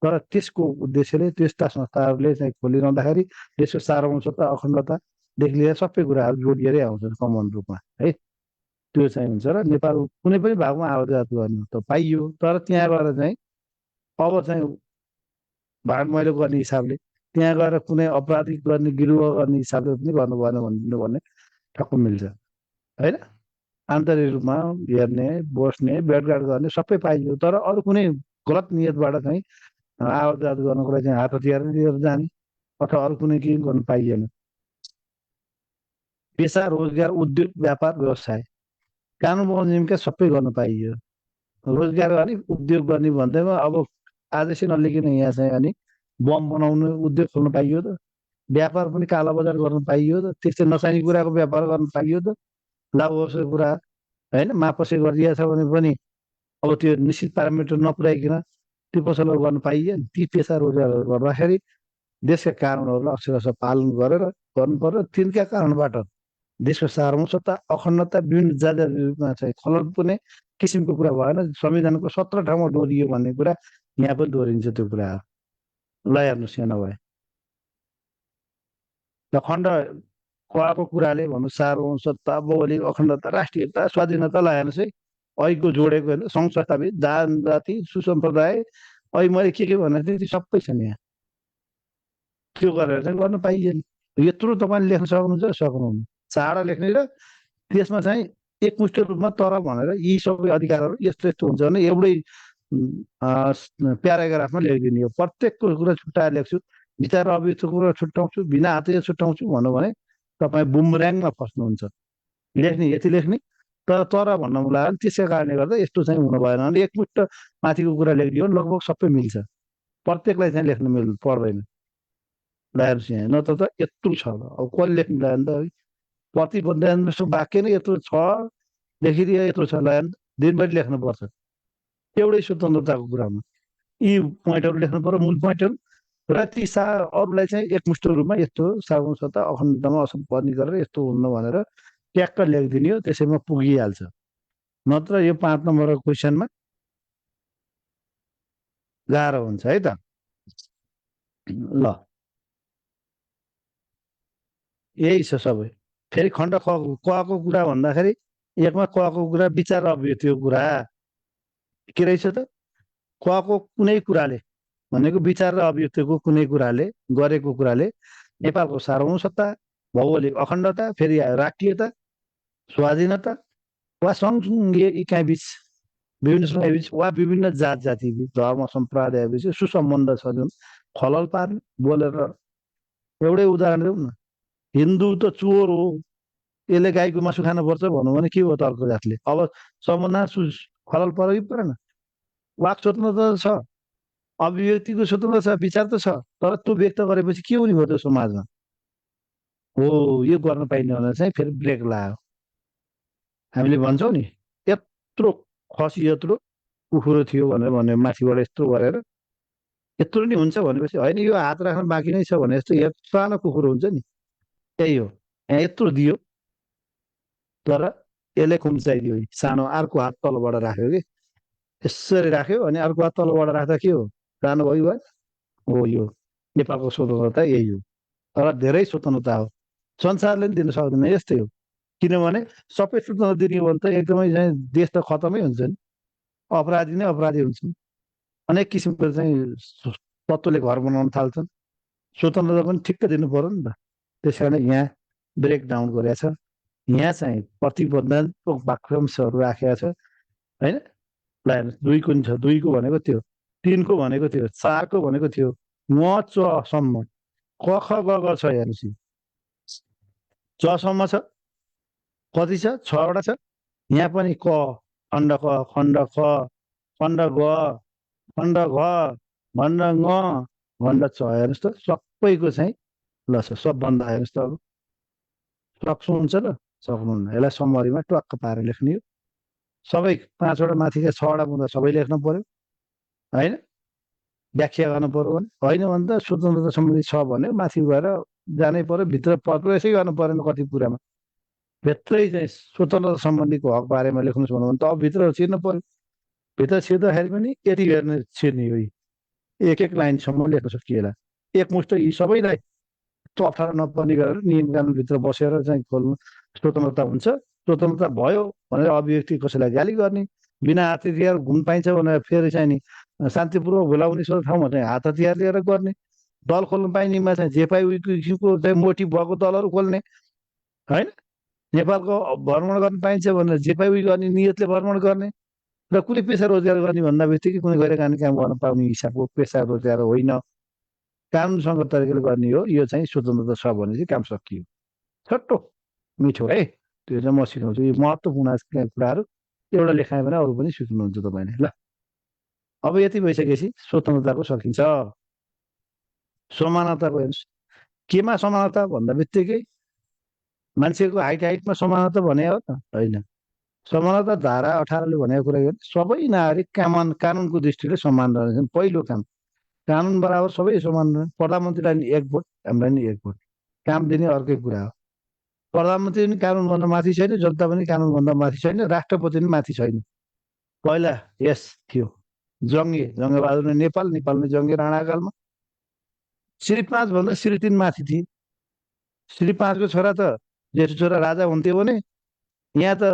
Speaker 1: तर त्यसको उद्देश्यले त्यस्ता संस्थाहरूले चाहिँ खोलिरहँदाखेरि देशको सार्वभौमता अखण्डतादेखि लिएर सबै कुराहरू जोडिएरै आउँछन् कमन रूपमा है त्यो चाहिँ हुन्छ र नेपाल कुनै पनि भागमा आवाज गर्ने त पाइयो तर त्यहाँ गएर चाहिँ अब चाहिँ भाग मैलो गर्ने हिसाबले त्यहाँ गएर कुनै अपराधिक गर्ने गिरुवा गर्ने हिसाबले पनि गर्नु भएन भन्ने ठक्क मिल्छ होइन आन्तरिक रूपमा हेर्ने बस्ने भेटघाट गर्ने सबै पाइयो तर अरू कुनै गलत नियतबाट चाहिँ आवाज गर्नको लागि चाहिँ हात हतियार लिएर जाने अथवा अरू कुनै केही गर्नु पाइएन पेसा रोजगार उद्योग व्यापार व्यवसाय कानुन बमोजिमका सबै गर्न पाइयो रोजगार गर्ने उद्योग गर्ने भन्दैमा अब आजै चाहिँ नलिकन यहाँ चाहिँ अनि बम बनाउनु उद्योग खोल्न पाइयो त व्यापार पनि काला बजार गर्न पाइयो त त्यस्तै नचाहिने कुराको व्यापार गर्न पाइयो त लाभ अवसरको कुरा होइन मापसे गरिदिएको छ भने पनि अब त्यो निश्चित प्यारामिटर नपुर्याइकन त्यो पसलहरू गर्न पाइएन ती पेसा रोजगारहरू गर्दाखेरि देशका कानुनहरूलाई अक्षरशः पालन गरेर गर्नु पर्यो तिनका कारणबाट देशको सार्वभौमता अखण्डता विभिन्न जातिमा चाहिँ खलल पुग्ने किसिमको कुरा भएन संविधानको 17 ठाउँमा दोहोरियो भन्ने कुरा यहाँ पनि दोहोरिन्छ त्यो कुरा ल हेर्नुहोस् यहाँ नभए ल खण्ड कको कुराले भन्नु सार्वभौमता भौगोलिक अखण्डता राष्ट्रियता स्वाधीनता हेर्नुहोस् है अहिलेको जोडेको होइन सङ्घ संस्थापित जाति सुसम्प्रदाय अहिले मैले के भनेको थिएँ त्यो सबै छन् यहाँ त्यो गरेर चाहिँ गर्न पाइएन यत्रो तपाईँले लेख्न सक्नुहुन्छ सक्नुहुन्न चाडा लेख्ने र त्यसमा चाहिँ एकमुष्ट रूपमा तर भनेर यी सबै अधिकारहरू यस्तो यस्तो हुन्छ भने एउटै प्याराग्राफमा लेखिदिने हो। प्रत्येकको कुरा छुट्टाएर लेख्छु, विचार अभिव्यक्तिको कुरा छुट्याउँछु, बिना हातले छुट्याउँछु भन्नु भने तपाईँ बुमऱ्याङमा फस्नुहुन्छ। लेख्ने यति लेख्ने, तर भन्न मन लाग्यो त्यसै कारणले गर्दा यस्तो चाहिँ हुनु भएन भने एकमुष्ट माथिको कुरा लेखिदियो भने लगभग सबै मिल्छ। प्रत्येकलाई चाहिँ लेख्न पर्दैन हेर्नुहोस् यहाँ, नत्र त यत्रो छ अब कसले लेख्नु लाग्यो नि त, प्रतिबद्ध वाक्य नै यत्रो छ लेखिदिए यत्रो छ लाग्यो नि, दिनभरि लेख्नुपर्छ एउटै स्वतन्त्रताको कुरामा। यी पोइन्टहरू लेख्नु पर्यो, मूल पोइन्टहरू, र ती अरूलाई चाहिँ एकमुष्ट रूपमा यस्तो सार्वभौमता अखण्डतामा असम्पर्ने गरेर यस्तो हुन्न भनेर ट्याक्क लेखिदिने हो, त्यसैमा पुगिहाल्छ। नत्र यो 5 नम्बरको क्वेसनमा गाह्रो हुन्छ है त। ल यही छ सबै। फेरि खण्ड कको कुरा भन्दाखेरि एकमा कको कुरा विचार अभिव्यक्तिको कुरा के रहेछ त, कको कुनै कुराले भनेको विचार र अभिव्यक्तिको कुनै कुराले गरेको कुराले नेपालको सार्वभौमसत्ता, भौगोलिक अखण्डता, फेरि राष्ट्रियता, स्वाधीनता वा सङ्घीय इकाइबीच, विभिन्न समुदायबीच वा विभिन्न जात जातिबीच, धर्म सम्प्रदायबीच सुसम्बन्ध छ जुन खलल पार्ने। बोलेर एउटै उदाहरण देऊ न, हिन्दू त चोर हो, यसले गाईको मासु खानुपर्छ भन्नु भने के हो त अर्को जातले? अब सम्बन्ध खलल पऱ्यो कि परेन? वाक स्वतन्त्रता छ, अभिव्यक्तिको स्वतन्त्रता छ, विचार त छ, तर त्यो व्यक्त गरेपछि के हुने भयो त समाजमा? हो यो गर्न पाइने भनेर चाहिँ फेरि ब्रेक लाग्यो। हामीले भन्छौँ नि यत्रो खसी यत्रो कुखुरो थियो भनेर माथिबाट यत्रो गरेर यत्रो नि हुन्छ भनेपछि होइन यो हात राख्न बाँकी नै छ भने जस्तो सानो कुखुरो हुन्छ नि, त्यही हो। यहाँ यत्रो दियो तर यसले खुम्चाइदियो, सानो अर्को हात तलबाट राख्यो कि यसरी राख्यो अनि अर्को हात तलबाट राख्दा के हो, सानो भयो। हो यो नेपालको स्वतन्त्रता यही हो। तर धेरै स्वतन्त्रता हो, संसारले पनि दिन सक्दैन, यस्तै हो। किनभने सबै स्वतन्त्र दिने हो भने त एकदमै चाहिँ देश त खतमै हुन्छ नि, अपराधी नै अपराधी हुन्छन्, अनेक किसिमको चाहिँ तत्त्वले घर बनाउन थाल्छन्। स्वतन्त्रता पनि ठिक्क दिनु पर्यो नि त। त्यस कारण यहाँ ब्रेक डाउन गरेको छ, यहाँ चाहिँ प्रतिबन्धात्मक वाक्यांशहरू राखेको छ होइन। ल हेर्नुहोस्, 2 को नि छ, 2 को भनेको त्यो, 3 को भनेको थियो, 4 को भनेको थियो, म च सम्म, क ख ग ग छ। हेर्नुहोस् च सम्म छ, कति छ? 6 वटा छ। यहाँ पनि क, खण्ड क, खण्ड ख, खण्ड ग, खण्ड घ, खण्ड ङ, खण्ड च। हेर्नुहोस् त सबैको चाहिँ ल छ। सबभन्दा हेर्नुहोस् त, अब सक्नुहुन्छ र सक्नुहुन्न, यसलाई समरीमा ट्वाक्क पारेर लेख्ने हो। सबै 5 वटा माथिका 6 वटा मुद्दा सबै लेख्न पर्यो होइन, व्याख्या गर्नु पर्यो भने। होइन भने त स्वतन्त्रता सम्बन्धी छ भने माथि गएर जानै पर्यो, भित्र प्रवेशै गर्नु परेन कति कुरामा। भित्रै चाहिँ स्वतन्त्रता सम्बन्धीको हक बारेमा लेख्नुहोस् भन्नु भने त अब भित्र छिर्नु पर्यो। भित्र छिर्दाखेरि पनि यति हेर्ने छिर्ने हो, एक एक लाइनसम्म लेख्न सकिएला। एकमुष्ट यी सबैलाई अप्ठ्यारो नपर्ने गरेर नियम कानुनभित्र बसेर चाहिँ खोल्नु स्वतन्त्रता हुन्छ। स्वतन्त्रता भयो भनेर अभिव्यक्ति कसैलाई गाली गर्ने, बिना हात हतियार घुम्न पाइन्छ भनेर फेरि चाहिँ नि शान्तिपूर्वक बोलाउने ठाउँमा चाहिँ हात हतियार लिएर गर्ने, दल खोल्न पाइनेमा चाहिँ जे पाइ उही किसिमको चाहिँ मोटिभ भएको दलहरू खोल्ने होइन। नेपालको भ्रमण गर्न पाइन्छ भनेर जे पाइ उही गर्ने नियतले भ्रमण गर्ने, र कुनै पेसा रोजगार गर्ने भन्दा बित्तिकै कुनै गएर खाने काम गर्न पाउने हिसाबको पेसा रोजगार होइन, कानुनसँग तरिकाले गर्ने हो। यो चाहिँ स्वतन्त्रता छ भने चाहिँ काम सकियो। छोटो मिठो है, त्यो चाहिँ म सिकाउँछु। यो महत्त्वपूर्ण कुराहरू एउटा लेखाएँ भने अरू पनि सिक्नुहुन्छ तपाईँले। ल अब यति भइसकेपछि स्वतन्त्रताको सकिन्छ। समानताको हेर्नुहोस्, केमा समानता भन्दा बित्तिकै मान्छेको हाइटमा समानता भने हो त होइन। समानता धारा 18ले भनेको कुरा गर्नु, सबै नागरिक कानुनको दृष्टिले समान रहन्छन्। पहिलो काम, कानुन बराबर सबै समान रहन्। प्रधानमन्त्रीलाई नि 1 भोट, हामीलाई नि 1 भोट, काम दिने अर्कै कुरा हो। प्रधानमन्त्री पनि कानुनभन्दा माथि छैन, जनता पनि कानुनभन्दा माथि छैन, राष्ट्रपति पनि माथि छैन। पहिला यस थियो जङ्गबहादुर नेपालमै जङ्गे राणाकालमा श्री 5 भन्दा श्री 3 माथि थिए। श्री 5 को छोरा त जेठो छोरा राजा हुन्थ्यो भने यहाँ त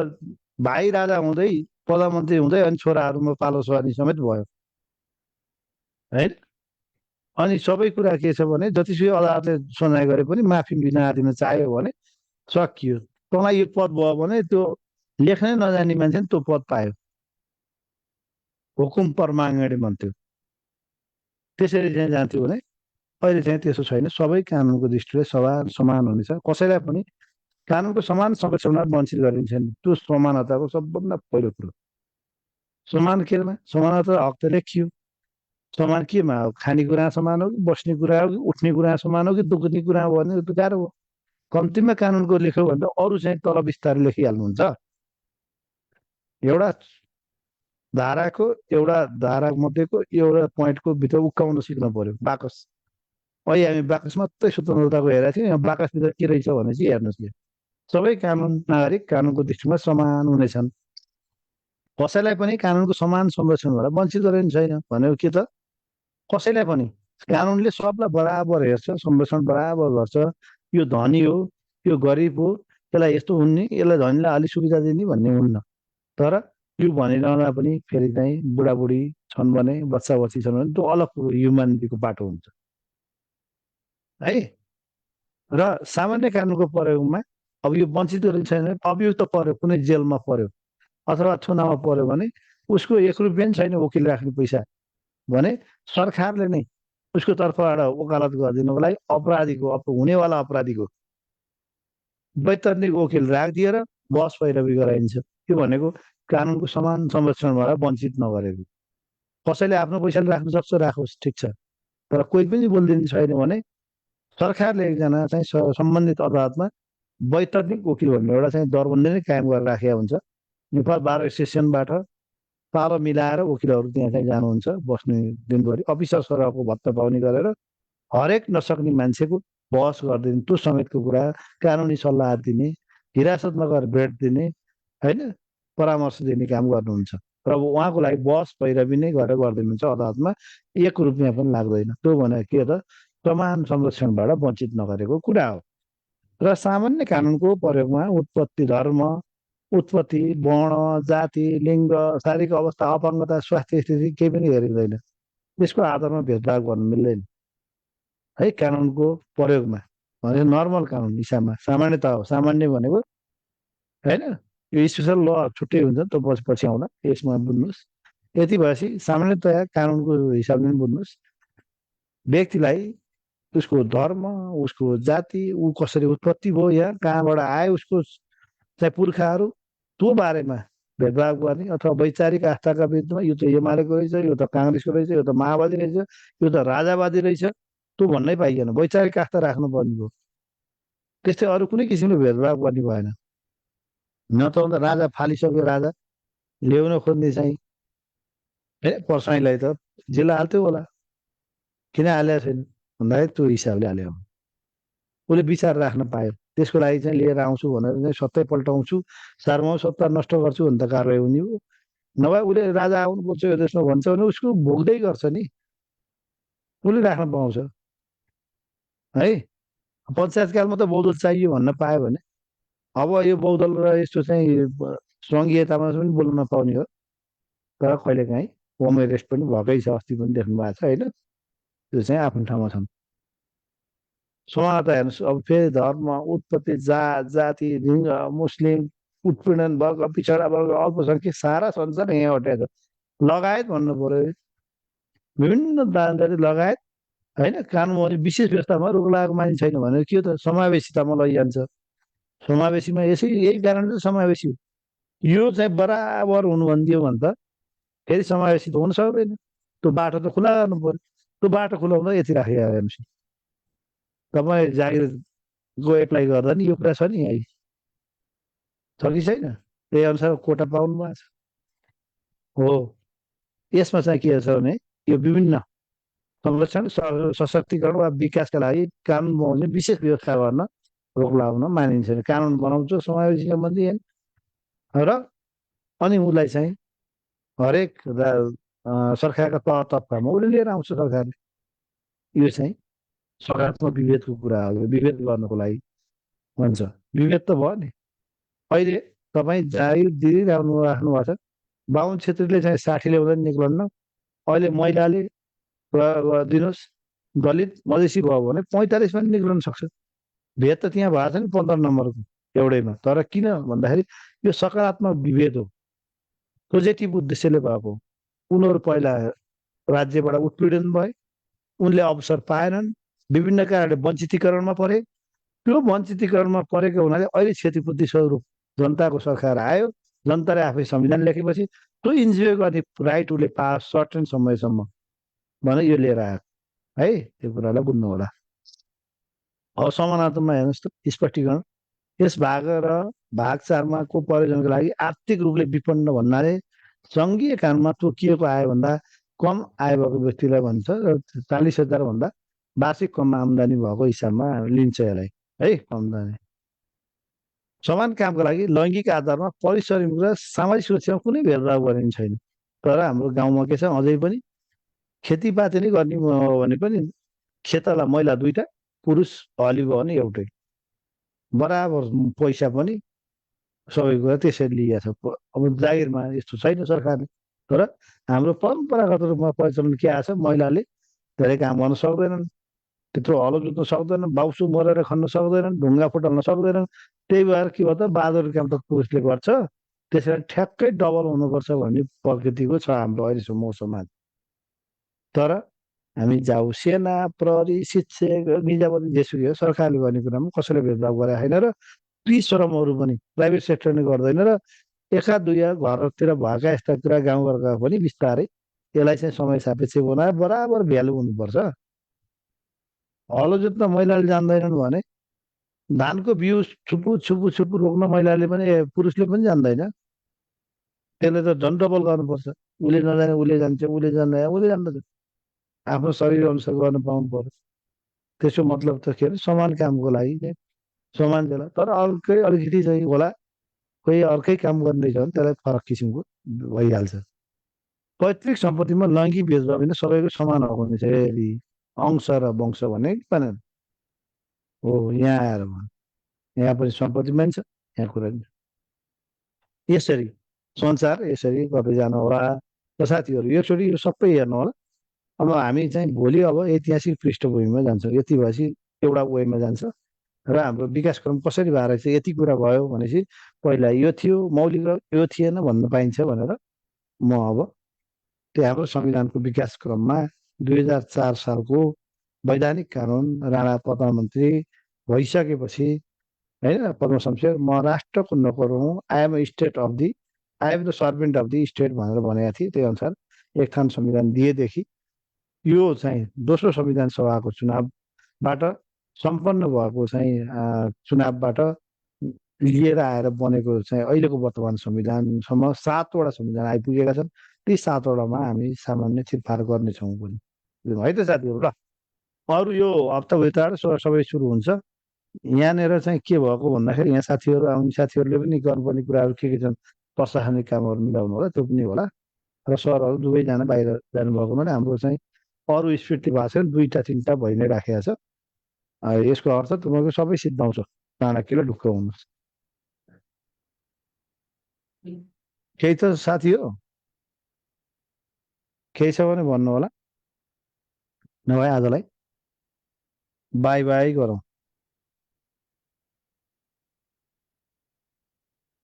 Speaker 1: भाइ राजा हुँदै प्रधानमन्त्री हुँदै अनि छोराहरूमा पालो सर्ने समेत भयो होइन। अनि सबै कुरा के छ भने जतिसुकै अदालतले सुनाइ गरे पनि माफी बिना दिन चाह्यो भने सकियो। तँलाई यो पद भयो भने त्यो लेख्नै नजान्ने मान्छे त्यो पद पायो। हुकुम परमागणे भन्थ्यो, त्यसरी चाहिँ जान्थ्यो भने अहिले चाहिँ त्यसो छैन। सबै कानुनको दृष्टिले समान हुनेछ। कसैलाई पनि कानुनको समान संरक्षणमा वञ्चित गरिन्छ। त्यो समानताको सबभन्दा पहिलो कुरो। समान केमा? समानता हक त लेखियो। समान केमा हो? खानेकुरा समान हो कि बस्ने कुरा हो कि उठ्ने कुरा समान हो कि दुख्ने कुरा हो भने त गाह्रो हो। कम्तीमा कानुनको लेख्यो भने त अरू चाहिँ तल बिस्तारै लेखिहाल्नुहुन्छ। एउटा धाराको एउटा धारा मध्येको एउटा पोइन्टको भित्र उक्काउन सिक्नु पर्यो। बाकस अहिले हामी बाकस मात्रै स्वतन्त्रताको हेरेको थियौँ। यहाँ बाकसभित्र के रहेछ भने चाहिँ हेर्नुहोस् कि सबै कानुन नागरिक कानुनको दृष्टिमा समान हुनेछन्। कसैलाई पनि कानुनको समान संरक्षणबाट वञ्चित गरिने छैन भनेको के त? कसैलाई पनि कानुनले सबलाई बराबर हेर्छ, संरक्षण बराबर गर्छ। यो धनी हो, यो गरिब हो, यसलाई यस्तो हुने, यसलाई धनीलाई अलिक सुविधा दिने भन्ने हुन्न। तर यो भनिरहँदा पनि फेरि चाहिँ बुढाबुढी छन् भने, बच्चा बच्ची छन् भने त्यो अलग कुरो, ह्युम्यानिटीको बाटो हुन्छ है। र सामान्य कानुनको प्रयोगमा अब यो वञ्चित गरिने छैन भने अभियुक्त पर्यो, कुनै जेलमा पर्यो अथवा थुनामा पर्यो भने उसको 1 रुपियाँ पनि छैन वकिल राख्ने पैसा भने सरकारले नै उसको तर्फबाट वकालत गरिदिनुको लागि अपराधीको हुनेवाला अपराधीको वैतनिक वकिल राखिदिएर बहस पैरवी गराइन्छ। त्यो भनेको कानुनको समान संरक्षणबाट वञ्चित नगरेको। कसैले आफ्नो पैसाले राख्न सक्छ, राखोस्, ठिक छ। तर कोही पनि बोलिदिनु छैन भने सरकारले एकजना चाहिँ सम्बन्धित अदालतमा वैतनिक वकिल भन्ने एउटा चाहिँ दरबन्दी नै कायम गरेर राखेको हुन्छ। नेपाल बार एसोसिएसनबाट पालो मिलाएर वकिलहरू त्यहाँ चाहिँ जानुहुन्छ बस्ने दिनभरि, अफिसर सरहको भत्ता पाउने गरेर हरेक नसक्ने मान्छेको बहस गरिदिने, त्यो समेतको कुरा, कानुनी सल्लाह दिने, हिरासतमा गएर भेट दिने होइन, परामर्श दिने काम गर्नुहुन्छ। र अब उहाँको लागि बहस पैरवी नै गरेर गरिदिनुहुन्छ अदालतमा, 1 रुपियाँ पनि लाग्दैन। त्यो भनेको के त? समान संरक्षणबाट वञ्चित नगरेको कुरा हो। र सामान्य कानुनको प्रयोगमा उत्पत्ति, धर्म, उत्पत्ति, वर्ण, जाति, लिङ्ग, शारीरिक अवस्था, अपाङ्गता, स्वास्थ्य स्थिति केही पनि हेरिँदैन। त्यसको आधारमा भेदभाव गर्नु मिल्दैन है कानुनको प्रयोगमा। भने नर्मल कानुन हिसाबमा सामान्यता हो। सामान्य भनेको होइन, यो स्पेसल ल छुट्टै हुन्छ, त्यो पछि आउँला, यसमा बुझ्नुहोस्। यति भएपछि सामान्यतया कानुनको हिसाबले बुझ्नुहोस्। व्यक्तिलाई उसको धर्म, उसको जाति, ऊ कसरी उत्पत्ति भयो, यहाँ कहाँबाट आयो, उसको चाहिँ पुर्खाहरू, त्यो बारेमा भेदभाव गर्ने अथवा वैचारिक आस्थाका विरुद्धमा यो त एमालेको रहेछ, यो त काङ्ग्रेसको रहेछ, यो त माओवादी रहेछ, यो त राजावादी रहेछ, त्यो भन्नै पाइएन। वैचारिक आस्था राख्नुपर्ने भयो। त्यस्तै अरू कुनै किसिमले भेदभाव गर्ने भएन। न त अन्त राजा फालिसक्यो, राजा ल्याउन खोज्ने चाहिँ पर्साईलाई त जेल हाल्थ्यो होला। किन हालेको छैन भन्दाखेरि त्यो हिसाबले हाल्यो। उसले विचार राख्न पायो, त्यसको लागि चाहिँ लिएर आउँछु भनेर चाहिँ सत्तै पल्टाउँछु, सार्वभौम सत्ता नष्ट गर्छु भने त कारवाही हुने हो। नभए उसले राजा आउनुपर्छ यो देशमा भन्छ भने उसको भोग्दै गर्छ नि, उसले राख्न पाउँछ है। पञ्चायतकालमा त बहुदल चाहियो भन्न पायो भने अब यो बहुदल र यस्तो चाहिँ सङ्घीयतामा पनि बोल्न नपाउने हो। तर कहिलेकाहीँ होम एरेस्ट पनि भएकै छ, अस्ति पनि देख्नु भएको छ होइन। त्यो चाहिँ आफ्नो ठाउँमा छन्। समानता हेर्नुहोस्। अब फेरि धर्म, उत्पत्ति, जाति, लिङ्ग, मुस्लिम, उत्पीडन वर्ग, पिछडा वर्ग, अल्पसङ्ख्यक, सारा संसार यहाँ अट्याएको छ। लगायत भन्नु पर्यो, विभिन्न दानदारी लगायत होइन। कानुन विशेष व्यवस्थामा रोक लागेको मानिस छैन भने के त समावेशितामा लैजान्छ। समावेशीमा यही कारणले समावेशी हो। यो चाहिँ बराबर हुनु भनिदियो भने त फेरि समावेशी त हुन सक्दैन। त्यो बाटो त खुला गर्नु पर्यो। त्यो बाटो खुलाउँदा यति राखेको हेर्नुहोस्, तपाईँ जागिरको एप्लाई गर्दा नि यो कुरा छ नि, है छ कि छैन? त्यही अनुसार कोटा पाउनु भएको छ हो। यसमा चाहिँ के छ भने यो विभिन्न संरक्षण, सशक्तिकरण वा विकासका लागि कानुन बनाउने विशेष व्यवस्था गर्न रोक लगाउन मानिन्छ। कानुन बनाउँछ समावेशी सम्बन्धी होइन, र अनि उसलाई चाहिँ हरेक सरकारका तह तब्कामा उसले लिएर आउँछ सरकारले। यो चाहिँ सकारात्मक विभेदको कुरा हो। विभेद गर्नको लागि भन्छ। विभेद त भयो नि। अहिले तपाईँ जागिर दिइराख्नु भएको छ, बाहुन छेत्रीले चाहिँ 60 ल्याउँदा निक्लन्न, अहिले महिलाले दिनुहोस्, दलित मधेसी भयो भने 45 पनि निक्लन सक्छ। भेद त त्यहाँ भएको छ नि 15 नम्बरको एउटैमा। तर किन भन्दाखेरि यो सकारात्मक विभेद हो, पोजिटिभ उद्देश्यले भएको। उनीहरू पहिला राज्यबाट उत्पीडन भए, उनले अवसर पाएनन्, विभिन्न कारणले वञ्चितीकरणमा परे। त्यो वञ्चितीकरणमा परेको हुनाले अहिले क्षतिपूर्ति स्वरूप जनताको सरकार आयो, जनताले आफै संविधान लेखेपछि त्यो इन्जोय गर्ने राइट उसले पास सर्टेन समयसम्म भने यो लिएर आएको है, त्यो कुरालाई बुझ्नु होला। अब समानान्तरमा हेर्नुहोस् त स्पष्टीकरण, यस भाग र भाग 4मा को प्रयोजनको लागि आर्थिक रूपले विपन्न भन्नाले सङ्घीय कानुनमा तोकिएको आय भन्दा कम आय भएको व्यक्तिलाई भन्छ र 40,000 भन्दा वार्षिक कम आम्दानी भएको हिसाबमा लिन्छ यसलाई है। आम्दानी समान कामको लागि लैङ्गिक आधारमा परिश्रमिक र सामाजिक सुरक्षामा कुनै भेदभाव गरिने छैन। तर हाम्रो गाउँमा के छ, अझै पनि खेतीपाती नै गर्ने हो भने पनि खेतला महिला 2टा, पुरुष अलि भयो भने एउटै, बराबर पैसा पनि सबै कुरा त्यसरी लिएको छ। अब जागिरमा यस्तो छैन सरकारले। तर हाम्रो परम्परागत रूपमा प्रचलन के आएको छ, महिलाले धेरै काम गर्न सक्दैनन्, त्यत्रो हलो जोत्न सक्दैनन्, बाउसु मरेर खन्न सक्दैनन्, ढुङ्गा फुटाल्न सक्दैनन्। त्यही भएर के भयो त, बहादुरी काम त पुरुषले गर्छ, त्यसैले ठ्याक्कै डबल हुनुपर्छ भन्ने प्रकृतिको छ हाम्रो अहिलेसम्म समाज। तर हामी जाऊ सेना, प्रहरी, शिक्षक, निजामती जेसुकै हो, सरकारले गर्ने कुरामा कसैले भेदभाव गरेको छैन र ती श्रमहरू पनि प्राइभेट सेक्टरले गर्दैन र एका दुईवटा घरतिर भएका यस्ता कुरा गाउँघरका पनि बिस्तारै यसलाई चाहिँ समय सापेक्ष बनाएर बराबर भ्यालु हुनुपर्छ। हलो जोत्न महिलाले जान्दैनन् भने धानको बिउ छुपु छुपु छुपु रोक्न महिलाले पनि पुरुषले पनि जान्दैन, त्यसले त झन् डबल गर्नुपर्छ। उसले नजाने उसले जान्छ, उसले जान्दैन उसले जान्दछ। आफ्नो शरीर अनुसार गर्न पाउनु पर्यो। त्यसको मतलब त के अरे, समान कामको लागि चाहिँ समान बेला। तर अर्कै अलिकति चाहिँ होला, कोही अर्कै काम गर्दैछ भने त्यसलाई फरक किसिमको भइहाल्छ। पैतृक सम्पत्तिमा लैङ्गिक भेदभाव होइन, सबैको समान हक हुनेछ। यदि अंश र वंश भने भनेर हो, यहाँ आएर यहाँ पनि सम्पत्ति मान्छ, यहाँ कुरा नि। यसरी संसार यसरी गर्दै जानु होला। र साथीहरू एकचोटि यो सबै हेर्नु होला। अब हामी चाहिँ भोलि अब ऐतिहासिक पृष्ठभूमिमा जान्छौँ, यति भएपछि एउटा वेमा जान्छ र हाम्रो विकासक्रम कसरी भएर चाहिँ यति कुरा भयो भनेपछि पहिला यो थियो मौलिक र यो थिएन भन्न पाइन्छ भनेर म अब त्यो हाम्रो संविधानको विकासक्रममा 2004 सालको वैधानिक कानुन राणा प्रधानमन्त्री भइसकेपछि होइन, पद्म शमशेर म राष्ट्रको नोकर हुँ, I am state of the I am the servant of the state भनेर भनेका थिए। त्यही अनुसार एक थान संविधान दिएदेखि यो चाहिँ दोस्रो संविधान सभाको चुनावबाट सम्पन्न भएको चाहिँ चुनावबाट लिएर आएर बनेको चाहिँ अहिलेको वर्तमान संविधानसम्म 7वटा संविधान आइपुगेका छन्। ती 7वटामा हामी सामान्य छिरफार गर्नेछौँ पनि है त साथीहरू। ल अरू यो हप्ताभित्र सबै सुरु हुन्छ। यहाँनिर चाहिँ के भएको भन्दाखेरि यहाँ साथीहरू आउने साथीहरूले पनि गर्नुपर्ने कुराहरू के छन्, प्रशासनिक कामहरू मिलाउनु होला, त्यो पनि होला। र सरहरू दुवैजना बाहिर जानुभएको हुनाले हाम्रो चाहिँ अरू स्फूर्ति भएको छैन, 2-3टा भइ नै राखेको छ। यसको अर्थ तपाईँको सबै सिद्धाउँछ, चाणक्यले ढुक्क हुनुहोस्। केही त साथी हो, केही छ भने भन्नु होला, नभए आजलाई बाई बाई गरौँ।